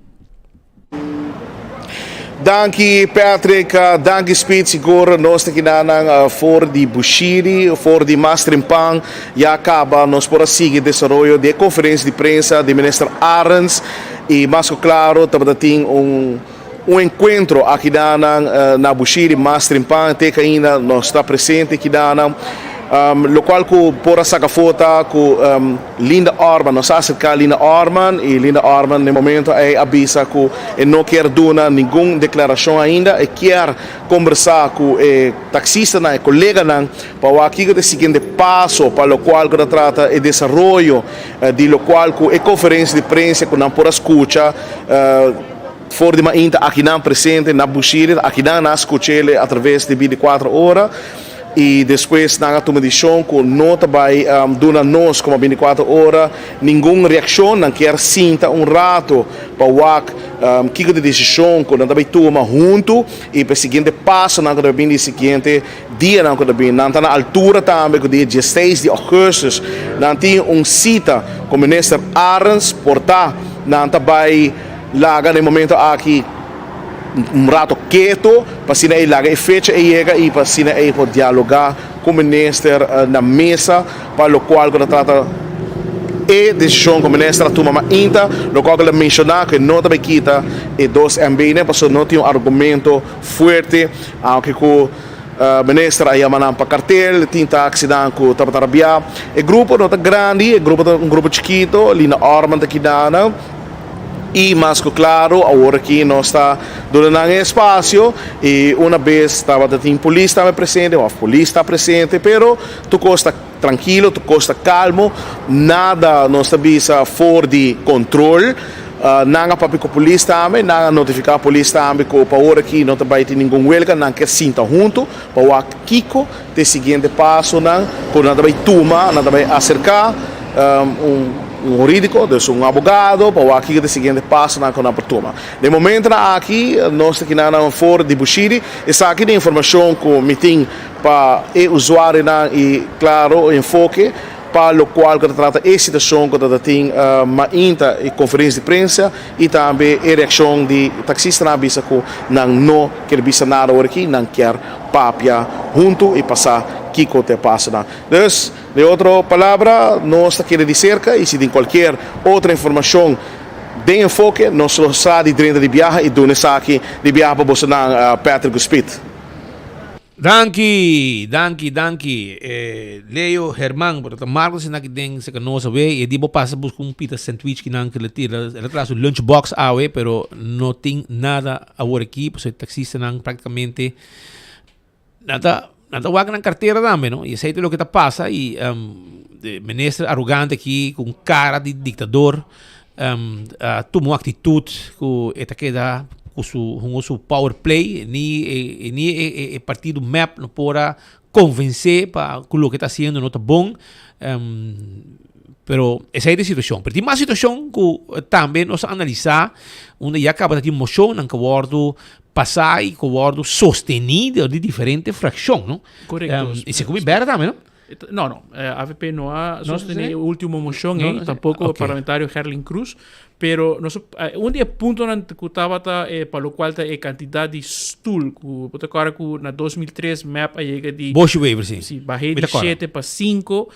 Danki Patrick, danki Speed, sigur nos ta kinanan for di Bushiri, for di mas trempan ya caba nos por a sigui desaroyo di e conferencia di prensa di Minister Arends y mas cu claro tabata tin un un encuentro akinanan na Bushiri mas trempan te cu ainda nos ta presente akinanan locual cu por a saca afo ta cu Linda Orman, nos a acerca Linda Orman y Linda Orman na e momento ey a bisa cu e no kier duna ningun declaracion ainda, e kier combersa cu e taxistanan, e coleganan pa wak kico ta e siguiente paso pa locual cu ta trata e desaroyo di locual cu e conferencia di prensa cu nan por a scucha for di mainta akinan presente na Bushiri, akinan nan a scuchele a traves di binticuatro ora. I despues nan a tuma desishon ku no ta bai duna nos komo bintikuater ora ningun reakshon. Nan kier sinta un rato pa wak kiko ta e desishon ku nan ta bai tuma huntu i pa e siguiente pasonan ku ta bai bini di e siguiente dianan ku ta bini. Nan ta na altura tambe ku dia diesseis di ougùstùs nan tin un sita ku Minister Arends. Por ta nan ta bai laga na e momento aki. Un rato keto pa asina ei laga e fecha ei yega i pa asina ei por dialogá ku minister na mesa pa lokual ku ta trata e desishon ku minister a tuma mainta, lokual ku el a menshoná ku e no ta bai kita e dos MB nan pasobra no tin un argumento fuerte aunke ku minister a yama nan pa kartel tin taksinan ku tabata rabiá. E grupo no ta grandi, e grupo ta un grupo chikito, Lina Orman ta kida nan. Y mas cu claro awor aki nos ta duna nan e espacio y una bes tabata tin polis tambe presente of polis ta presente pero tur cos ta trankilo, tur cos ta calmo, nada nos ta bisa for di control. Nan a papia cu polis tambe, nan a notifica polis tambe cu pa awor aki no ta bay tin ningun welga, nan kier sinta hunto pa wak kico ta e siguiente pasonan cu nan ta bay tuma, nan ta bay acerca un. Un hurídiko, dus un abogado, pa wak kiko ta e siguiente pasonan ku nan por tuma. Den momentonan aki nos ta kina nan for di Bushiri. Esaki ta informashon ku mi tin pa e usuarionan i klaro enfoke pa lokual ku ta trata e situashon ku ta ta tin mainta e konferensia di prensa i tambe e reakshon di taksistanan a bisa ku nan no kier bisa nada ora aki, nan kier papia huntu i pasa kiko ta e pasonan. Dus. De otro palabra, nos ta kere di serka i si tin kualkier otro informashon den enfoke, nos lo sa di drenta di biaha i duna esaki di biaha pa bosonan, Patrick ku Speed. Danki, danki, danki. Leo, Herman, bo ta ta Marcos esaki aki den seka nos awe i e di bo pasa buska un pita sandwich ki nan kila tira. El a traha su lunch box awe, pero no tin nada awor aki, pasobra e taxistanan praktikamente Nan ta, nan ta wak nan cartera tambe, no? Y esey ta loke ta pasa y de minister arrogante aki cu un cara di dictador a tuma un actitud cu e ta keda cu su hungo su power play ni e ni e partido mep no por a convence pa cu loke ta haciendo no ta bon. Pero esey ta e situacion. Pero tin mas situacion cu tambe nos a analisa unda ya caba ta tin mocionnan cu a wordo Pasá i ku wòrdu sostení dor di diferente frakshon, no? Korekto. I segun mi bèrdè tambe, no? No, no. Avp no a sostené e último moshon ei, tampoko parlamentario Gerlin Cruz. Pero nos un di e puntonan ku tabata pa lokual ta e kantidat di stul ku bo ta kòrda ku na 2003 mep a yega di Boshe Wever, si. Si, bah'é di shete pa sinku.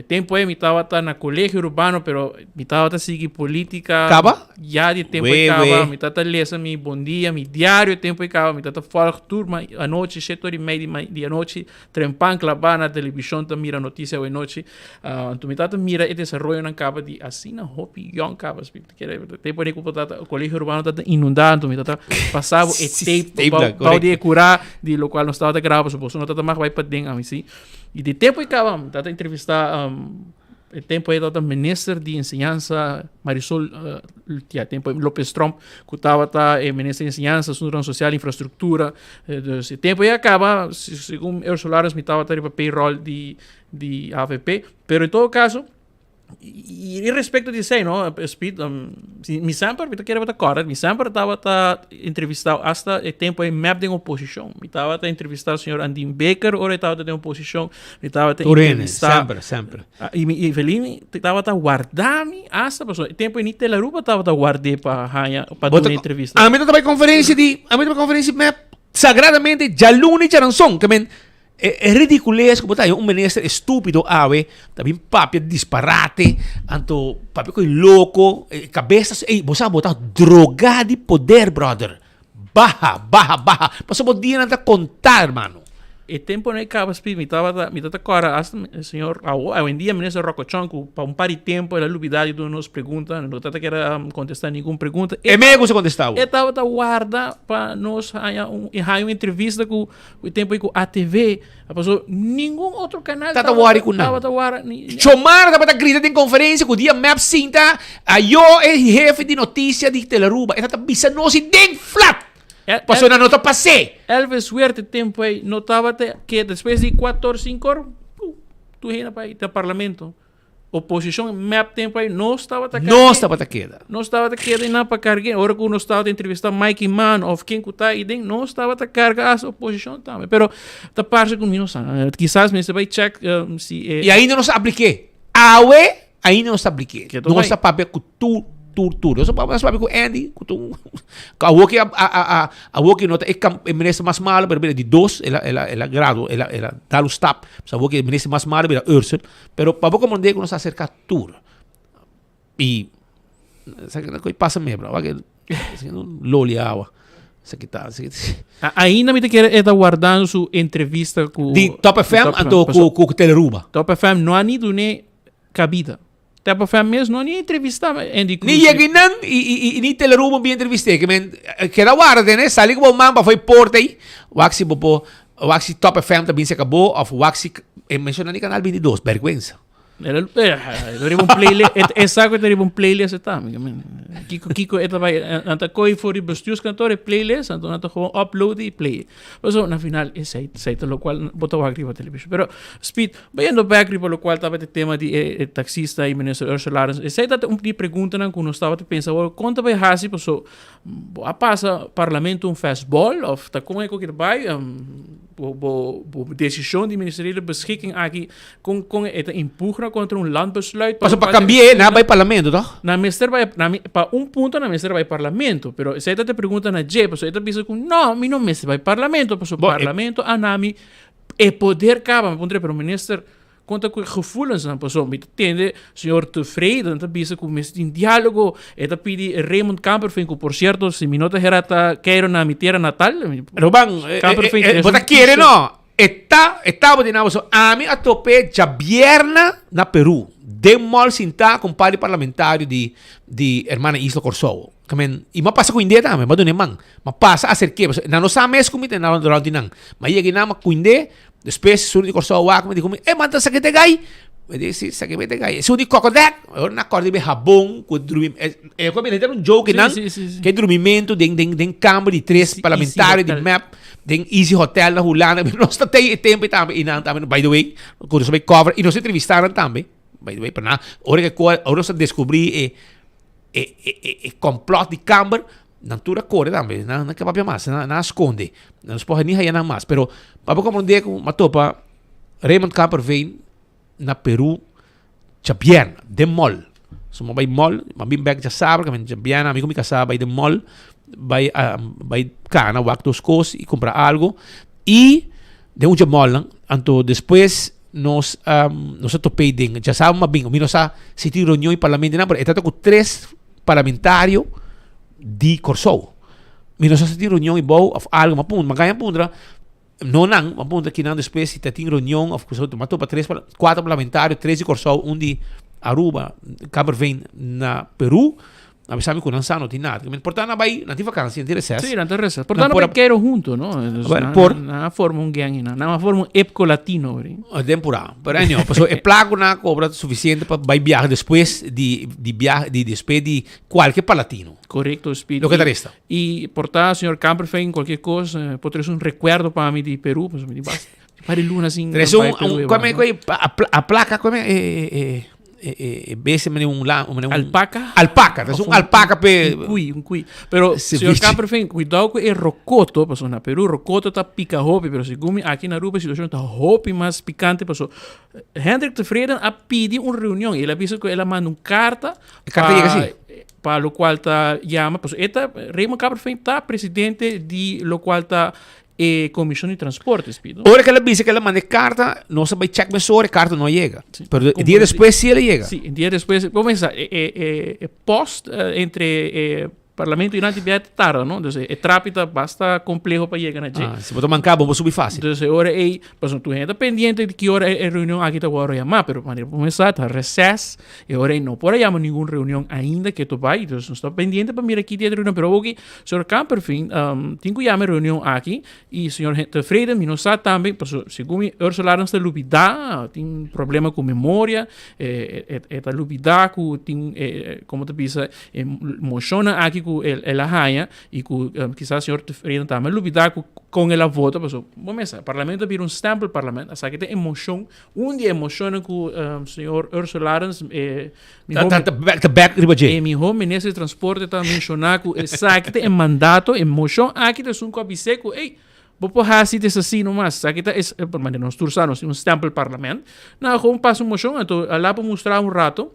Tempo ei mi tabata na Colegio Urbano, pero mi tabata sigui politica. Caba? Ya di tempo ei caba. Mi tabata lesa mi Bon Dia, mi diario tempo ei caba. Mi tabata volg tur ma anochi, shete ora y mei di di anochi, trempan claba na television ta mira noticia awe nochi. Anto mi tabata mira e desaroyonan caba di asina hopi yong caba. Tempo ei cu bo tabata, Colegio Urbano tabata inunda, anto mi tabata pasa bo e tape bao di e cura, di locual nos tabata graba, pasobra boso no tabata mag bay paden, ami si. Y di tempo e caba, mi tata entrevista um, e tempo e tata minister di enseñanza Marisol uh, ja, tempo Lopez Tromp, cu tabata e minister di enseñanza, asuntonan social, infrastructura. Eh, dus e tempo e acaba, segun Ursula Arends, mi tabata riba payroll di, di AVP. Pero en todo caso, Y respecto di esey, no, Speed, um, si, mi semper, mi ta kere bo ta correct, mi semper tabata entrevistado hasta e tempo e MEP den oposicion. Mi tabata entrevista señor Andin Bikker ora e tabata den oposicion. Mi tabata Tur hende, entrevista semper, semper. Ah, y mi Evelyn tabata warda mi hasta pasobra e tempo e ni Telaruba tabata ward'é pa haña pa Bo ta duna entrevista. Ami ta bai conferencia di, ami ta bai conferencia di MEP sagradamente djaluna y djaranson, ke men E e ridicules cu bo ta haña un minister estupido awe ta bin papia disparate, anto papia cu e loco, e cabeza su, ey bo sa bo ta droga di poder brother, baha, baha, baha, pasobra bo dianan ta conta hermano. E tempo no e caba speed, mi tabata, mi ta corda hasta e señor awo, awendia minister Rocco Chong cu pa un par di tempo el a lubida di duna nos pregunta, no ta ta kier contesta ningun pregunta. E mey a gusta contesta awo. E tabata warda pa nos haña un, haña un entrevista cu Ku e tempo ei ku ATV a pasó ningun otro kanal Tata wari ku nan. tabata wara ni Chomara tabata grita den konferensia ku dia mep sinta ayo e hefe di notisia di Telaruba e tabata bisa nos i den flat pasobra nan no ta pas'é. Elvis Huerta e tempo ei no tabata ke despues di kuator sinku or tur hende a bai ta parlamento. Oposicion mep tempo ahí nos tabata cargue. Nos tabata keda. Nos tabata keda y nan pa cargue. Ora cu nos tabata entrevista Mike Eman of ken cu ta ahí den, nos tabata carga as oposicion tambe. Pero ta parce cu mi no sa. Kisas mester bay check si e. Y ainda nos a aplique. Awe ainda nos ta aplique. Nos ta papia cu tur, tur, tur. Nos ta papia cu Andy, cu tur. Awo ki a, a, a, awo ki no ta e kam, e minister mas malo, pero mira di dos, el a, el a, el a grado, el a, el a dal un stap. Awo ki e minister mas malo bira Ursel. Pero pa bo comprende cu nos a acerca tur. Y sa que coy pasa me bro. Wak loli awa. Sa que ta, sa que Ainda mi ta kere e ta guardando su entrevista cu Di Top FM anto cu cu Teleruba. Top FM no a ni dune cabida. Top FM mes no a ni entrevista Andy Cruz. Ni yega nan y y y ni Teleruba bi entreviste. Ke men keda warda tene sali cu bo man pa fo'i porta ey. Wak si bo por Wak si Top FM ta bin seca bo of wak si e menciona ni Canal 22, bergüenza. Era riba un playlist, e sa cu ta riba un playlist e ta. Kiko kiko e ta bai nan ta coy for di bestuurskantoor e playlist, anto nan ta gewoon upload y play. Paso na final esey esey ta locual bo ta wak riba television. Pero Speed, bayendo back riba locual tabata e tema di e taxista y minister Ursula Arends, esey ta un di e preguntanan cu nos tabata pensa awor con ta bay haci paso Bo a pasa parlamento un fastball of ta con e cu kita bay? Bo, bo, bo decision di ministeriële beschikking aki, con, con e ta impugna contra un landbesluit? Paso pa cambi'e, nan a bay parlamento, toch? Nan mester bay, nan mi, pa un punto nan mester bay parlamento, pero esey ta te pregunta na dje, pasobra e ta bisa cu no, mi no mester bay parlamento, pasobra Bo, e. parlamento a na mi e poder caba. Mi puntra, pero minister, Kon ta ku e gevoelensnan? Pasobra mi ta tende señor Tevreden ta bisa ku mester tin diálogo. E ta pidi Raymond Kamperveen, ku por sierto, si mi no ta hera ta keiro na mi tera natal. Ruben, Kamperveen bo ta kere no? E ta, e tabata di nan pasobra ami a top'é djabierna na Peru, den mall sintá ku un par di parlamentario di di Hermana Isla Kòrsou. Ke men, i mi a pasa ku hende tambe, mi a duna e man. Mi a pasa aserk'é, pasobra nan no sa mes ku mi ta rònt di nan. Mi a yega ei nan, mi a kuind'é. Despues esun di Kòrsou wak mi di ku mi, e man ta saki te gai. Mi di, si, saki mi te gai. Esun di Kokodek, ora nan kòrda riba e habon ku e drumi, e ku a bira un joke nan, ku e drumimentu den den den kamber di tres parlamentario di mep den Easy Hotel na Hulanda. Nos ta tei e tempu ei tambe i nan tambe, by the way, ku nos a bai cover i nos a entrevistá nan tambe, by the way, pero nan ora ku ora nos a deskubrí e e e e kòmplòt di kamber, Nan tur a kore tambe, nan nan ka papia mas, nan nan a skonde. Nan no por ni haya nan mas. Pero pa bo komprondé ku m'a topa Raymond Kamperveen na Peru djabièrnè den mall. So m'a bai mall, m'a bin bèk djasabra, kaminda djabièrnè ami ku mi kasá a bai den mall, bai bai kana wak dos kos i kumpra algu. I den un dje mallnan, anto despues nos a nos a top'é den djasabra m'a bin, mi no sa si tin reunion di parlamento nan, pero e tabata ku tres parlamentario di Kòrsou. Mi no sa si tin reunion ibou òf algu, m'a puntra, m'a gaña puntra, no nan, m'a puntra kinan despues si ta tin reunion òf kusa, m'a topa tres, kuater parlamentario, tres di Kòrsou, un di Aruba, Kamperveen na Peru, a bisa mi ku nan sa no tin nada. Por ta nan bai, nan tin vakansi, nan tin reses. Sí, nan tin reses. Por ta nan bai kero hunto, no? Bueno, por. Nan a forma un gang, nan a forma un Epco Latino. Den pura. Pero anyhow, pasobra e placa cu nan a cobra ta suficiente pa bay biaha despues di di biaha di despues di cualke palatino. Correcto, Speed. Loke ta resta. Y por ta señor Kamperveen cualkier cos por trece un recuerdo pa mi di Peru, pasobra mi di basta. Pari luna sin Trece un bay Peru un e cual banda. a placa cual e e. E, e bestia manera un la, manera un Alpaca? Alpaca, ta un alpaca pe Un cuy, un cuy. Pero, señor Ceviche. Kamperveen, cuidado cu e rocoto, pasobra na Peru rocoto ta pica hopi, pero segun mi aki na Aruba e situacion ta hopi mas picante, pasobra Hendrik Tevreden a pidi un reunion y el a bisa cu el a manda un carta E carta yega si. pa locual ta yama, pasobra e ta, Raymond Kamperveen ta presidente di locual ta E Comision di Transporte, Speed, no? Ora cu el a bisa cu el a manda e carta, nos a bay check mesora, e carta no a yega. Pero e dia despues si el a yega. Si, e dia despues, como esa, e, e, e, e post entre e Parlamento y Nanti Bia tarda, no? Dus e trapi ta basta compleho pa yega na dje. Ah, si bo ta manca bo, bo subi facil. Dus e ora ey, pasobra tur hende ta pendiente di ki ora e, e reunion aki ta worde yama, pero manera bo mesa ta recess, e ora ey no por a yama ningun reunion ainda ke to bay, dus nos ta pendiente pa mira ki dia e reunion, pero awoki Señor Kamperveen, tin ku yama e reunion aki i señor Tevreden mi no sa tambe, pasobra segun mi Ursula Arends ta lubidá, tin problema ku memoria, e ta lubidá ku tin komo ta bisa e moshonnan aki ku el a haña i ku kisas señor Tevreden tambe a lubidá ku kon el a vota, pasobra bo mester sa parlamento a bira un stempelparlament, esaki ta e moshon Un di e mocionnan cu señor Ursula Arends, e Ta, ta, ta back, ta back riba dje. E miho minister di transporte ta menciona cu esaki ta e mandato, e mocion aki ta esun cu a bis'é cu ey, bo por haci des asi nomas. Esaki ta es, por manera nos tur sa nos tin un stempel parlament. Nan a gewoon pasa un mocion, anto a la por mustra un rato.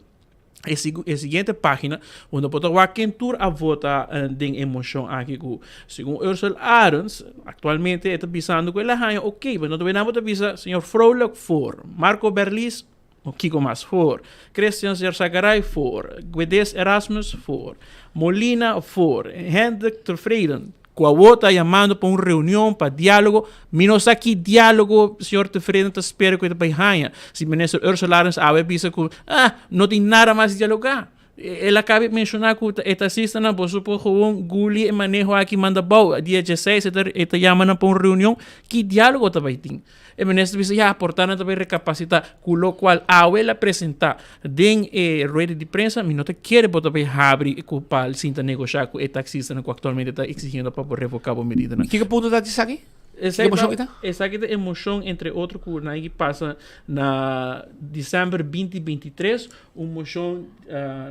E, e siguiente pagina, unda por ta wak ken tur a vota den e mocion aki cu segun Ursel Arends, actualmente e ta bisando cu el a haña ok, pero no ta wena bo ta bisa señor Vrolijk voor, Marco Berlis, o kico mas, voor, Christian Yarzagaray voor, Guedes Erasmus voor, Molina voor, Hendrik Tevreden Cu awor ta yamando pa un reunion pa dialogo, mi no sa ki dialogo señor Tevreden ta spera cu e ta bay haña. Si minister Ursula Arends awe a bisa cu, ah, no tin nada mas di dialoga. El a cabe menciona cu e taxistanan boso por gewoon guli e maneho aki manda bou. Dia dieseis e ta e ta yama nan pa un reunion, ki dialogo ta bay tin? E minister bisa, ya, por ta nan ta bay recapacita, cu locual awe el a presenta den e rueda di prensa, mi no ta kere bo ta bay habri cu pa sinta negosha cu e taxistanan cu actualmente ta exigiendo pa bo revoca bo medidanan. Kiko punto ta di esaki? Esaki Ki emocion ta, ta? esaki ta e mocion entre otro cu nan a pasa na december 2023, un mocion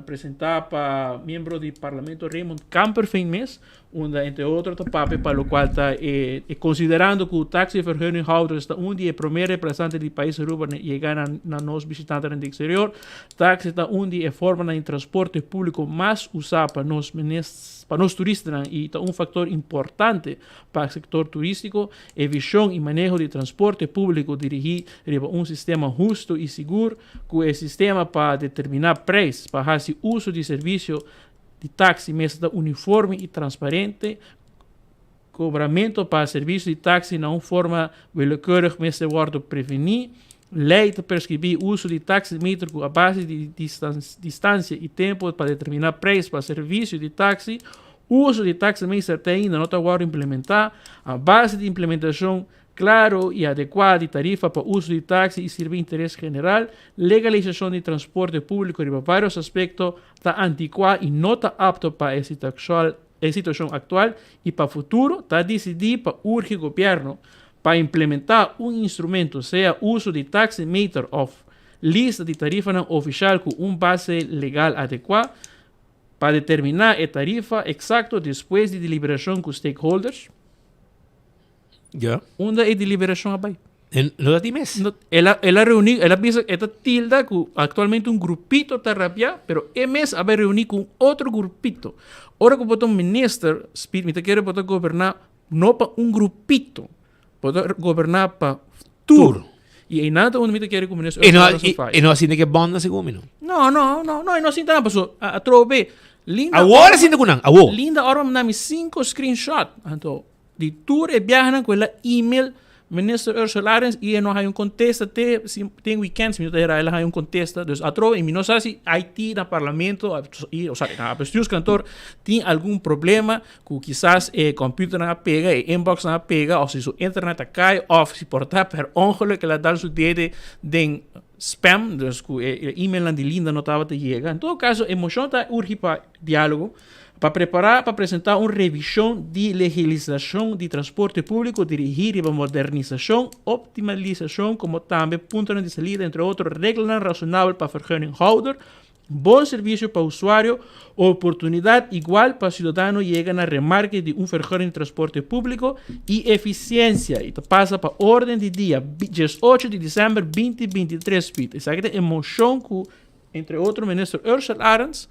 presenta pa miembro di parlamento Raymond Kamperveen mes, Unda entre otro ta papia pa locual ta e e considerando cu taxivergunninghouders ta un di e prome represante di pais Aruba na yega na na nos bishitantenan di exterior. Taxi ta un di e formanan di transporte publico mas usa pa nos minis pa nos turistanan y ta un factor importante pa sector turistico. E vision y maneho di transporte publico dirigi riba un sistema husto y sigur cu e sistema pa determina prijs pa haci uso di servicio di taxi mester ta uniforme y transparente, cobramento pa servicio di taxi na un forma willekeurig mester wordo preveni, ley ta prescribi uso di taximeter cu a base di distancia y tempo pa determina prijs pa servicio di taxi, uso di taximeter te ainda no ta wordo implementa, a base di implementacion Claro y adecuá di tarifa pa uso di taxi y sirbi interes general, legalisacion di transporte publico riba varios aspecto ta anticuá y no ta apto pa e e situacion actual y pa futuro, ta dicidi pa urgi gobierno pa implementa un instrumento sea uso di taximeter of lista di tarifanan oficial cu un base legal adecuá pa determina e tarifa exacto despues di deliberacion cu stakeholders. Ja. Unda e deliberacion a bai? En, no dat die mes. No, el a, el a reuni, el a bisa, e ta tilda cu actualmente un grupito ta rabia, pero e mes a bai reuni cu un otro grupito. Ora cu bo ta un minister, Speed, mi ta kere bo ta goberna no pa un grupito, bo ta goberna pa tur. Tur. Y einan ta unda mi ta kere cu minister E no, Ursula e, faya. e no a sinti ke banda segun mi no. No, no, no, no, e no sinta nada, paso a, atrobe. Linda Awor a sinti cu nan, awor. Linda ora manda mi cinco screenshot. Anto, Di tur e biahanan ku el a email Minister Ursula Arends i e no haña un kontesta te si den weekend si mi no ta hera el a haña un kontesta. Dus atrobe i mi no sa si IT na parlamento i o sorry na bestuurskantoor tin algun problema ku kisas e computernan a pega e inboxnan a pega of si su internet a kai of si por ta per ongeluk el a dal su dede den spam dus ku e emailnan di Linda no tabata yega. En todo kaso e moshon ta urgi pa dialogo. Pa prepará pa presentá un revishon di legislashon di transporte públiko dirigí riba modernisashon, optimalisashon komo tambe puntonan di salida, entre otro reglanan rasonabel pa vergunninghouder, bon servisio pa usuario, oportunidat igual pa siudadano yega na remarke di un vergunning di transporte públiko i efisiensia. I ta pasa pa orden di dia 18 di desèmber 2023 pit. Esaki ta e moshon ku entre otro minister Ursell Arends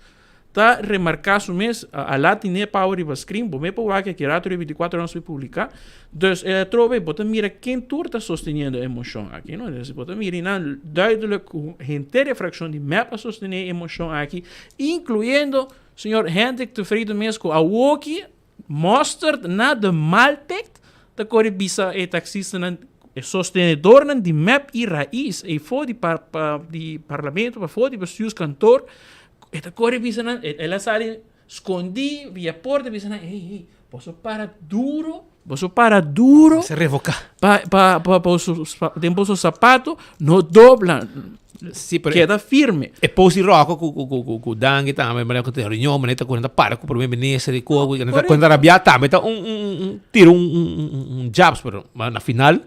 ta remarca su mes, a la tine power riba screen, bo me por wak aki rato riba 24 horas nos publica. Dus e atrobe bo ta mira ken tur ta sosteniendo e mocion aki, no? Dus bo ta mira nan duidelijk cu henter e fraccion di mep a sostene e mocion aki, incluyendo señor Hendrik Tevreden mes cu awoki Mosterd na de maaltijd ta kore bisa e taxistanan, e sostenedornan di mep i Raiz eyfo di di parlamento, pafó di bestuurskantoor, e ta kore bisa nan, el a sali skondí via porta bisa nan, hey, hey, boso para duro, boso para duro, Se revoká. pa, pa, pa boso, den boso sapato no dobla. Sí, pero Keda firme. E post di Rocco ku ku ku ku ku Dangui tambe, manera ku tin reunion, manera ta ku nan ta para ku primer minister i ku ku nan ta ku nan ta rabiá tambe ta un un un un tira un un un un jabs, pero ma na final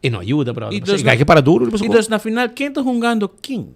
e no ayuda brother. I dus E ke para duro riba su I dus na final ken ta hungando ken?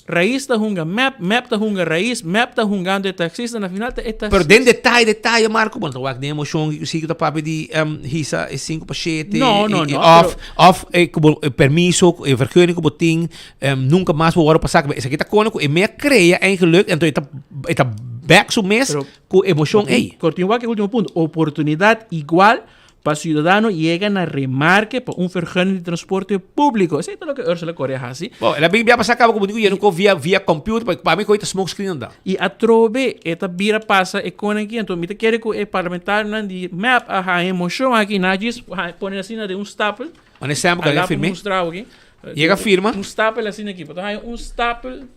Raiz ta hunga mep, mep ta hunga Raiz, mep ta hungando e taxista, na final ta e taxista. Pero den detaye, detaye Marco, bo no ta wak den emocion si ku ta papia di hisa e sinku pa shete, No, no, no, of pero of e ku bo e permiso, e vergunning ku bo tin, nunka mas bo wòrdu pasá. Esaki ta kone ku e mea krea eigenlijk, anto e ta e ta bek su mes Pero ku emocion ei. Pero tin wak e ultimo punto, oportunidat igual Pa ciudadano yega na remarke pa un vergunning di transporte publico. Esey ta loke Ursula Correa haci. Bo, el a bin bia pasa caba como digo, yendo via, via computer, pa, pa mi coy ta smoke screen anda. Y atrobe e ta bira pasa e con aki, anto mi ta kere cu e parlamentarionan di mep a haña e mocion aki, na djis pone asina den un stapel. Mane semper cu Ala a firme. mustra aki. Yega firma. Un stapel asina aki, bo ta haña un stapel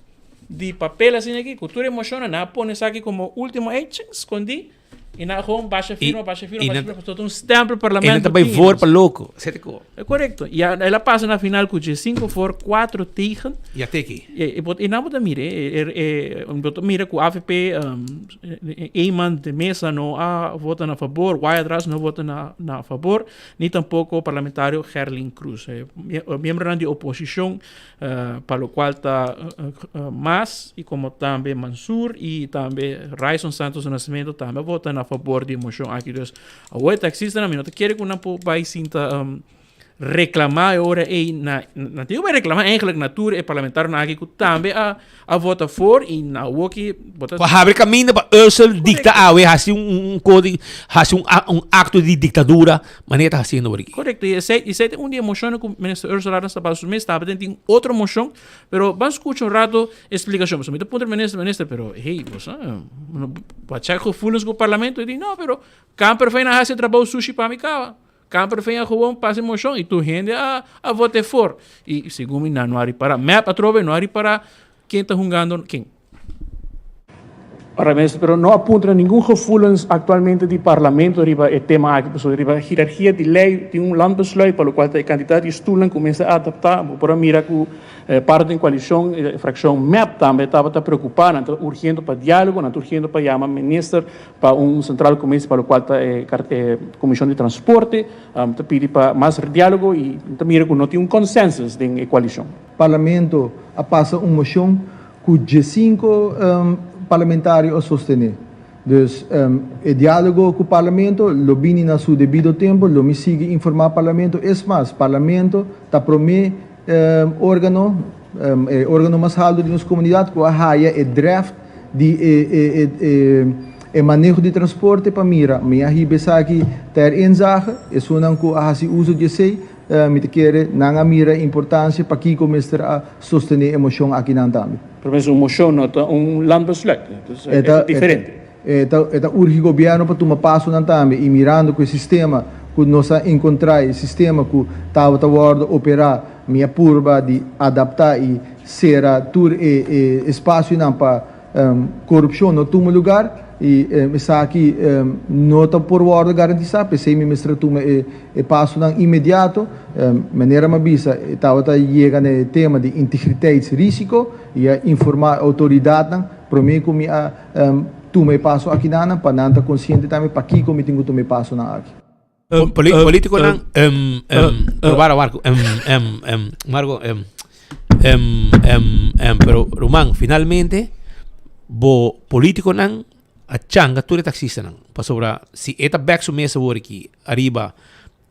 di papel asina aki, cu tur e mocionnan, nan a pone esaki como ultimo, ey, ching, scondi. I nan gewoon basha firma, basha firma, basha firma, tot un stempel parlamento. E nan ta bay voor pa loco. Zet ik op. É correcto. I el a pasa na final cu dje 5 voor, 4 tegen. I a teki. E bot, e nan bo ta mira, e, e, bo ta mira cu avp, Eman de Meza no a vota na fabor, Wyatt Ras no vota na, na fabor, ni tampoco parlamentario Gerlin Croes. E miembronan di oposicion Pa locual ta Mas y como tambe Mansur y tambe Ryson Santos do Nascimento tambe a vota na fabor di e mocion aki. Dus awor e taxistanan mi no ta kere cu nan por bay sinta reclama e ora ey na nan tin cu bay reclama eigenlijk na tur e parlamentarionan aki cu tambe a a vota voor y na awor ki bo ta Pa habri caminda pa Ursel dicta awe haci un codi haci un acto di dictadura Manera ta haciendo awor aki. Correcto, y esey, esey ta un di e mocionnan cu Minister Ursula Arends ta basa su mes, tabata tin otro mocion, pero ban scucha un rato e explicacion, pasobra mi ta puntra Minister, Minister, pero hey, bo sa, bo a check gevoelens cu Parlamento? E di, no, pero Kamperveen a haci e trabou sushi pa mi caba, Kamperveen a gewoon pasa e mocion y tur hende a, a vote voor, y segun mi nan no a ripara, mep atrobe no a ripara ken ta hungando ken. Ora mes, pero no a puntra ningun gevoelens actualmente di Parlamento riba e tema aki, pasobra riba hierarchia di ley tin un landbesluit pa locual ta e cantidad di stoelnan cu mester adapta. Bo por a mira cu parti den coalicion, e fraccion mep tambe tabata preocupa, nan ta urgiendo pa dialogo, nan ta urgiendo pa yama minister pa un central commissie pa locual ta e comision di transporte, ta pidi pa mas dialogo y ta mira cu no tin un consensus den e coalicion. Parlamento a pasa un mocion Ku diesinko parlamentario a sostené. Dus e diálogo ku Parlamento lo bini na su debido tempu, lo mi sigui informá Parlamento. Es mas, Parlamento ta promé órgano, e órgano mas haltu di nos komunidat ku a haya e draft di e maneho di transporte pa mira. Mi a hiba esaki ter inzage, esunnan ku a hasi uso di esei. Mi ta kere nan a mira e importancia pakico mester a sostene e mocion akinan tambe. Pero mes un mocion no ta un landbesluit, dus e ta diferente. E ta e ta urgi gobierno pa tuma pasonan tambe y mirando cu e sistema cu nos a encontra e sistema cu tabata wordo opera mi a purba di adapta y cera tur e e espacionan pa Corupcion no tuma lugar y esaki no ta por wordo garantisa, p'esey mi mester a tuma e pasonan inmediato. Manera mi a bisa, e tabata yega na e tema di integriteitsrisico y a informa autoridadnan prome cu mi a. tuma e paso akinan pa nan ta konsiente tambe pakiko mi tin ku tuma e pasonan aki. Politiconan, pero Marco, Marco, pero ruman, finalmente bo politiconan a changa tur e taxistanan, pasobra si e ta bek su mes awor aki ariba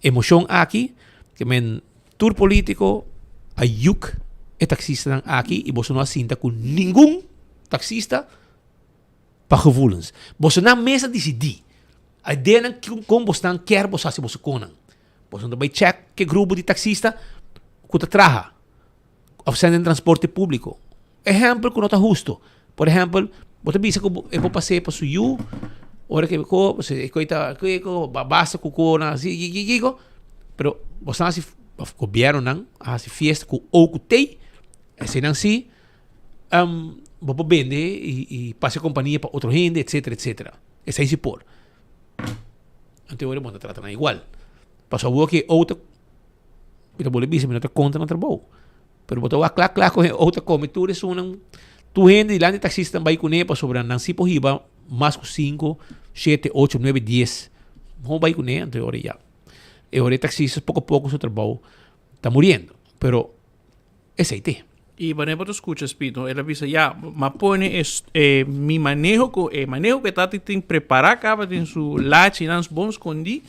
e mocion aki, ke men tur politico a yuk e taxistanan aki y boso no a sinta cu ningun taxista pa gevoelens. Bosonan mes a disidí. A ideanan kon bosnan kier bos hasi boso konan. Boso no ta bai chèk ke grupo di taksista ku ta traha òf sèn den transporte públiko. Ehèmpel ku no ta husto. Por ehèmpel, bo ta bisa ku e por pas'é pa su yu, ora ke ko e koi ta kiko basta ku kona asi kiko kiko, pero bosnan hasi òf gobièrnunan a hasi fiesta ku o ku tei, eseinan si. Bo por bende y pasa e compania pa otro hende, etcetera, etcetera. Esey si por. Anto ora bo ta trata nan igual. Pasobra awor ke outo, mi ta bolbe bisa, mi no ta kontra nan trabou. Pero bo ta wak kla kla ku e outo a kome tur esunnan, tur hende dilanti di taksista bai kuné pasobra nan si por hiba mas ku sinku, shete, ocho, nuebe, dies. Bo bai kuné, anto e ora ya. E ora e taksista poko poko su trabou ta muriendo. Pero esei te. Y wanneer bo ta scucha Speed, no, el a bisa, ya, ma pone es, eh, mi maneho cu e maneho cu e tata tin prepara caba den su lachinan bon scondi,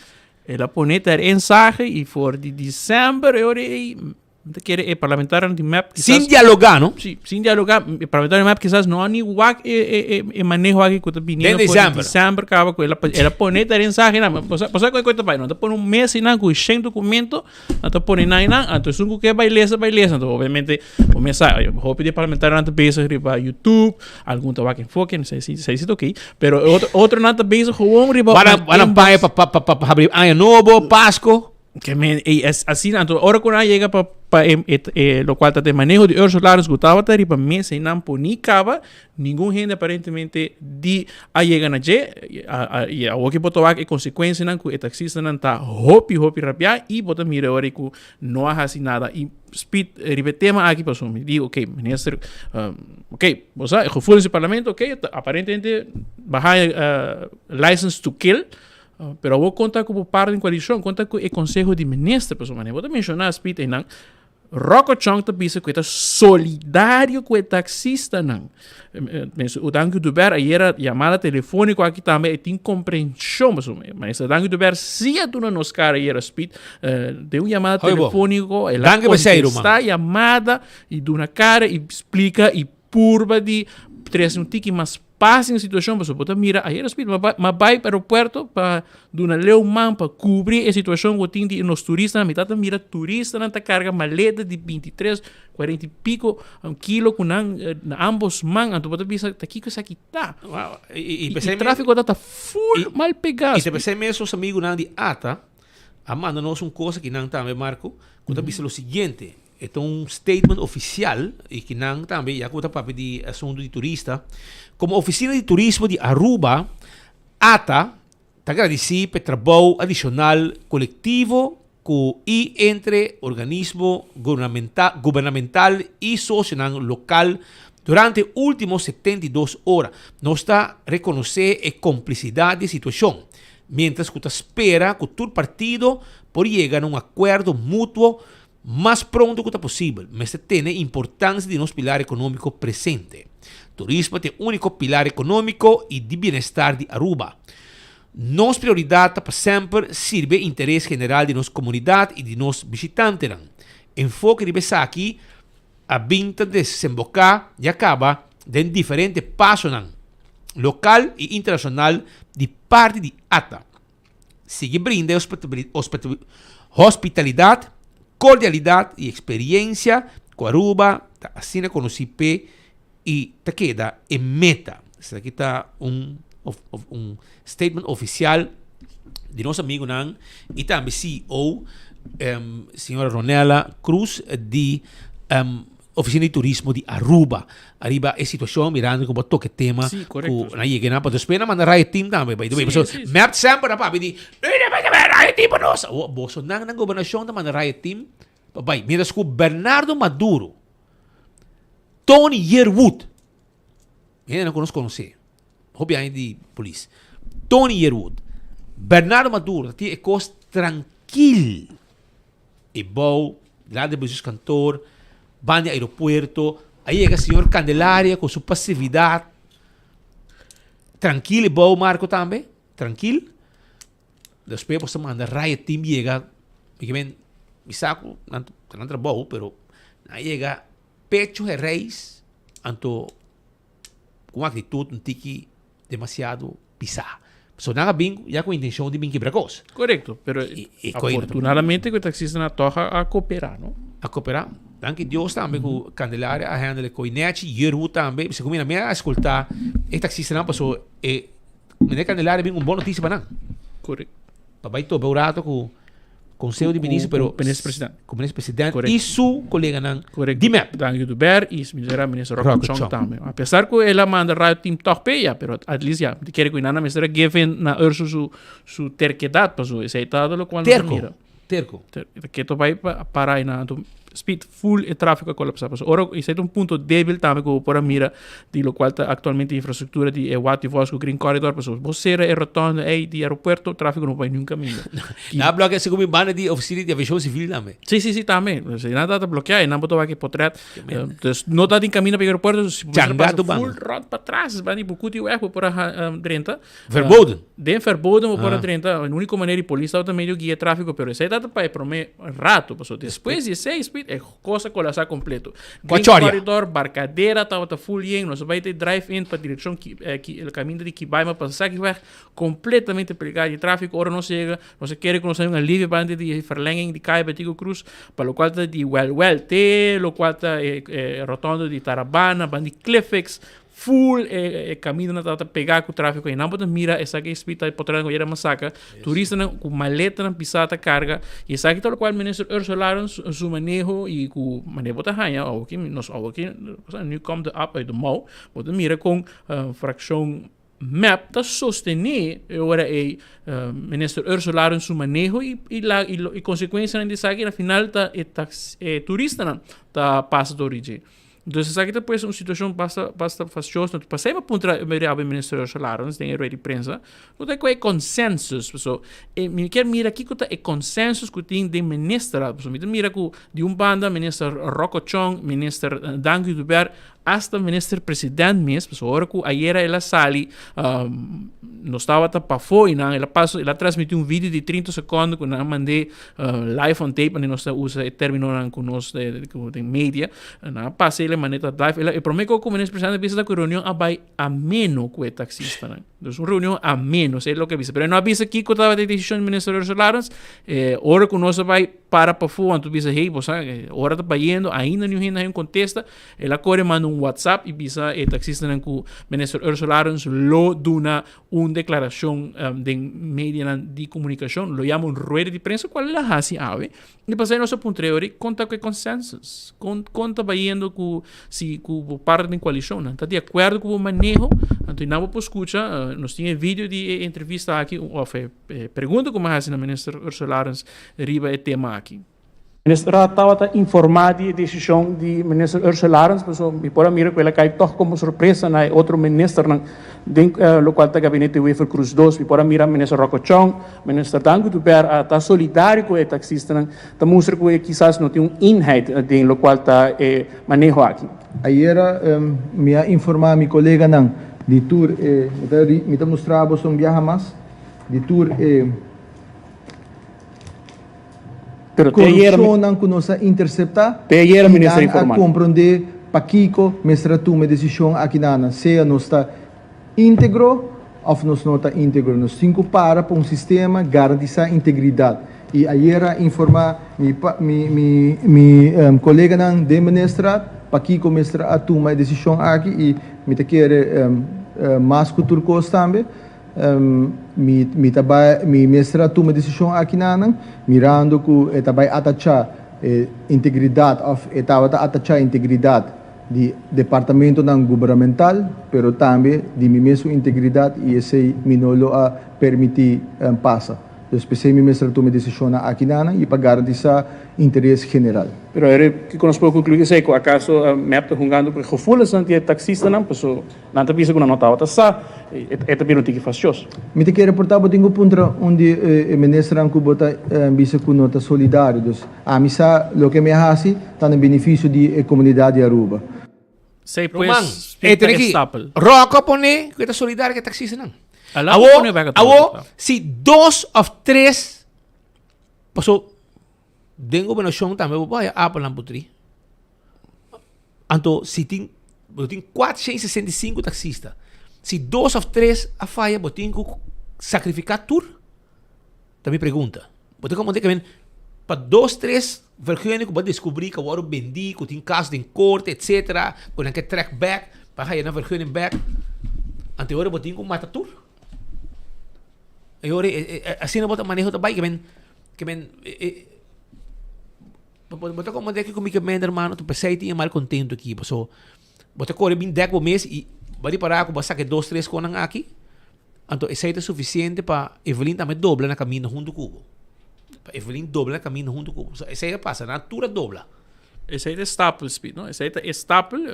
el a pone ter ensahe y for di december e ora ey, mi ta kere e parlamentarionan di mep kisas... Sin dialoga, no? Si, sin dialoga, e parlamentario di mep kisas no a ni wak e, e, e, e maneho aki cu ta biniendo Den for di december. december caba cu el a, el a pone ter ensahe nan. Bo sa, bo sa cu e ta bay, no? Ta pone un mes einan cu shen documento, Nan ta pone nan nan, anto esun ku ke bai lesa, bai lesa. Anto obviamente, bo mes sa, hopi di parlamentarionan ta bezig riba YouTube, algun ta wak enfoke, no sé si si ta oké, pero e otro otronan ta bezig gewoon riba Van a, nan van a inbox. paña pa, pa, pa, pa, pa habri aña nobo, Pasco. Ke men, ey, es asina, anto ora ku nan yega pa pa e e e lokual ta den maneho di Ursula Arends ku tabata riba mesa i nan poni kaba, Ningun hende aparentemente di a yega na dje y awor ki bo ta wak e consecuencianan cu e taxistanan ta hopi hopi rabia y bo ta mira ora cu no a haci nada y Speed riba e tema aki pasobra mi di ok minister ok bo sa e gevoelens di parlamento ok aparentemente baha license to kill pero awor conta cu bo par den coalicion conta cu e conseho di minister pasobra bo ta menciona Speed eynan Rocco Chong ta bisa ku e ta solidario ku e taksistanan. Minister Udangi Oduber ayera yamada telefóniko aki tambe e tin komprenshon pasobra Minister Udangi Oduber si a duna nos kara ayera Speed den un yamada telefóniko el a kontestá yamada i duna kara i splika i purba di trese un tiki mas pas den e situacion pasobra bo ta mira ayer speed ma bai ma bai aeropuerto pa duna leu man pa cubri e situacion cu tin di nos turistanan mi tata mira turistanan ta carga maleta di bintitres cuarenta y pico kilo cu nan na ambos man anto bo ta bisa ta kico esaki ta y y trafico ta ta full mal pega y ta pesey mes nos amigunan di ata a manda nos un cosa ki nan tambe Marco cu ta bisa lo siguiente. E ta un statement oficial y ki nan tambe ya cu ta papia di asunto di turista, como Oficina di Turismo di Aruba, ata, ta gradici p'e trabou adicional colectivo cu y entre organismo gubernamental y socionan local durante ultimo 72 ora. Nos ta reconoce e complicidad di e situacion, mientras cu ta spera cu tur partido por yega na un acuerdo mutuo Mas pronto ku ta posibel, mester tene importansia di nos pilar ekonómiko presente. Turismo ta e úniko pilar ekonómiko i di bienestar di Aruba. Nos prioridat ta pa semper sirbi e interes general di nos komunidat i di nos bishitantenan. Enfoke riba esaki a bin ta desemboká ya kaba den diferente pasonan lokal i internashonal di parti di ata. Sigui brinda e hospitalidad, cordialidad y experiencia cu Aruba ta asina conoci p'e y ta keda e meta. Esaki ta un un statement oficial di nos amigunan y tambe CEO señora Ronella Cruz di Oficina di Turismo di Aruba ariba e situacion mirando cu bo toca e tema Sí, correcto. cu na yega na pa despues na manda riot team tambe by the way Sí, pasobra sí, sí. mep semper a papia di riot team pa nos Awor boso nan na gobernacion ta manda riot team pa bay mientras cu Bernardo Maduro Tony Yearwood hende nan cu nos conoce. Hopi aña di polis. Tony Yearwood, Bernardo Maduro ta tin e kos trankil e bou dilanti di bestuurskantoor, banda di aeropuerto, a yega señor Candelaria ku su pasividat trankil e bou Marco tambe, trankil. Despues bo ta manda riot team yega, mi ke men mi sa ku nan ta nan trabou pero nan a yega pecho hereis anto ku un actitud un tiki demasiado pisá. So nan a bin ya ku intencion di bin kibra kos. Korekto, pero afortunadamente ku e taxistanan tòg a koperá, no? A koperá. Danki Dios tambe ku Candelaria a handle e koi nèchi, Yerhu tambe. Segun mi a eskultá e taxistanan paso e meneer Candelaria bin un bon notisia pa nan. Korekto. Pa bai topa un rato ku Conseho di Minister, pero Ku Minister President. Ku Minister President y su coleganan Correcto. di MEP. Dangui Oduber y minister minister Rocco Rocco Chong Chong. tambe. A pesar cu el a manda riot team toch pe ya, pero at least ya, di kere cu nana mester a give in na Urso su su terquedad paso esey ta lo cual nos a Terco. mira. Terco. Ter, keto bay pa para y na anto speed full e tráfico a colapsa. Paso ora esey ta un punto débil tambe cu bo por a mira di lo cual ta actualmente infrastructura di e Watty Vos cu Green Corridor. Paso bo cera e rotonde ey di aeropuerto, tráfico no bay niun caminda. Na bloquea segun mi banda di oficina di aviacion civil tambe. Sí, sí, sí, tambe. Si nan ta bloquea y nan bo ta wak e potret. Dus no ta tin caminda pa e aeropuerto. Si bo Changa pasa tu banda. full rond pa tras, ban di Bucuti weg, bo por a drenta. Verboden. Den verboden bo por a Ah. drenta. E único manera di polis tabata medio guia tráfico, pero esey tabata pa e prome rato. Paso despues di esey, speed, e cosa colapsa completo. Green Cochoria. Corridor, Barcadera tabata full yen. Nos a bay te drive-in pa direccion Ki, eh, Ki, el caminda di Kibaima pa Sakiweg. Completamente peligrado di tráfico. Ora nos yega, nos a kere cu nos hay un alivio pa antes di verlenging di Caya Betico Cruz, pa locual ta di Well Well te locual ta e, e rotonde di Tarabana, ban di Cliffix, full e, e camino na ta pega cu tráfico. Y nan bo ta mira esaki e spita e potrenan cu yera masaka, turistanan cu maletanan pisa ta carga. Y esaki ta locual Minister Ursula Arends su maneho y cu maneho bo ta haya awoki, nos awoki, nu komt de app uit de mouw, bo ta mira con fraccion Mep ta sostené e ora ei Minister Ursula Arends su maneho y y la y lo y consecuencianan di esaki na final ta e tax e turistanan ta pasa dor di dje. Entonces esaki ta pues un situacion basta basta fastioso. Pasei mi a puntra e awe Minister Ursula Arends den e rueda di prensa ku ta e consensus paso e mi kier mira kiko ta e consensus ku tin den ministerraad paso mi ta mira ku di un banda Minister Rocco Chong, Minister Dangui Oduber Hasta minister president mes, pasobra ora cu ayera el a sali, nos tabata pafó y nan el a pasa, el a transmiti un video di 30 secondo cu nan a mand'é live on tape, ane nos ta usa e terminonan cu nos den media, nan a pasa el e manera ta live, el a, e prome cu minister president a bisa ta cu e reunion a bay ameno cu e taxistanan. Dus un reunion ameno, esey loke a bisa. Pero e no a bisa kico tabata e decision di minister Ursula Arends, ora cu nos a bay para pafó, anto bisa, hey, bo sa, ora ta bayendo, ainda niun hende a hay un contesta. El a kore manda un WhatsApp i bisa e taksistanan ku Minister Ursula Arends lo duna un deklarashon den medianan di komunikashon, lo yama un rueda di prensa kual el a hasi awe. I pasei nos a puntra e ora kon ta ku e consensus? Kon kon ta bayendo ku si ku bo parti den koalishon? Nan ta di akuerdo ku bo maneho? Anto nan bo por skucha nos tin e video di e entrevista aki òf e pregunta ku mi a hasi na Minister Ursula Arends riba e tema aki. Minister Raad tabata informá di e desishon di Minister Ursula Arends, pasobra mi por a mira ku el a kai tòg komo sorpresa na e otro ministernan den lokual ta Gabinete Wever-Croes dos. Mi por a mira Minister Rocco Chong, Minister Dan Goedubert a ta solidario ku e taksistanan, ta mustra ku e kisas no tin un eenheid den lokual ta e maneho aki. Ayera mi a informá mi koleganan di tur e, mi ta mustra boso un biaha mas, di tur e. Pero te ayera mi. Corupcionnan cu nos a intercepta Te ayera y minister nan a informal. comprende pakico mester a tuma e decision akinana, sea nos ta integro of nos no ta integro. Nos tin cu para pa un sistema garantisa integridad. Y ayera a informa mi mi mi mi coleganan den ministerraad pakico mester a tuma e decision aki y mi ta kere mas cu tur cos tambe. Mi mi ta bai mi mester a tuma e desishon aki nanan, mirando ku e ta bai atachá e integridat òf e tabata atachá integridat di departamentonan gubernamental, pero tambe di mi mesun integridat i esei mi no lo a permití pasa. Dus p'esei mi mester a tuma e desishonnan akinan i pa garantisá interes general. Pero ere kiko nos por konkluí esei? Ku akaso mep ta hungando ku e gevoelensnan di e taksistanan? Paso nan ta bisa ku nan no tabata sa. E ta bira un tiki fastioso. Mi ta kere por ta bo tin ku puntra un di e ministernan ku bo ta bisa ku no ta solidario. Dus ami sa loke mi a hasi ta na benefisio di e komunidat di Aruba. Sei Ruman, pues, e Pita tiene ki Stapel. Rocco pone ku e ta solidario ku e taksistanan. Ala Awo, pone bek awo, si dos of tres, paso den gobernashon tambe bo por haya apelnan putri. Anto si tin, bo tin 465 taksista. Si dos of tres a faya, bo tin ku sakrifika tur? Ta mi pregunta. Bo ta komprende ke men pa dos tres vergunning ku bo a deskubrí ku a wòrdu bendí, ku tin kaso den korte etsetera, ku nan ke trèk bèk pa haya nan vergunning bèk, anto e ora bo tin ku mata tur. E ora asina bo ta maneho ta bai ke men ke men bo ta komprende kiko mi ke mende hermano ta p'esei tin e malkontento aki paso bo ta kore bin dèk bo mes i bo a ripará ku bo a saka e dos tres konan aki. Anto esei ta sufisiente pa Evelyn tambe dobla na kaminda huntu ku bo. Pa Evelyn dobla na kaminda huntu ku bo. So esei a pasa, nan tur a dobla. Esei ta e stapel, Speed, no? Esei ta e stapel,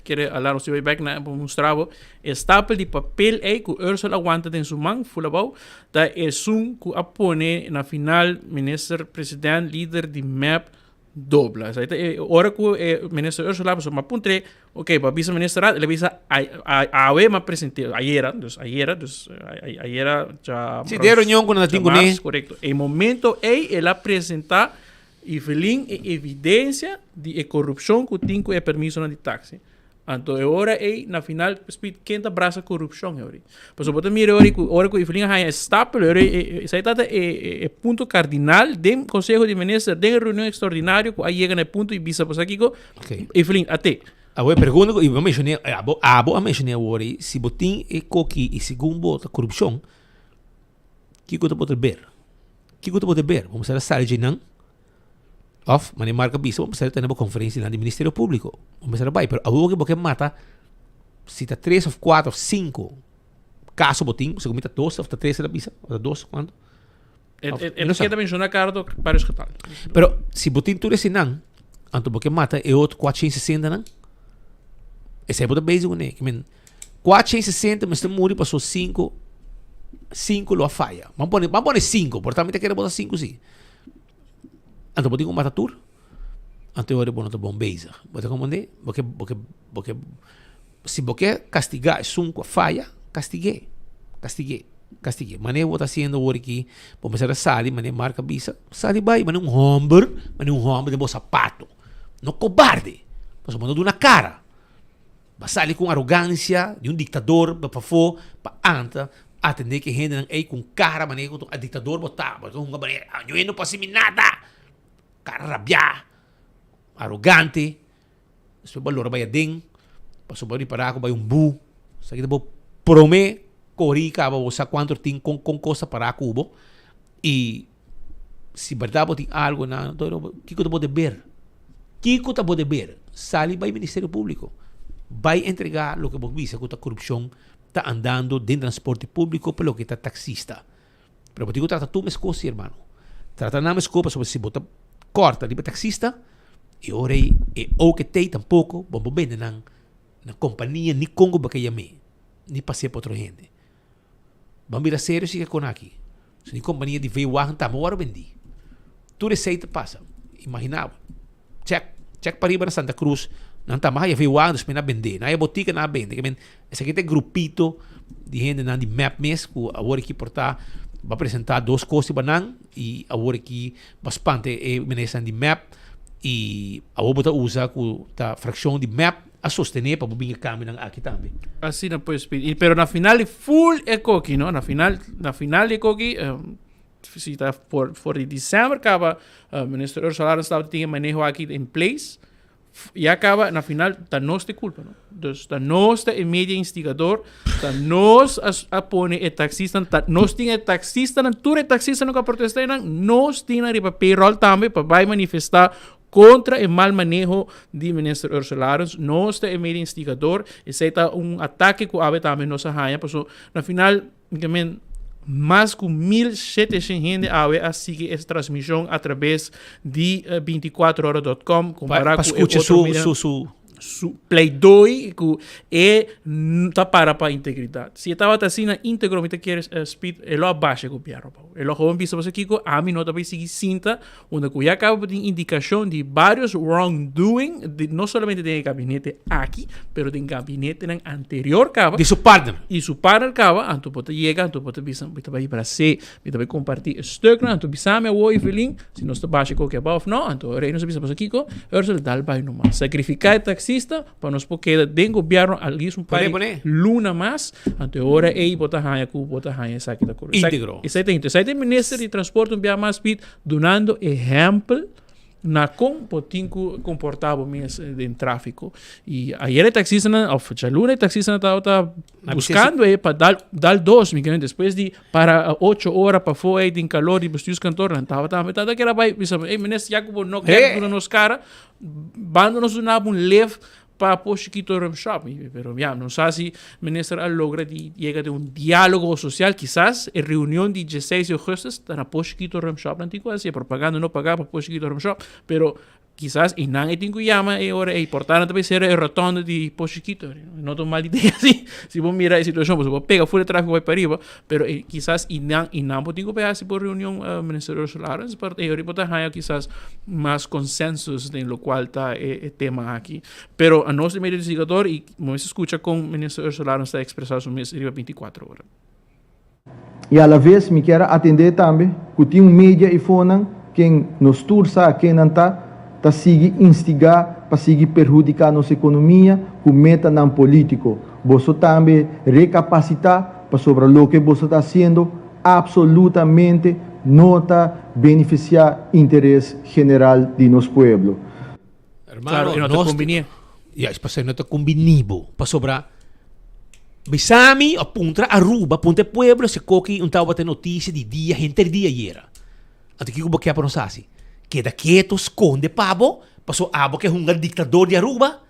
kere a laat nos bai bek na pa mustra bo, e stapel di papel ei ku Ursula a wanta den su man, ful abou, ta esun ku a pone na final minister president lider di mep Dobla. Esei ta e ora ku e minister Ursula pasobra m'a puntr'é, ok, bo a bisa minister Raad, el a bisa awe m'a present'é, ayera, dus ayera, dus ayera dja Sí, den reunion ku nan ta tin kuné. Korekto. E momento ei el a presentá Evelyn e evidensia di e korupshon ku tin ku e permisonan di taksi. Anto e ora ei, na final, Speed, ken ta brasa korupshon e ora ei? Pasobra bo ta mira e ora ei ku ora ku Evelyn a haña e stapel, e ora ei, esei tabata e e punto kardinal den Konseho di Minister, den e reunion ekstraordinario ku a yega na e punto i bisa bo sa kiko, Evelyn, at'é. Awor e pregunta ku bo a menshoné, abo abo a menshoné awor ei, si bo tin e koki i segun bo ta korupshon, kiko ta bo ta ber? Kiko ta bo ta ber? Bo mester a sali dje nan? Of, manera Mark a bisa, bo mester a tene bo conferencia dilanti di Ministerio Publico. Bo mester a bai, pero awor bo ke mata, si ta tres of cuatro of cinco caso bo tin, segun mi ta dos of ta tres el a bisa, of ta dos, cuanto? E, e, e keda menciona Cardo varios getal. Pero si bo tin tur eseinan, anto bo ke mata e otro 460 nan, esei bo ta bezig kuné. Ke men, 460 mester muri paso cinco, cinco lo a faya. Ban pone, ban pone cinco, por ta mi ta kere bo ta cinco si. Anto bo tin ku mata tur. Anto e ora bo no ta bon bezig. Bo ta komprendé? Bo ke, bo ke, bo ke, si bo ke kastigá esun ku a faya, kastig'é, kastig'é, kastig'é. Manera bo ta hasiendo awor aki, bo mester a sali manera Mark a bisa, sali bai manera un hòmber, manera un hòmber den bo sapato. No kobarde, pasobra bo no duna kara. Bo a sali ku un arogansia di un diktador pa pafó pa anta atendé ku e hendenan ei ku un kara manera ku un diktador bo ta. Bo ta hunga manera año no por hasi mi nada. Kara rabiá, arogante. Despues bo a lora bai aden pasobra bo a ripará ku bai un bu. Esaki ta bo promé korí kaba bo sa kuantu tin kon kon kos ta pará ku bo i si bèrdat bo tin algu na kiko ta bo deber? Kiko ta bo deber? Sali bai Ministerio Públiko. Bai entregá loke bo bisa ku ta korupshon ta andando den transporte públiko pa loke ta taksista. Pero bo tin ku trata tur meskos si hermano. Trata nan meskos pasobra si bo ta kòrta riba taksista e ora ei e OKT tampoko bo por bende nan na kompania ni kon ku bo ke yam'é ni pas'é pa otro hende. Ban bira serio si ke kon aki. Si di kompania di V-wagen tambe wòrdu bendí. Tur esei ta pasa. Imaginá bo. Chèk, chèk pariba na Santa Cruz, nan tambe haya V-wagen despues nan a bendé. Nan haya botika nan a bende. Ke men, esaki ta e grupito di hendenan di mep mes ku awor aki por ta ba presentá dos kos riba nan i awor aki ba spanta e ministernan di mep i awor bo ta usa ku ta frakshon di mep a sostené pa bo bin e kambionan aki tambe. Asina pues, Pete. Y pero na final di full e koki, no? Na final, na final di koki, um, si ta for, for di december kaba, uh, minister Ursula Arends tabata tin e maneho aki in place. Ya kaba, na final, ta nos de culpa, no? Dus ta nos ta e media instigador, ta nos a, a pone e taxistan, ta nos tin e taxistanan, tur e taxistanan ku a protesta einan, nos tin nan riba payroll tambe pa bai manifesta Kontra e mal maneho di Minister Ursula Arends, nos ta e medio instigador, esei ta un atake ku awe tambe nos a haña, paso na final, mi ta men, Mas ku 1700 hende awe a sigui e transmishon atrabes di 24ora dot com kompará Pa ku e skucha otro su media su su su pleidooi ku e ta para pa integridat. Si e tabata asina íntegro mi ta kere Speed e lo a basha e gobièrnu abou. E lo gewoon bisa pasobra kiko ami no ta bai sigui sinta unda ku ya kaba tin indikashon di varios wrongdoing di no solamente den e gabinete aki pero den gabinetenan anterior kaba. Di su partner. I su partner kaba anto bo ta yega anto bo ta bisa mi ta bai bras'é mi ta bai kompartí e stuknan anto bisa mi awor Evelyn Si nos ta basha koke abao of no, anto rei nos a bisa pasobra kiko? Ursula dal bai numa. Sacrifica e taxista pa nos por keda den gobierno al least un par di luna mas, anto e ora ei bo ta haña ku bo ta haña esaki ta kore. Integro. Esei ta integro. Esei ta e minister di transporte un bia mas Piet dunando ehempel na kon bo tin ku komporta bo mes den trafiko. I ayer e taxistanan of djaluna e taxistanan tabata Buscando e pa dal dal dos, mi kende despues di para ocho ora pafó ei den calor di bestuurskantoor, nan tabata tambe tata kera bai bisa, ey minister ya ku bo no kier duna nos cara, banda nos duna bo un lef pa Pos Chiquito Rum Shop. Pero ya, no sa si minister a logra di yega den un dialogo social, kisas e reunion di dieseis di augustus ta na Pos Chiquito Rum Shop, nan tin ku hasi e propaganda no paga pa Pos Chiquito Rum Shop, pero Kisas e nan e tin ku yama e ora ei por ta nan ta bay sera e rotonda di Pos Chiquito. No ta un mal idea si si bo mira e situacion pasobra bo pega full e trafico bay pariba pero e kisas e nan e nan bo tin ku bay haci bo reunion Minister Ursula Arends por e ora bo ta haya kisas mas consensus den locual ta e e tema aki. Pero anos di medio investigador y bo mester scucha con Minister Ursula Arends ta expresa su mes riba 24 ora. I alaves mi kier a atendé tambe ku tin un media eifonan ken nos tur sa ken nan ta, ta sigui instigá pa sigui perhudiká nos ekonomia ku metanan polítiko. Boso tambe rekapasitá pasobra loke boso ta hasiendo apsolutamente no ta benefisiá interes general di nos pueblo. Hermano, no ta kumbiní. Ya, es pasobra no ta kumbiní bo. Pasobra bisa mi o puntra Aruba, puntra e pueblo si koki un tabata notisia di dia henter dia ayera. Anto kiko bo ke pa nos hasi? Keda keto, skonde pa bo, paso abo ke hunga diktador di Aruba?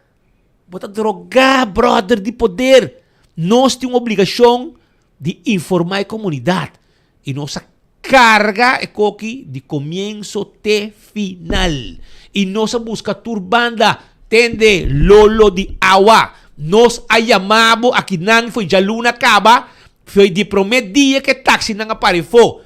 Bo ta drogá, brother di poder. Nos tin un obligashon di informá e komunidat. I nos a karga e koki di komienso te final. I nos a buska tur banda, tende lolo di awa. Nos a yama bo akinan fo'i djaluna kaba, fo'i di promé dia ku e taksinan a pari fo.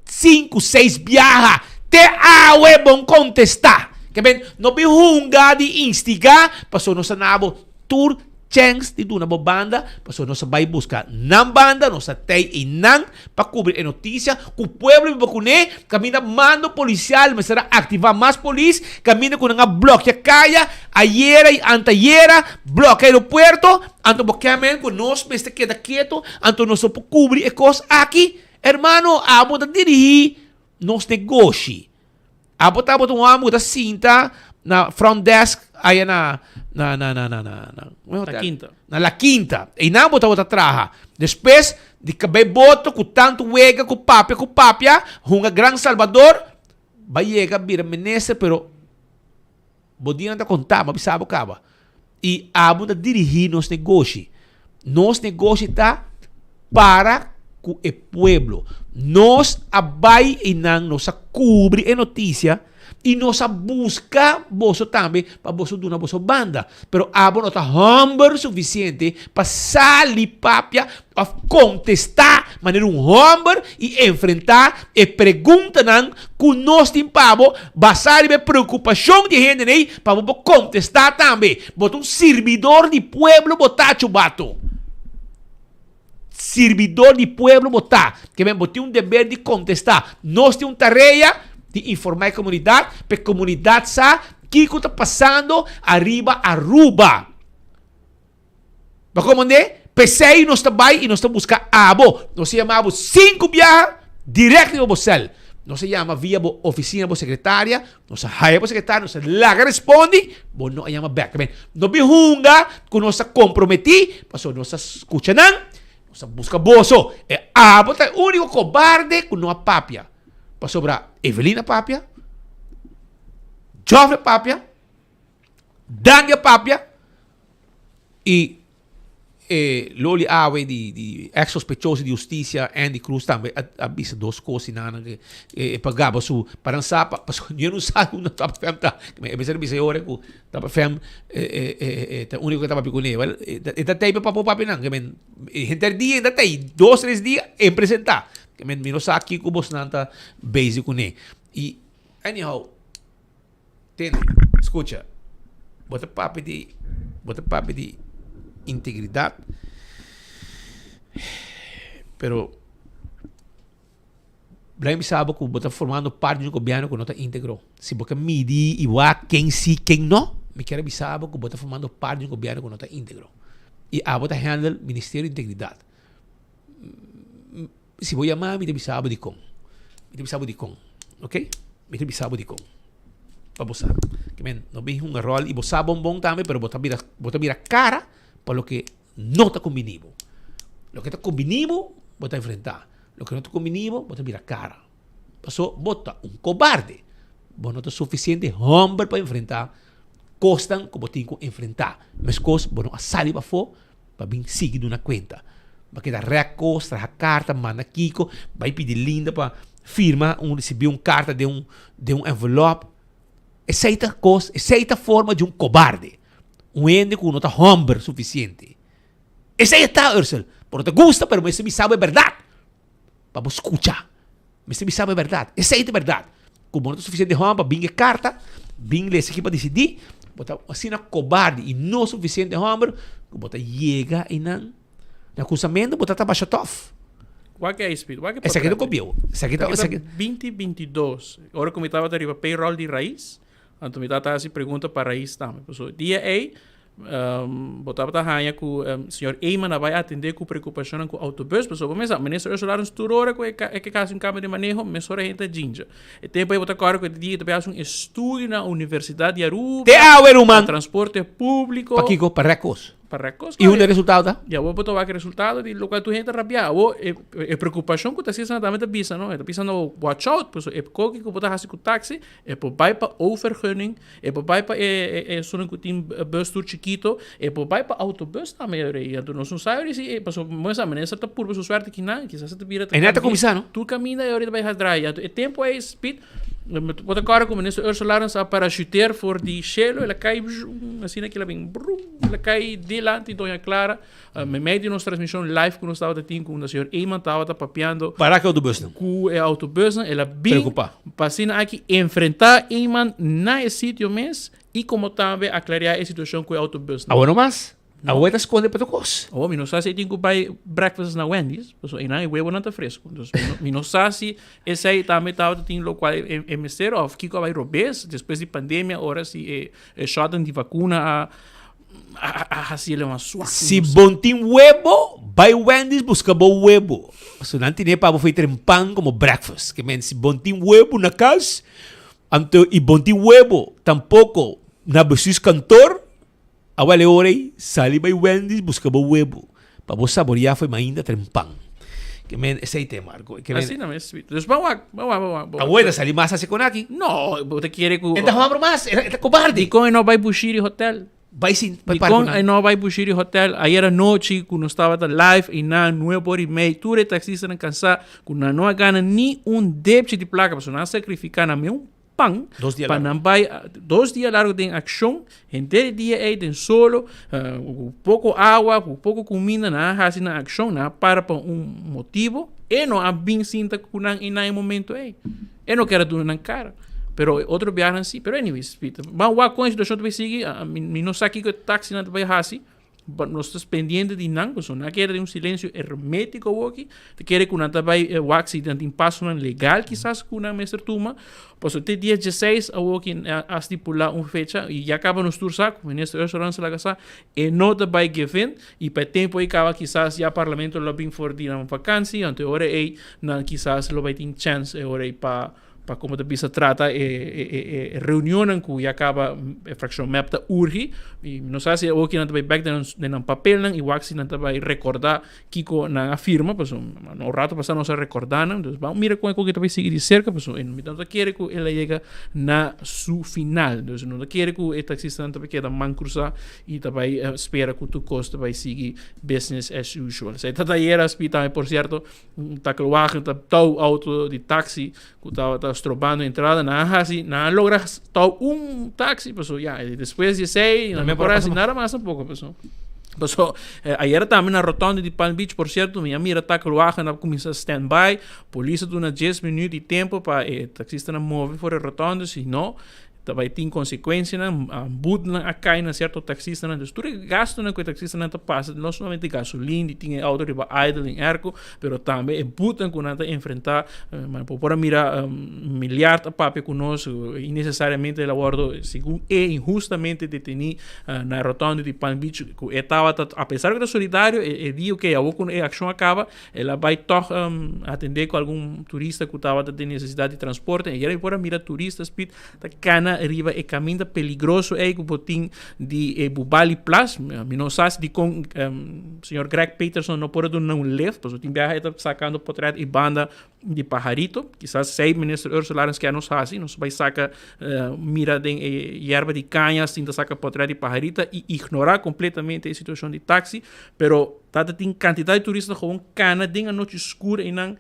Sinku, seis biaha, te awe bon kontestá. Ke men, no bin hunga di instigá, pasobra nos a na bo tur Chèns di duna bo banda, pasobra nos a bai buska nan banda, nos a tei einan pa kubri e notisia ku pueblo biba kuné, kaminda mando polisial mester a aktivá mas polis, kaminda ku nan a blòkia kaya ayera i antayera, blòkia aeropuerto, anto bo ke men ku nos mester keda ketu, anto nos no por kubri e kos aki? Hermano, abo ta dirihí nos negoshi. Abo tabata un homber ku ta sinta na front desk aya na na na na na na na La Quinta. Na La Quinta. Einan bo tabata traha. Despues di kabei boto ku tantu wega ku papia ku papia hunga Gran Salvador ba yega bira minister pero bo dianan ta konta bo a bisa bo kaba. I abo ta dirigí nos negoshi. Nos negoshi ta para ku e pueblo. Nos a bai einan, nos a kubri e notisia i nos a buska boso tambe pa boso duna boso banda. Pero abo no ta hòmber sufisiente pa sali papia òf kontestá manera un hòmber i enfrentá e preguntanan ku nos tin pa bo basá riba e preokupashon di e hendenan ei pa bo por kontestá tambe. Bo ta un sirbidor di pueblo bo ta, Chubato. Sirbidor di pueblo bo ta. Ke men bo tin un deber di kontestá. Nos tin un tarea di informá e komunidat pa e komunidat sa kiko ta pasando ariba Aruba. Bo komprendé? P'esei nos ta bai i nos ta buska abo. Nos a yama bo sinku biaha dirèkt riba bo sèl. Nos a yama via bo ofisina, bo sekretaria. Nos a haya bo sekretaria, nos a laga respondi, bo no a yama bèk. Amén. No bin hunga ku nos a komprometí, pasobra nos a skucha nan, nos a buska boso. E abo ta e úniko kobarde ku no a papia. Pasobra Evelyn a papia, Geoffrey a papia, Dani a papia i. E Loli awe di di ex sospechoso di husticia Andy Cruz tambe a a bisa dos cos y nan e e pa gaba su pa nan sa pa pasobra yo no sa unda Top FM ta e mester bisa e ora cu Top FM e e e e ta unico cu ta papia cune wel e ta tey pa por papia nan ke men henter dia e ta tey dos tres dia e presenta ke men mi no sa kico bosnan ta bezig cune y anyhow. Tende, scucha, bo ta papia di, bo ta papia di integridad, pero blij mi sabo cu bo ta formando parti di un gobierno cu no ta integro. Si bo ke midi y wak ken si, ken no, mi kier a bisa bo cu bo ta formando parti di un gobierno cu no ta integro. Y abo ta handle Ministerio di Integridad. Si bo yama mi ta bisa bo dikon. Mi ta bisa bo dikon. Ok? Mi ta bisa bo dikon. Pa bo sa. Ke men, no bin hunga ròl i bo sa bon bon tambe, pero bo ta bira, bo ta bira kara pa loke no ta kumbiní bo. Loke ta kumbiní bo, bo ta enfrentá. Loke no ta kumbiní bo, bo ta bira kara. Paso bo ta un kobarde. Bo no ta sufisiente hòmber pa enfrentá kosnan ku bo tin ku enfrentá. Meskos bo no a sali pafó pa bin sigui duna kuenta. Bo a keda rèk kos, traha karta, manda kiko, bai pidi Linda pa firma un risibí un karta den un den un envelòp. Esei ta kos, esei ta forma di un kobarde. Un hende ku no ta hòmber sufisiente. Esei e ta, Ursel. Bo no ta gusta, pero mester bisa bo e bèrdat. Pa bo skucha. Mester bisa bo e bèrdat. Esei ta e bèrdat. Ku bo no ta sufisiente hòmber pa bin e karta, bin lesa aki pa disidí, bo ta asina kobarde i no sufisiente hòmber ku bo ta yega einan. Na kunsamentu bo ta ta basha tòf. Wak e speed, wak e Esaki ta kobieu. Esaki ta, esaki. Binti 22, ora ku mi tabata riba payroll di Raiz, anto mi tabata hasi pregunta pa Raiz tambe. Pasobra dia ei Bo tabata haña ku señor Eman a bai atendé ku preokupashonnan ku autobus, pasobra bo mesa minister Ursula Arends tur ora ku e ke hasi un kambio di maneho mesora hende ta djinja. E tempu ei bo ta kòrda ku e dia ta bai hasi un estudio na Universidat di Aruba Te awe ruman! pa transporte públiko. Pakiko? Pa rèk kos. Pa rèk kos. I unda e resultado ta? Ya bo ta wak e resultado di lokual tur hende ta rabiá. Awor e preokupashon ku ta hasi esnan tambe ta bisa no, e ta bisa no watch out pasobra e koki ku bo ta hasi ku taksi E por bai pa o-vergunning, e por bai pa e e esunnan ku tin bus tur chikito, e por bai pa autobus tambe e rei. Anto nos no sa ora si e pasobra bo sa minister ta purba su suerte kinan, kisas e ta bira E net a kuminsá no? Tur kaminda e ora ta bai has draai. Anto e tempu ei Piet, bo ta kòrda ku minister Ursula Arends a parachuteer for di shelu, el a kai bzjum, asina kila bin brum, el a kai dilanti Doña Clara. Meimei di nos transmishon live ku nos tabata tin ku unda señor Eman tabata papiando Para ku e autobusnan. ku e autobusnan, el a bin Preokupá. pa asina aki enfrentá Eman na e sitio mes i komo tambe aklariá e situashon ku e autobusnan. Awor no mas. Awor e ta skonde pa tur kos. Awor mi no sa si e tin ku bai breakfast na Wendy's, pasobra einan e webonan ta fresku. Dus mi no mi no sa si esei tambe tabata tin lokual e e mester òf kiko a bai robes despues di pandemia ora si e e shotnan di vakuna a Si bon tin webo, bai Wendy's buska bo webo. Pasobra nan tene pa bo for tren pan komo breakfast. Ke men si bon tin webo na kas, anto i bon tin webo tampoko na bestuurskantoor, awel e ora ei sali bai Wendy's buska bo webo pa bo saborea for mainta tren pan. Ke men esei te Marco. Ke men Asina mes. Dus ban wak, ban wak, ban wak. Awor e ta sali mas hasi kon aki? No, bo ta kere ku E ta hòmber mas, e ta kobarde. Dikon e no bai Bushiri Hotel? Bai sin, bai parke Dikon e no bai Bushiri Hotel? Ayer anochi ku nos tabata live einan nuebe ora i mei, tur e taksistanan kansá ku nan no a gana ni un depchi di plaka pasobra nan a sakrifiká nan mes un pan Dos dia pa largo. nan bai dos dia largo den akshon, henter e dia ei den solo, ku poko awa, ku poko kuminda, nan a hasi nan akshon, nan a para pa un motibo, e no a bin sinta ku nan einan e momento ei. E no kier a duna nan kara. Pero e otro biahanan si. Pero anyways, ban wak kon e situashon ta bai sigui, mi no sa kiko e taksinan ta bai hasi. But nos ta pendiente di nan, pasobra nan a keda den un silencio hermético awoki, ta kere ku nan ta bai wak si nan tin pasonan legal kisas ku nan mester tuma, pasobra te dia dieseis awoki a stipulá un fecha i ya kaba nos tur sa ku minister Ursula Arends a laga sa e no ta bai give in i pa e tempu ei kaba kisas ya parlamento lo a bin for di nan vakansi, anto e ora ei nan kisas lo bai tin chèns e ora ei pa. Pa como ta bisa trata e e e e reunionnan cu ya caba e fraccion mep ta urgi y no sa si awoki nan ta bay bek den nan den nan papelnan y wak si nan ta bay recorda kico nan a firma pasobra un rato pasa nos a recorda nan dus ban mira con e koki ta bay sigui di cerca pasobra mi no ta kere cu el a yega na su final dus no ta kere cu e taxistanan ta bay keda man crusa y ta bay spera cu tur cos ta bay sigui business as usual. Esey ta tayera spi tambe por cierto. Un takelwagen ta tou auto di taxi ku tabata strobando entrada. Nan a hasi, nan a logra tou un taxi, paso ya, e despues di esei nan no por hasi nada mas tampoco, paso. Paso eh, ayer tambe na rotonde di Palm Beach, por cierto, mi a mira takelwagen a kuminsa stand by. Polis a duna dies minuut di tempo pa e taxistanan move for e rotonde, si no Ta bai tin konsekuensianan, butnan a kai na sierto taksistanan. Dus tur e gastunan ku e taksistanan ta pasa, no solamente gasolin di tin e outo riba idle den airco, pero tambe e butnan ku nan ta enfrentá. Ma bo por a mira Miliard a papia ku nos, innesesariamente el a wòrdu, segun e, inhustamente detení na e rotonde di Palm Beach, ku e tabata, apesar ku e ta solidario, e di oke, awor ku e akshon a kaba, El a bai tòg atendé ku algun turista ku tabata den nesesidat di transporte. I mi por a mira turista spit ta kana riba e kaminda peligroso ei ku bo tin di e Bubali Plas. Mi no sa si dikon señor Greg Peterson no por a duna un lift, pasobra tin biaha e ta sakando potrèt i banda di paharito. Kisas esei minister Ursula Arends ke a nos hasi, nos bai saka mira den e yerba di kaña sin ta saka potrèt di paharita i ignorá kompletamente e situashon di taksi. Pero Tata tin cantidad di turista gewoon cana den anochi scur einan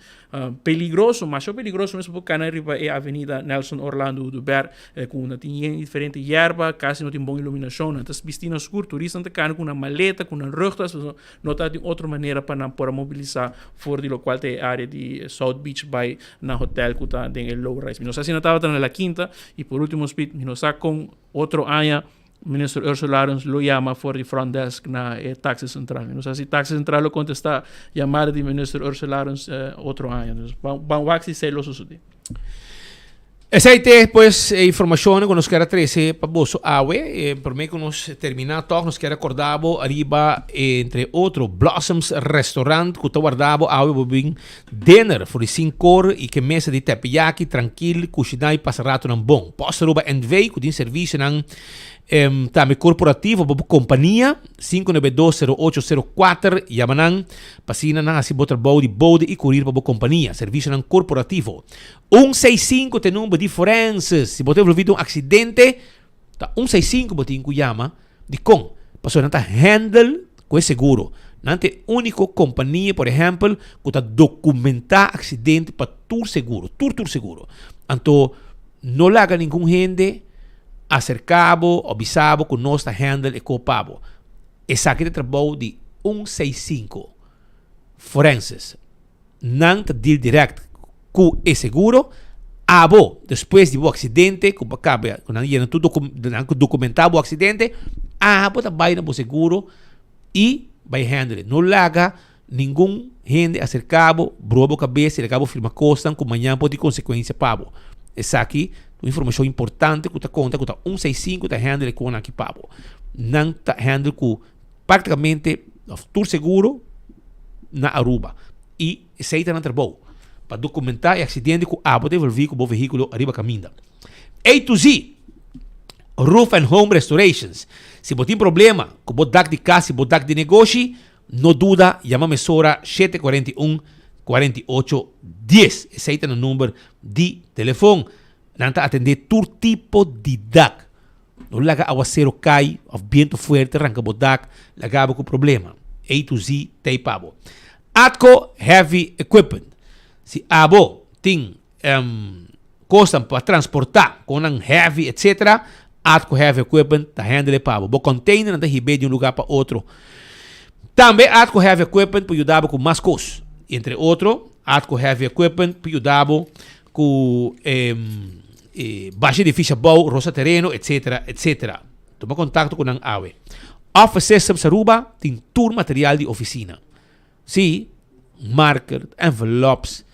peligroso, masha peligroso mes por cana riba e avenida Nelson Orlando Oduber cu unda tin yen diferente yerba, casi no tin bon iluminacion, nan ta bisti na scur, turistanan ta cana cu nan maleta, cu nan rugtas, pasobra no ta tin otro manera pa nan por a mobilisa for di locual ta e area di South Beach bay na hotel cu ta den e low rise. Mi no sa si nan tabata na La Quinta y por ultimo Speed, mi no sa con otro aña Minister Ursula Arends lo yama for di front desk na e taxi central. Mi no sa si taxi central lo contesta yamada di Minister Ursula Arends otro aña. Dus ban wak si esei lo sucede. Esei te pues e informacionnan cu nos kier a trece pa boso awe. Prome cu nos termina toch nos kier a corda bo ariba entre otro Blossoms Restaurant cu ta warda bo awe bo bin dinner for di sinkor y ke mesa di teppiyaki trankil cushina y pasa ratonan bon. Post Aruba NV cu tin servicionan tambe corporativo pa bo compania 592-0804 yama nan pa asina nan haci bo trabou di bode y curir pa bo compania. Servicionan corporativo. Un seis sinku ta e number di forenses. Si bo ta envolvi den un accidente ta un seis sinku bo tin cu yama. Dikon? Pasobra nan ta handle ku e seguro. Nan ta e úniko kompania, por ehèmpel, ku ta dokumentá aksidente pa tur seguro, tur tur seguro. Anto, no laga ningun hende aserká bo òf bisa bo ku nos ta handle e kos pa bo. Esaki ta e trabou di un seis sinku Forenses. Nan ta deal direct cu e seguro. Abo, despues di bo accidente, cu bo caba, cu nan yena tur docu, nan cu documenta bo accidente, abo ta bay na bo seguro y bay handle. No laga ningun hende acerca bo, broa bo cabes y laga bo firma cosnan cu mañan por tin consecuencia pa bo. Esaki ta un informacion importante cu ta conta cu ta un seis sinku ta handle e conan aki pa bo. Nan ta handle cu Prácticamente of tur seguro na Aruba y esey ta nan trabou pa documenta e accidente cu abo ta envolvi cu bo vehiculo ariba caminda. A to Z Roof and Home Restorations Si bo tin problema cu bo dak di cas y bo dak di negoshi no duda yama mesora 741 48 10 esey ta nan number di telefon. Nan ta atende tur tipo di dak. No laga awasero kai of biento fuerte ranka bo dak, laga bo ku problema. A to Z t'ei pa bo. Atco Heavy Equipment. Si abo tin kosnan pa transportá, konan heavy etc. Atco Heavy Equipment ta handle pa bo. Bo container nan ta hib'é di un lugá pa otro. Tambe Atco Heavy Equipment por yuda bo ku mas kos. Entre otro, Atco Heavy Equipment por yuda bo ku e basha di fisha bou, rosa tereno, etc. Etc. Tuma kontakto ku nan awe. Office Systems Aruba tin tur material di ofisina. Sí, marker, envelops,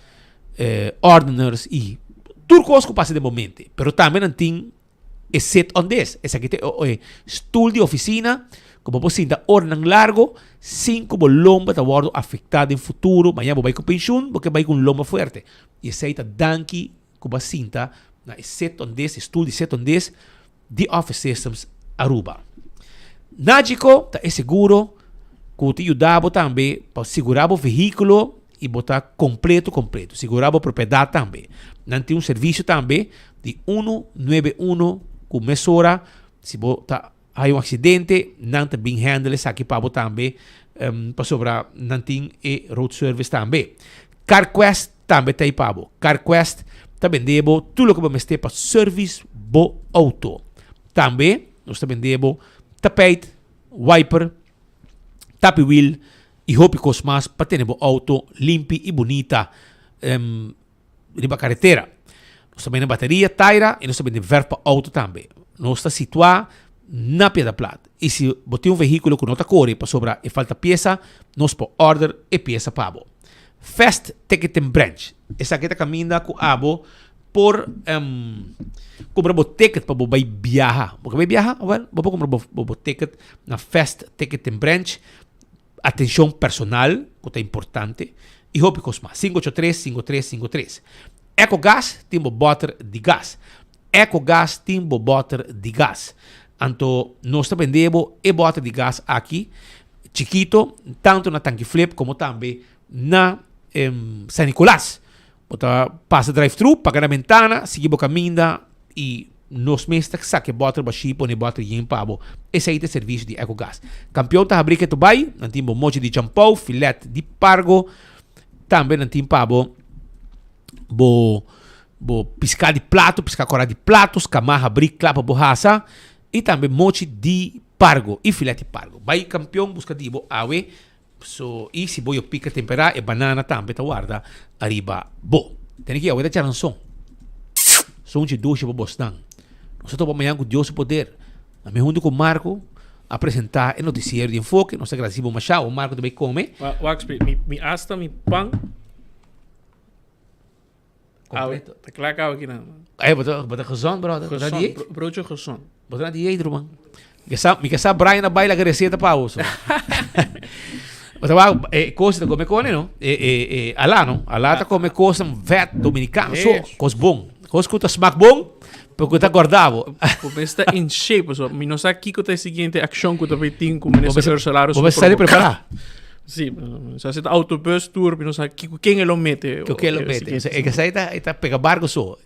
ordeners i tur kos ku pasa den bo mente. Pero tambe nan tin e sit on this. Esaki ta e stoel di oficina cu bo por sinta oranan largo sin cu bo lomba ta wordo afecta den futuro. Mañana bo bay cu pensioen, bo ke bay cu un lomba fuerte. Y esey ta danki. ku bo a sinta na e set ondes, e stul di set ondes di Office Systems Aruba. Nagico ta e seguro ku ta yuda bo tambe pa sigurá bo vehíkulo i bo ta kompleto kompleto. Sigurá bo propiedat tambe. Nan tin un servisio tambe di unu nuebe unu ku mesora si bo ta hay un aksidente nan ta bin handle esaki pa bo tambe pasobra nan tin e road service tambe. CarQuest tambe ta ei pa bo. CarQuest ta bende bo tur loke bo mester pa service bo auto. Tambe nos ta bende bo tapijt, wiper, tapi wiel y hopi cos mas pa tene bo auto limpi y bunita riba caretera. Nos ta bende bateria, taira y nos ta bende verf pa auto tambe. Nos ta situa na Piedra Plat y si bo tin un vehiculo cu no ta core pasobra e falta pieza, nos por order e pieza pa bo. Fast Ticketing Branch, esaki ta caminda cu abo por cumpra bo ticket pa bo bay biaha. Bo ke bay biaha? Well, bo por cumpra bo ticket na Fast Ticketing Branch. Atencion personal, cu ta importante, y hopi cos mas. 583 5353. Ecogas tin bo boter di gas. Ecogas tin bo boter di gas. Anto nos ta bende bo e boter di gas aki chikito, tanto na Tanki Flip como tambe na San Nicolas. Bo ta pasa drive thru, paga na bentana, sigui bo caminda y nos mes ta saca e boter bashi pone e boter yen pa bo. Esey ta e servicio di Ecogas. Campeon ta habri keto bay, nan tin bo mochi di champou, filet di pargo, tambe nan tin pa bo bo bo pisca di plato, pisca cora di plato, scama habri cla pa bo hasa y tambe mochi di pargo y filet di pargo. Bay Campeon busca di bo awe. So, y si bo yo pica tempera, e banana tambe ta warda ariba bo. Tene ki awe ta charanson. Sunchi dushi pa bosnan. Nos ta topa mañan cu Dios su poder. Ami hunto cu Marco a presenta e noticiero di Enfoke. Nos ta agradeci bo masha. Awor Marco ta bay come. Wax, mi hasta mi pan. Completo. Ta klaar cabo aquí nan. Ey, bo ta, bo ta gezond, brother. Bo ta Gezond, dieet? Broodje gezond. Bo ta na dieet, ruman. Mi ke sa, mi ke sa Brian a baila ke receta pa bo, so. Bo ta wak, eh, cosa ta come cone, no? Eh, eh, eh, ala, no? Ala ta come cosa vet dominicano, so, Yes. cos bon. Cos cu ta smaak bon, pero cu ta gorda bo. Bo mes ta in shape, so. Mi no sa kiko ta e siguiente accion cu ta bay tin cu minister Bo mes- Ursula bo mes sali prepara. Sí, sa zit autobus tour, mi no sa kiko ken e lo mete. Kiko ken lo mete. E que sa eta eta pega barco so.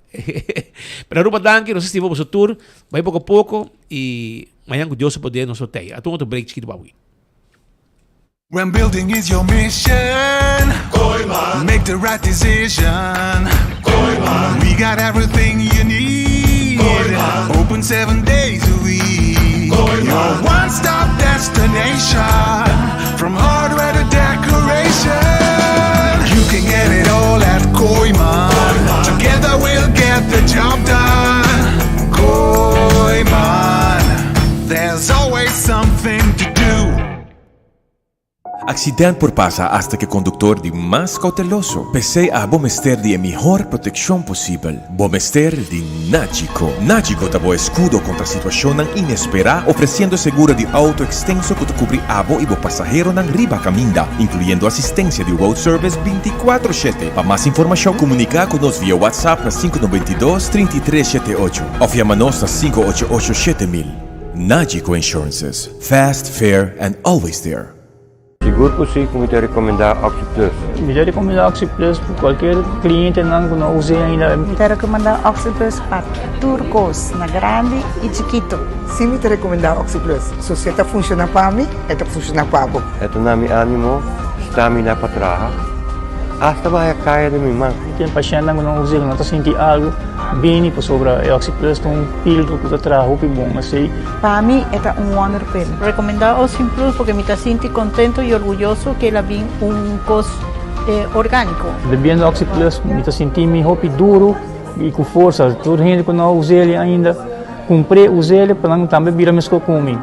Pero Aruba danki, nos estima boso tour. Bai poco poco y mañan cu Dios su poder nos lo tei. Atu otro break chiquito pa wi. When building is your mission, Kooiman. Make the right decision. Kooiman. We got everything you need. Kooiman. Open seven days a week. Kooiman. Your one-stop destination. From hardware to decoration. You can get it all at Kooiman. Together we'll get the job done. Kooiman. There's always something to do. Accident por pasa hasta ke conductor di mas cauteloso. P'esey abo mester di e mihor proteccion posibel. Bo mester di Nagico. Nagico ta bo escudo contra situacionnan inespera, ofreciendo seguro di auto extenso cu ta cubri abo y bo pasaheronan riba caminda, incluyendo asistencia di road service binticuatro shete. Pa mas informacion, comunica cu nos via WhatsApp na sinku noventa i dos, trinta i tres shete ocho of yama nos na sinku ocho ocho shete mil. Nagico Insurances. Fast, fair and always there. Sigur ku si ku mi ta rekomendá OxyPlus. Mi ta rekomendá OxyPlus pa kualkier klientenan ku no us'é ainda. Mi ta rekomendá OxyPlus pa tur kos, na grandi i chikitu. Si mi ta rekomendá OxyPlus. So si e ta funshoná pa mi, e ta funshoná pa bo. E ta na mi ánimo, stamina pa traha, asta baha e kaya den mi man. Tin pashèntnan ku no us'é, ku no ta sinti algu, bini pasobra e OxyPlus ta un filtro ku ta traha hopi bon. Esei. Pa mi e ta un wonder pill. Recomenda Ocean Plus porque mi ta sinti contento y orguyoso que el a bin un cos organico. Bebiendo Oxy Plus mi ta sinti mi hopi duro y cu forsa. Tur hende cu no a us'el ainda cumpr'e us'el pa nan tambe bira mesco cu mi.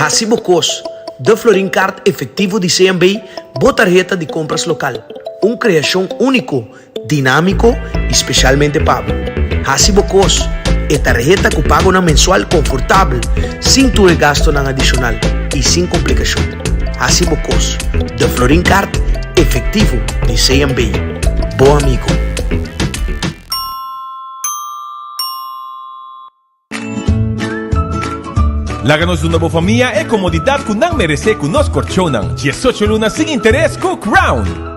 Hasi bo kos, De Florin Card Efectivo di CMB, bo tarheta di kompras lokal. Un kreashon úniko, dinámiko i spesialmente pa bo. Hasi bo kos, e tarheta ku pagonan mensual konfortabel, sin tur e gastonan adishonal i sin komplikashon. Hasi bo kos, De Florin Card Efectivo di CMB. Bo amigo. Laga nos duna bo famia e komodidat ku nan meresé ku nos korchonnan, diesocho luna sin interes ku Crown!